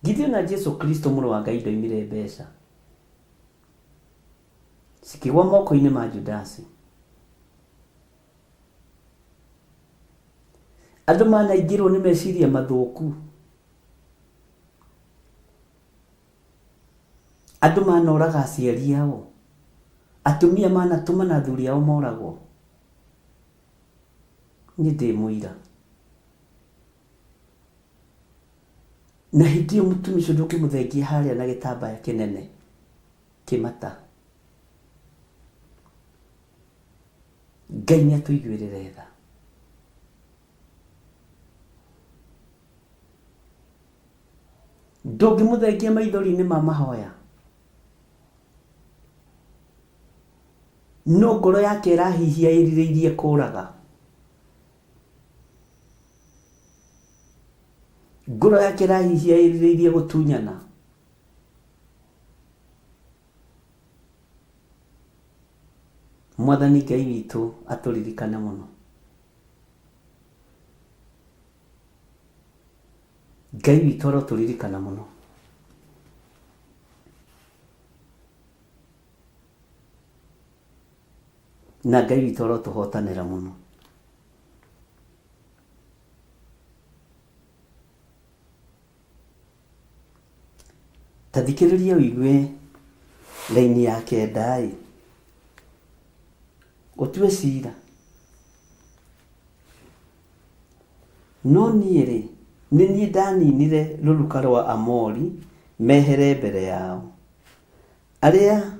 Githĩ ona Jesu Kristo mũrũ wa Ngai ndoimire mbeca. Cikĩgwa moko-inĩ ma Judasi. Andũ manaingĩrwo nĩ meciria mathũku. Andũ manoraga aciari ao. Atumia manatũmana athuri ao moragwo. Niĩ ndĩ mũira. Na hĩndĩ ĩyo mũtumia ũcio ndũngĩmũthengia harĩa na gĩtambaya kĩnene kĩmata. Ngai nĩ atũiguĩrĩre tha. Ndũngĩmũthengia maithori-inĩ ma mahoya. No ngoro yake ĩrahihia ĩrirĩirie kũraga. Ngoro yake ĩrahihia ĩrirĩirie gũtunyana. Mwathani Ngai witũ atũririkane mũno. Ngai witũ arotũririkana mũno. Na Ngai witũ arotũhotanĩra mũno. Ta thikĩrĩria ũigue raini ya kenda-ĩ, ũtue cira. No niĩ-rĩ, nĩ niĩ ndaninire rũruka rwa Aamori mehere mbere yao, arĩa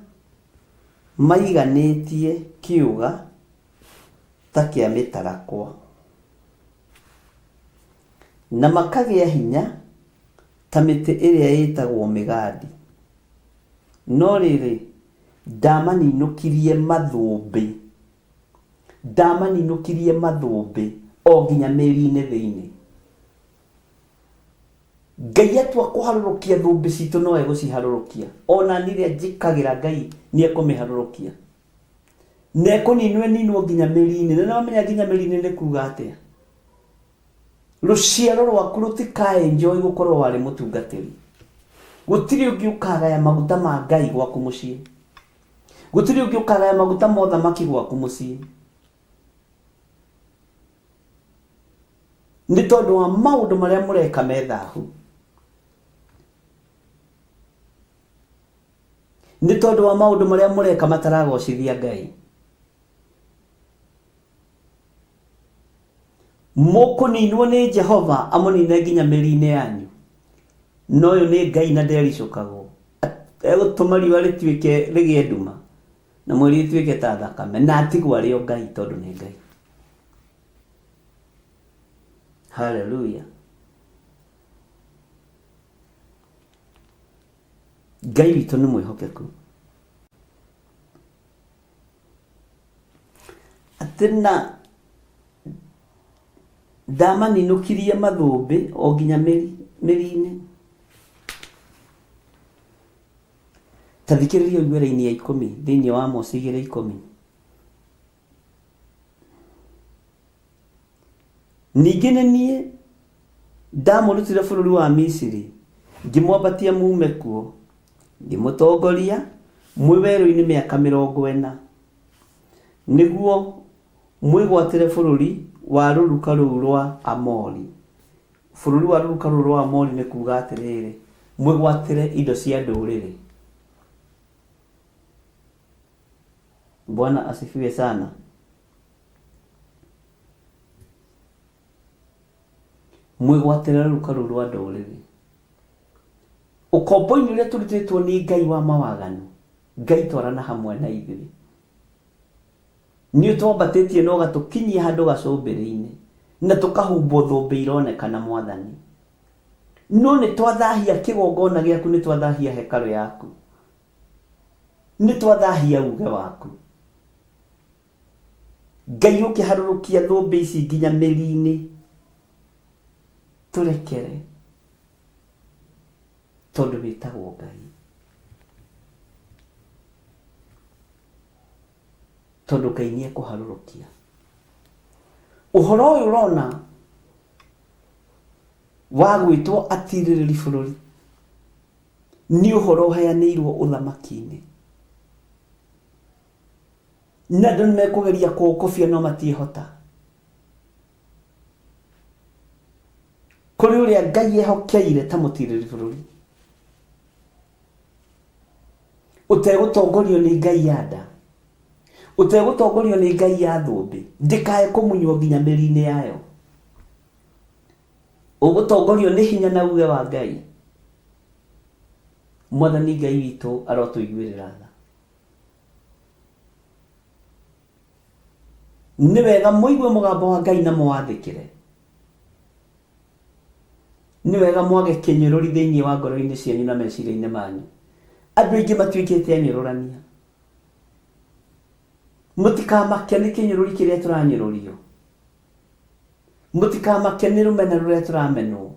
maiganĩtie kĩũga ta kĩa mĩtarakwa, na makagĩa hinya ta mĩtĩ ĩrĩa ĩĩtagwo mĩgandi. No rĩrĩ, ndamaninũkirie mathũmbĩ, ndamaninũkirie mathũmbĩ o nginya mĩri-inĩ thĩinĩ. Ngai atua kũharũrũkia thũmbĩ citũ no egũciharũrũkia. Ona niĩ ĩrĩa njĩkagĩra Ngai nĩ ekũmĩharũrũkia. Na ekũninwo ĩninwo nginya mĩri-inĩ. Na nĩwamenya nginya mĩri-inĩ nĩ kuga atĩa? Rũciaro rwaku rũtika enjoy gũkorwo warĩ mũtungatĩri. Gũtirĩ ũngĩ ũkagaya maguta ma Ngai gwaku mũciĩ. Gũtirĩ ũngĩ ũkagaya maguta ma ũthamaki gwaku mũciĩ. Nĩ tondũ wa maũndũ marĩa mũreka me thahu. Nĩ tondũ wa maũndũ marĩa mũreka mataragocithia Ngai. Mũkũninwo nĩ Jehova amũnine nginya mĩri-inĩ yanyu. Na ũyũ nĩ Ngai na ndericũkagwo. Egũtũma riũa rĩtuĩke rĩgĩe nduma na mweri ũtuĩke ta thakame na atigwo arĩ o Ngai tondũ nĩ Ngai. Haleluya. Ngai witũ nĩ mwĩhokeku. Atĩ na ndamaninũkirie mathũmbĩ o nginya mĩri mĩri-inĩ. Ta thikĩrĩria ũigue raini ya ikũmi thĩinĩ wa Amosi 2:10. Ningĩ nĩ niĩ ndamũrutire bũrũri wa Misiri, ngĩmwambatia muume kuo, ngĩmũtongoria mwĩ werũ-inĩ mĩaka mĩrongo ĩna, nĩguo mwĩgwatĩre bũrũri wa rũruka rũu rwa Amori. Bũrũri wa rũruka rũu rwa Amori nĩ kuuga atĩrĩrĩ, mwĩgwatĩre indo cia ndũrĩrĩ. Bwana asifiwe sana. Mwĩgwatĩre rũruka rũu rwa ndũrĩrĩ. Ũkombo-inĩ ũrĩa tũrutĩtwo nĩ Ngai wa mawaganu, Ngai twarana hamwe na ithuĩ. Nĩ ũtwambatĩtie na ũgatũkinyia handũ gacũmbĩrĩ-inĩ, na tũkahumbwo thũmbĩ ironekana Mwathani. No nĩ twathahia kĩgongona gĩaku, nĩ twathahia hekarũ yaku, nĩ twathahia uge waku. Ngai ũkĩharũrũkia thũmbĩ ici nginya mĩri-inĩ, tũrekere tondũ wĩtagwo Ngai. Tondũ Ngai nĩ ekũharũrũkia. Ũhoro ũyũ ũrona wa gwĩtwo atirĩrĩri bũrũri nĩ ũhoro ũheanĩirwo ũthamaki-inĩ. Na andũ nĩ mekũgeria kũũkobia no matiĩhota. Kũrĩ ũrĩa Ngai ehokeire ta mũtirĩrĩri bũrũri. Ũtegũtongorio nĩ Ngai ya nda. Ũtegũtongorio nĩ Ngai ya thũmbĩ. Ndĩkae kũmunywo nginya mĩri-inĩ yayo. Ũgũtongorio nĩ hinya na uge wa Ngai. Mwathani Ngai witũ arotũiguĩrĩra tha. Nĩ wega mũigue mũgambo wa Ngai na mũwathĩkĩre. Nĩ wega mwage kĩnyũrũri thĩinĩ wa ngoro-inĩ cianyu na meciria-inĩ manyu. Andũ aingĩ matuĩkĩte anyũrũrania. Mũtikamake nĩ kĩnyũrũri kĩrĩa tũranyũrũrio. Mũtikamake nĩ rũmena rũrĩa tũramenwo.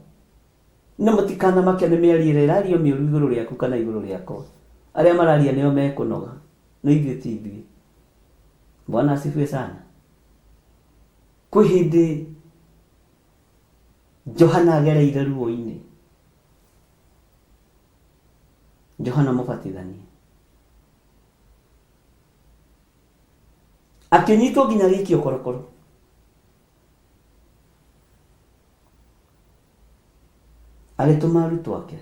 Na mũtikanamake nĩ mĩario ĩrĩa ĩrario mĩũru igũrũ rĩaku kana igũrũ rĩakwa. Arĩa mararia nĩo mekũnoga, no ithuĩ ti ithuĩ. Bwana asifiwe sana. Kwĩ hĩndĩ Johana agereire ruo-inĩ. Johana Mũbatithania. Akĩnyitwo nginya agĩikio korokoro. Agĩtũma arutwo ake.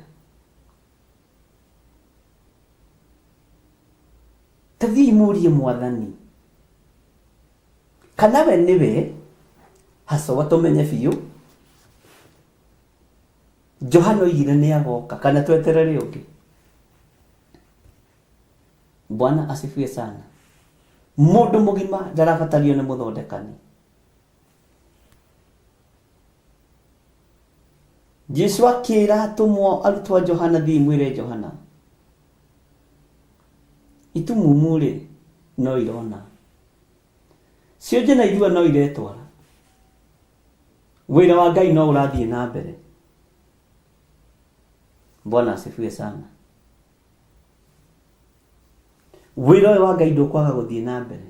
Ta thiĩi mũrie Mwathani kana we nĩwe hacoa tũmenye biũ. Johana oigire nĩ agoka kana tweterere ũngĩ. Bwana asifiwe sana. Mũndũ mũgima ndarabatario nĩ mũthondekani. Jesu akĩra atũmwo arutwo a Johana thiĩi mwĩre Johana itumumu-rĩ no irona cionje na ithua no iretwara wĩra wa Ngai no ũrathiĩ na mbere. Bwana asifiwe sana. Wĩra ũyũ wa Ngai ndũkwaga gũthiĩ na mbere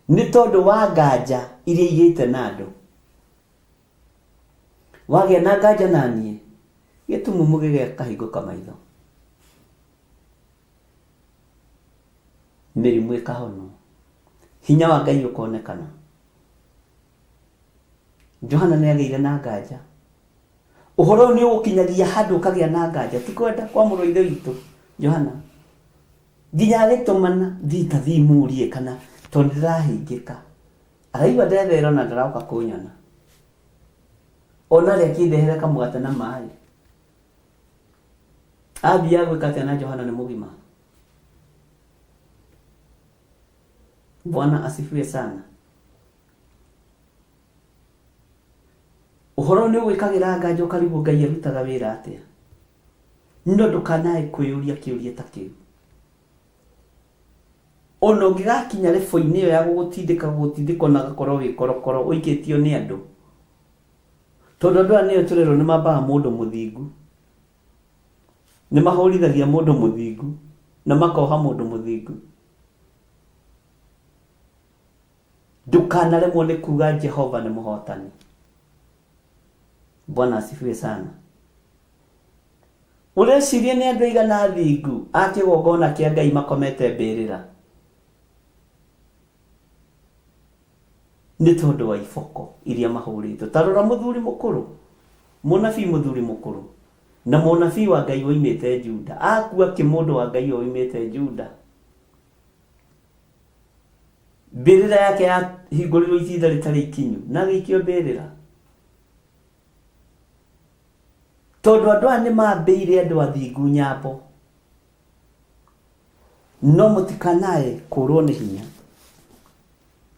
nĩ tondũ wa nganja iria igĩte na andũ. Wagĩa na nganja na niĩ gĩtumumu gĩgakahingũka maitho, mĩrimũ ĩkahonwo, hinya wa Ngai ũkonekana. Johana nĩ agĩire na nganja. Ũhoro ũyũ nĩ ũgũkinyagia handũ ũkagĩa na nganja, ti kwenda kwa mũrũ wa ithe witũ Johana. Nginya agĩtũmana, thiĩ ta thiĩ mũrie kana tondũ ndĩrahĩngĩka. Araigua ndethera ona ndaroka kũnyona. Ona arĩ akĩndehere kamũgate na maĩ. Athiaga gwĩka atĩa na Johana nĩ mũgima? Bwana asifiwe sana. Ũhoro nĩ ũgwĩkagĩra nganja ũkarigwo Ngai arutaga wĩra atĩa. No ndũkanae kwĩyũria kĩũria ta kĩu. Ona ũngĩgakinya lebo-inĩ ĩyo ya gũgũtindĩka gũgũtindĩka ona ũgakorwo wĩ korokoro ũikĩtio nĩ andũ. Tondũ andũ aya nĩo tũrerwo nĩ mambaga mũndũ mũthingu. Nĩ mahũrithagia mũndũ mũthingu na makoha mũndũ mũthingu. Ndũkanaremwo nĩ kuga Jehova nĩ mũhotani. Bwana asifiwe sana. Ũreciria nĩ andũ aigana athingu a kĩgongona kĩa Ngai makomete mbĩrĩra nĩ tondũ wa iboko iria mahũrĩtwo. Ta rora mũthuri mũkũrũ, mũnabii mũthuri mũkũrũ na mũnabii wa Ngai woimĩte Juda. Akua kĩmũndũ wa Ngai ũyũ woimĩte Juda. Mbĩrĩra yake yahingũrirwo itinda rĩtarĩ ikinyu na agĩikio mbĩrĩra. Tondũ andũ aya nĩ mambĩire andũ athingu nyambo. No mũtikanae kũrwo nĩ hinya.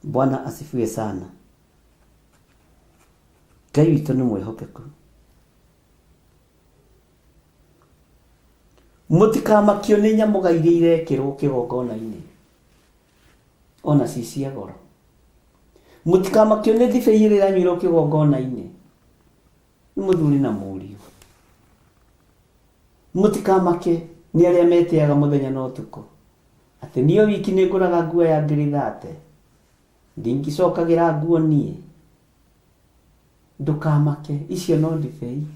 Bwana asifiwe sana. Ngai witũ nĩ mwĩhokeku. Mũtikamakio nĩ nyamũga iria irekĩrwo kĩgongona-inĩ, ona ci cia goro. Mũtikamakio nĩ ndibei ĩrĩa ĩranyuĩrwo kĩgongona-inĩ, nĩ mũthuri na mũriũ. Mũtikamake nĩ arĩa metĩaga mũthenya na ũtukũ, atĩ niĩ o wiki nĩngũraga nguo ya ngiri thate, ndingĩcokagĩra nguo niĩ. Ndũkamake, icio no ndibei.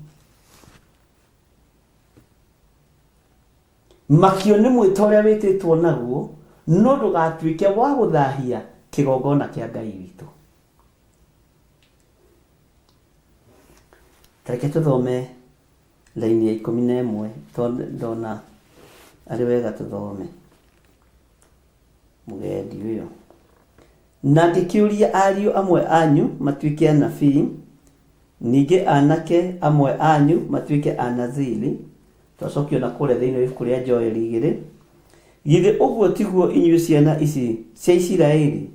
Makio nĩ mwĩto ũrĩa wĩtĩtwo naguo, no ndũgatuĩke wa gũthahia kĩgongona kĩa Ngai witũ. Ta reke tũthome raini ya 11 tondũ ndona arĩ wega tũthome. Mũgendi ũyũ. Na ngĩkĩũria ariũ amwe anyu matuĩke anabii, ningĩ aanake amwe anyu matuĩke Anaziri, twacokio na kũrĩa thĩinĩ wa ibuku rĩa Joeli igĩrĩ, githĩ ũguo tiguo inyuĩ ciana ici cia Isiraeli?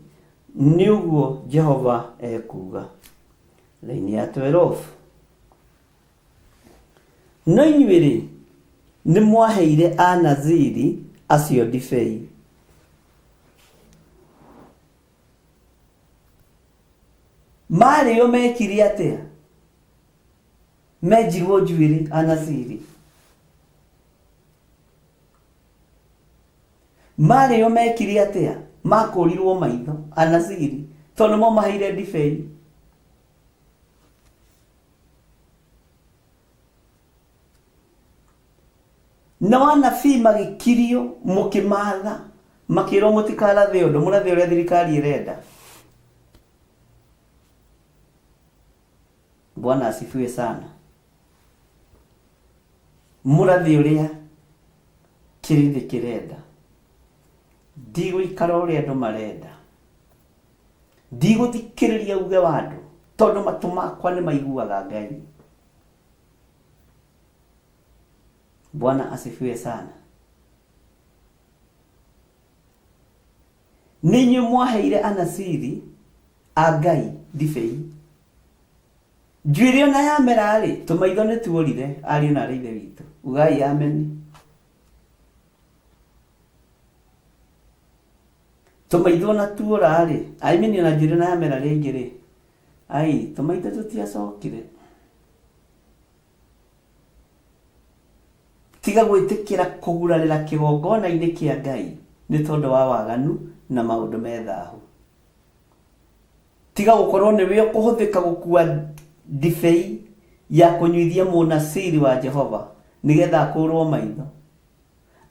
Nĩ ũguo Jehova ekuuga. Raini ya 12. No inyuĩ-rĩ, nĩmwaheire Anaziri acio ndibei. Marĩo mekire atĩa? Menjirwo njuĩrĩ Anaziri. Marĩo mekire atĩa? Makũrirwo maitho Anaziri, tondũ nĩmo maheire ndibei. Nao anabii magĩkirio mũkĩmatha, makĩrwo mũtikarathe ũndũ, mũrathe ũrĩa thirikari ĩrenda. Bwana asifiwe sana. Mũrathe ũrĩa kĩrĩndĩ kĩrenda. Ndigũikara ũrĩa andũ marenda. Ndigũthikĩrĩria uge wa andũ, tondũ matũ makwa nĩ maiguaga Ngai. Bwana asifiwe sana. Nĩ inyuĩ mwaheire anasiri a Ngai ndibei. Njuĩrĩ ona yamera-rĩ, tũmaitho nĩ tuorire, ariũ na aarĩ a Ithe witũ. Ugai ameni. Tũmaitho ona tuora-rĩ, I mean ona njuĩrĩ ona yamera rĩngĩ-rĩ, ai, tũmaitho tũtiacokire. Tiga gwĩtĩkĩra kũgurarĩra kĩgongona-inĩ kĩa Ngai nĩ tondũ wa waganu na maũndũ me thahu. Tiga gũkorwo nĩwe ũkũhũthĩka gũkua ndibei ya kũnyuithia mũnasiri wa Jehova nĩgetha akũrwo maitho.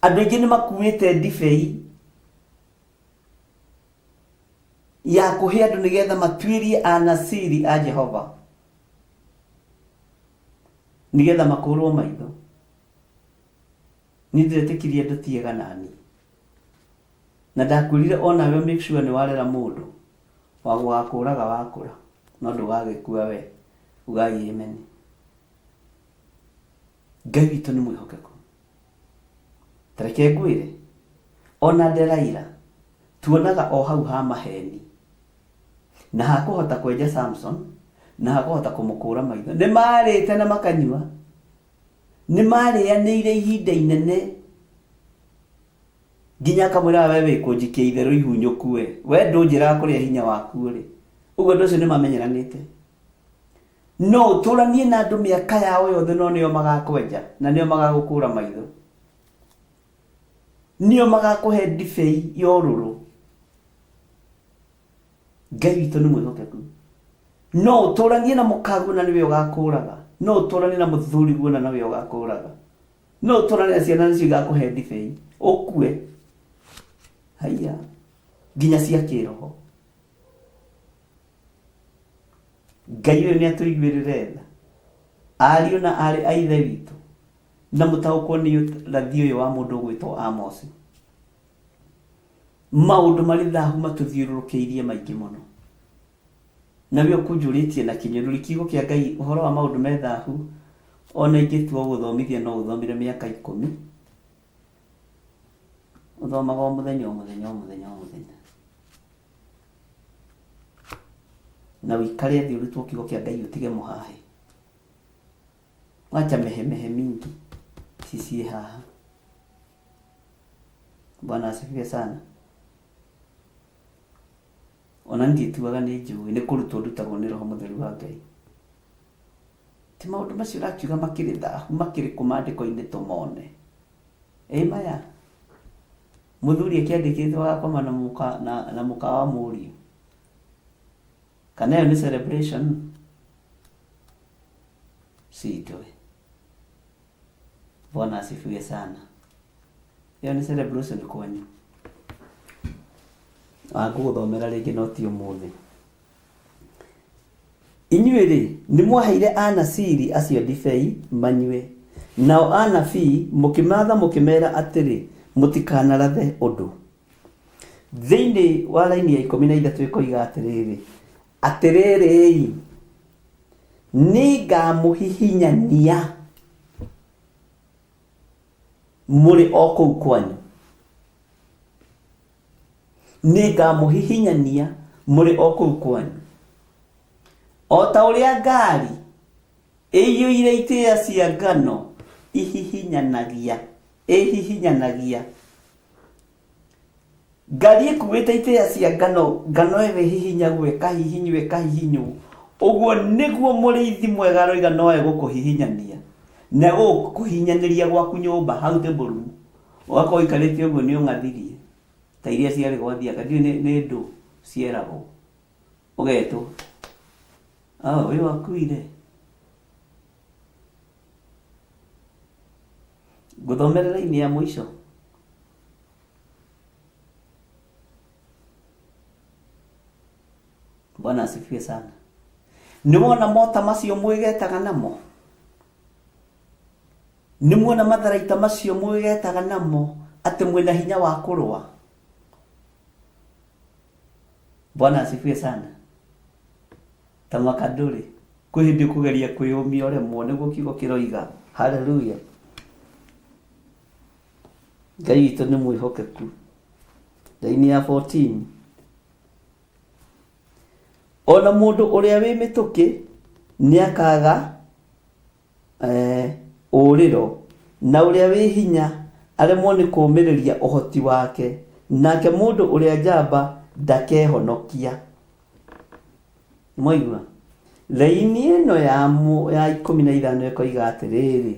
Andũ aingĩ nĩ makuĩte ndibei ya kũhe andũ nĩgetha matuĩrie anasiri a Jehova nĩgetha makũrwo maitho. Niĩ ndiretĩkirie andũ ti ega nani. Na ndakwĩrire onawe make sure nĩ warera mũndũ wa gũgakũraga wakũra no ndũgagĩkua we. Ugai amen. Ngai witũ nĩ mwĩhokeku. Ta reke ngwĩre, ona Delaila tuonaga o hau ha maheni na hakũhota kwenja Samson na hakũhota kũmũkũra maitho. Nĩ marĩte na makanyua, nĩ marĩanĩire ihinda inene nginya akamwĩra we wĩ kũnjikia itherũ ihunyũku we, we ndũnjĩraga kũrĩa hinya waku ũrĩ. Ũguo andũ acio nĩ mamenyeranĩte. No ũtũranie na andũ mĩaka yao yothe no nĩo magakwenja na nĩo magagũkũra maitho. Nĩo magakũhe ndibei ya ũrũrũ. Ngai witũ nĩ mwĩhokeku. No ũtũranie na mũkaguo na nĩwe ũgakũraga. No ũtũranie na mũthuriguo na nĩwe ũgakũraga. No ũtũranie na ciana nĩcio igakũhe ndibei. Ũkue. Haiya. Nginya cia kĩroho. Ngai ũyũ nĩ atũiguĩrĩre tha. Ariũ na aarĩ a Ithe witũ, na mũtaũkwo nĩ ũrathi ũyũ wa mũndũ ũgwĩtwo Amosi. Maũndũ marĩ thahu matũthiũrũrũkĩirie maingĩ mũno. Na we ũkũnjũrĩtie na kĩnyũrũri kiugo kĩa Ngai ũhoro wa maũndũ me thahu, ona ingĩtua gũthomithia no ũthomire mĩaka ikũmi. Ũthomaga o mũthenya o mũthenya o mũthenya o mũthenya. Na ũikare thĩ ũrutwo kiugo kĩa Ngai ũtige mũhahĩ. Wacha mehemehe mingi sisi haha. Bwana asifiwe sana. Ona ndiĩtuaga nĩ njũĩ, nĩ kũrutwo ndutagwo nĩ Roho Mũtheru wa Ngai. Ti maũndũ macio ũrakiuga makĩrĩ thahu, makĩrĩ kũ maandĩko-inĩ tũmone. Ĩ maya, mũthuri akĩandĩkĩtwo agakoma na mũka, na, na mũka wa mũriũ. Kana ĩyo nĩ celebration? Sijui. Bwana asifiwe sana. Ĩyo nĩ celebration kwanyu. Ngũgũthomera rĩngĩ no ti ũmũthĩ. Inyuĩ-rĩ, nĩmwaheire Anasiri acio ndibei manyue, nao anabii mũkĩmaatha mũkĩmeera atĩrĩ, 'Mũtikanarathe ũndũ. Thĩinĩ wa raini ya 13 ĩkoiga atĩrĩrĩ, Atĩrĩrĩ-i, nĩngamũhihinyania mũrĩ o kũu kwanyu. Nĩngamũhihinyania mũrĩ o kũu kwanyu. O ta ũrĩa ngaari ĩiyũire itĩĩa cia ngano ihihinyanagia, ĩhihinyanagia. Ngari ĩkuĩte itĩĩa cia ngano, ngano ĩyo ĩhihinyagwo, ĩkahihinywo, ĩkahihinywo. Ũguo nĩguo mũrĩithi mwega aroiga no egũkũhihinyania. Na egũkũhihinyanĩria gwaku nyũmba hau table room. Ũgakorwo ũikarĩte ũguo nĩ ũng'athirie. Ta iria ciarĩ gwa Thiaka, ndiũĩ nĩ nĩ ndũ cieragwo. Ũgetwo. Oh, ũyũ akuire. Ngũthomere raini ya mũico. Bwana asifiwe sana. Nĩ wona mota macio mwĩgetaga namo? Nĩ muona matharaita macio mwĩgetaga namo atĩ mwĩna hinya wa kũrũa? Bwana asifiwe sana. Ta makandũrĩ, kwĩ hĩndĩ ũkũgeria kwĩyũmia ũremwo nĩguo kiugo kĩroiga. Haleluya. Ngai witũ nĩ mwĩhokeku. Raini ya 14. Ona mũndũ ũrĩa wĩ mĩtũkĩ nĩakaga ũũrĩro, na ũrĩa wĩ hinya aremwo nĩ kũũmĩrĩria ũhoti wake, nake mũndũ ũrĩa njamba ndakehonokia. Nĩmwaigua? Raini ĩno ya 15 ĩkoiga atĩrĩrĩ,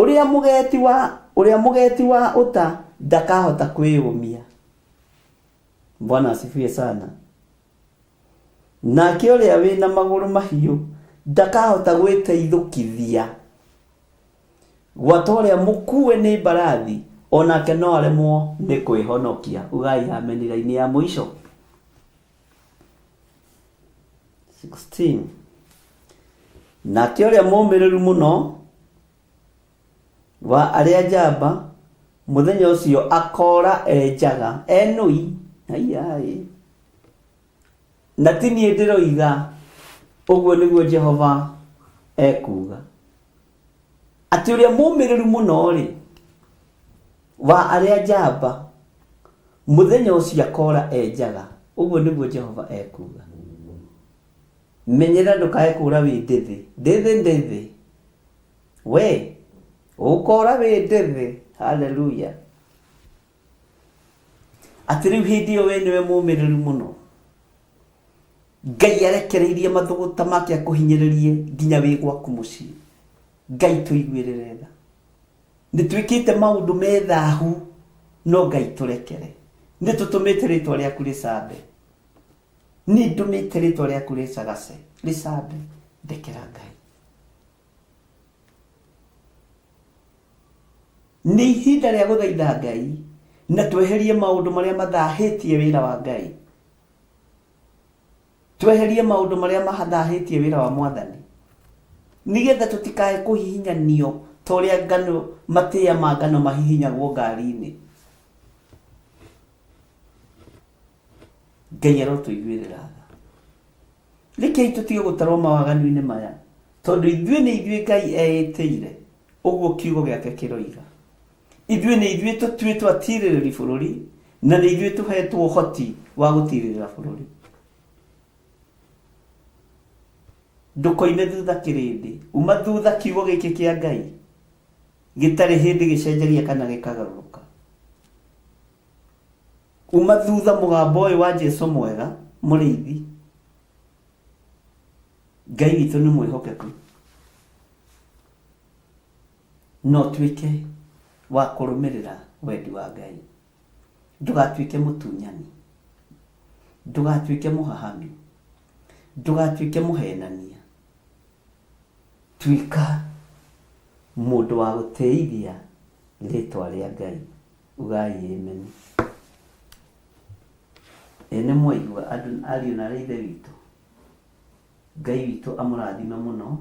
Ũrĩa mũgeeti wa ũrĩa mũgeeti wa ũta ndakahota kwĩyũmia. Bwana asifiwe sana. Nake ũrĩa wĩ na magũrũ mahiũ ndakahota gwĩteithũkithia. Gwata ũrĩa mũkuue nĩ mbarathi o nake no aremwo nĩ kwĩhonokia. Ugai ameni raini ya mũico. 16 Nake ũrĩa mũũmĩrĩru mũno wa arĩa njamba mũthenya ũcio akoora e njaga, e nũi. Haiya-ĩ! Na ti niĩ ndĩroiga, ũguo nĩguo Jehova ekuuga. Atĩ ũrĩa mũũmĩrĩru mũno-rĩ, wa arĩa njamba, mũthenya ũcio akoora e njaga, ũguo nĩguo Jehova ekuuga. Menyerera ndũkae kũũra wĩ ndĩthĩ, ndĩthĩ ndĩthĩ, we ũkoora wĩ ndĩthĩ. Haleluya! Atĩ rĩu hĩndĩ ĩyo we nĩwe mũũmĩrĩru mũno, Ngai arekereirie mathũgũta make akũhinyĩrĩrie nginya wĩ gwaku mũciĩ. Ngai tũiguĩrĩre tha. Nĩ twĩkĩte maũndũ me thahu, no Ngai tũrekere. Nĩ tũtũmĩte rĩtwa rĩaku rĩcambe. Nĩ ndũmĩte rĩtwa rĩaku rĩcagace, rĩcambe. Ndekera Ngai. Nĩ ihinda rĩa gũthaitha Ngai na tweherie maũndũ marĩa mathahĩtie wĩra wa Ngai. Tweherie maũndũ marĩa mathahĩtie wĩra wa Mwathani. Nĩgetha tũtikae kũhihinyanio ta ũrĩa ngano, matĩa ma ngano mahihinyagwo ngari-inĩ. Ngai arotũiguĩrĩra tha. Rekei tũtige gũtarwo mawaganu-inĩ maya, tondũ ithuĩ nĩ ithuĩ Ngai eĩtĩire, ũguo kiugo gĩake kĩroiga. Ithuĩ nĩ ithuĩ tũtuĩtwo atiirĩrĩri bũrũri, na nĩ ithuĩ tũheetwo ũhoti wa gũtiirĩrĩra bũrũri. Ndũkoime thutha kĩrĩndĩ, uma thutha kiugo gĩkĩ kĩa Ngai gĩtarĩ hĩndĩ gĩcenjagia kana gĩkagarũrũka. Uma thutha mũgambo ũyũ wa Jesu mwega mũrĩithi. Ngai witũ nĩ mwĩhokeku. Na ũtuĩke wa kũrũmĩrĩra wendi wa Ngai. Ndũgatuĩke mũtunyani. Ndũgatuĩke mũhahami. Ndũgatuĩke mũhenania. Tuĩka mũndũ wa gũtĩithia rĩtwa rĩa Ngai. Ugai amen. Ĩ nĩ mwaigua andũ ariũ na aarĩ a Ithe witũ? Ngai witũ amũrathime mũno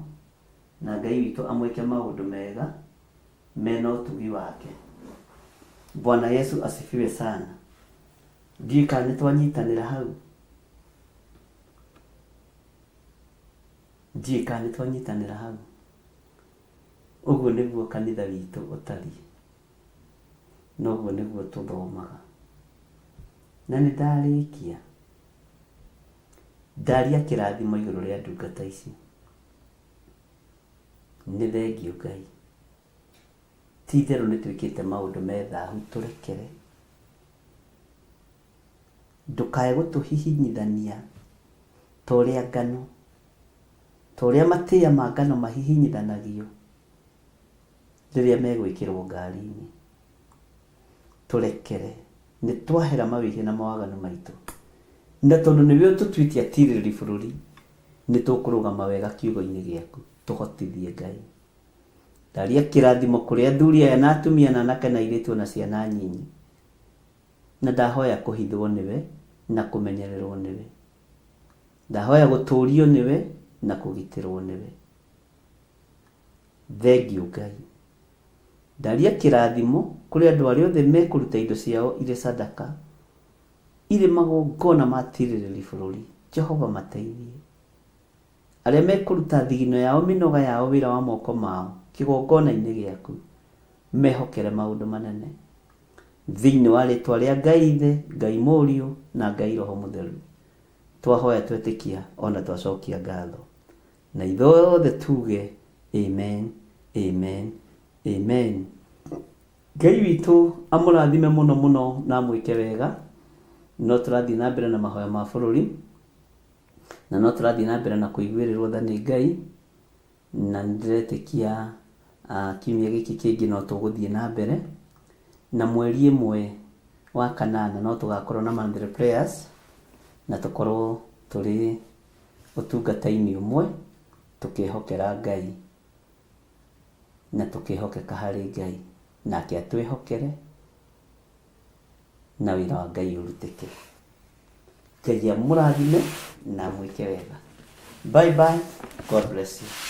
na Ngai witũ amwĩke maũndũ mega mena ũtugi wake. Bwana Yesu asifiwe sana. Ndiũĩ kana nĩ twanyitanĩra hau. Ndiũĩ kana nĩ twanyitanĩra hau. Ũguo nĩguo kanitha witũ ũtariĩ. Na ũguo nĩguo tũthomaga. Na nĩ ndarĩkia. Ndaria kĩrathimo igũrũ rĩa ndungata ici. Nĩ thengiũ Ngai. Ti itherũ nĩ twĩkĩte maũndũ me thahu tũrekere. Ndũkae gũtũhihinyithania ta ũrĩa ngano, ta ũrĩa matĩa ma ngano mahihinyithanagio rĩrĩa megwĩkĩrwo ngari-inĩ. Tũrekere, nĩ twahera mawĩhia na mawaganu maitũ. Na tondũ nĩwe ũtũtuĩte atirĩrĩri bũrũri, nĩ tũkũrũgama wega kiugo-inĩ gĩaku. Tũhotithie Ngai. Ndaria kĩrathimo kũrĩ athuri aya na atumia na anake na airĩtu ona ciana nyinyi. Na ndahoya kũhithwo nĩwe na kũmenyererwo nĩwe. Ndahoya gũtũrio nĩwe na kũgitĩrwo nĩwe. Thengiũ Ngai. Ndaria kĩrathimo kũrĩ andũ arĩa othe mekũruta indo ciao irĩ sadaka, irĩ magongona ma tirĩrĩri bũrũri. Jehova mateithie. Arĩa mekũruta thigino yao, mĩnoga yao, wĩra wa moko mao, kĩgongona-inĩ gĩaku, mehokere maũndũ manene. Thĩinĩ wa rĩtwa rĩa Ngai Ithe, Ngai Mũriũ, na Ngai Roho Mũtheru, twahoya twetĩkia o na twacokia ngatho. Na ithuothe tuge, Amen, Amen, Amen. Ngai witũ amũrathime mũno mũno na amwĩke wega. No tũrathiĩ na mbere na mahoya ma bũrũri, na no tũrathiĩ na mbere na kũiguĩrĩrwo tha nĩ Ngai, na nĩ ndĩretĩkia Ah, kiumia gĩkĩ kĩngĩ no tũgũthiĩ na mbere na mweri ĩmwe wa kanana no tũgakorwo na monthly prayers na tũkorwo tũrĩ ũtungata-inĩ ũmwe tũkĩhokera Ngai na tũkĩhokeka harĩ Ngai nake atwĩhokere na wĩra wa Ngai ũrutĩke. Ngai amũrathime na amwĩke wega. Bye bye. God bless you.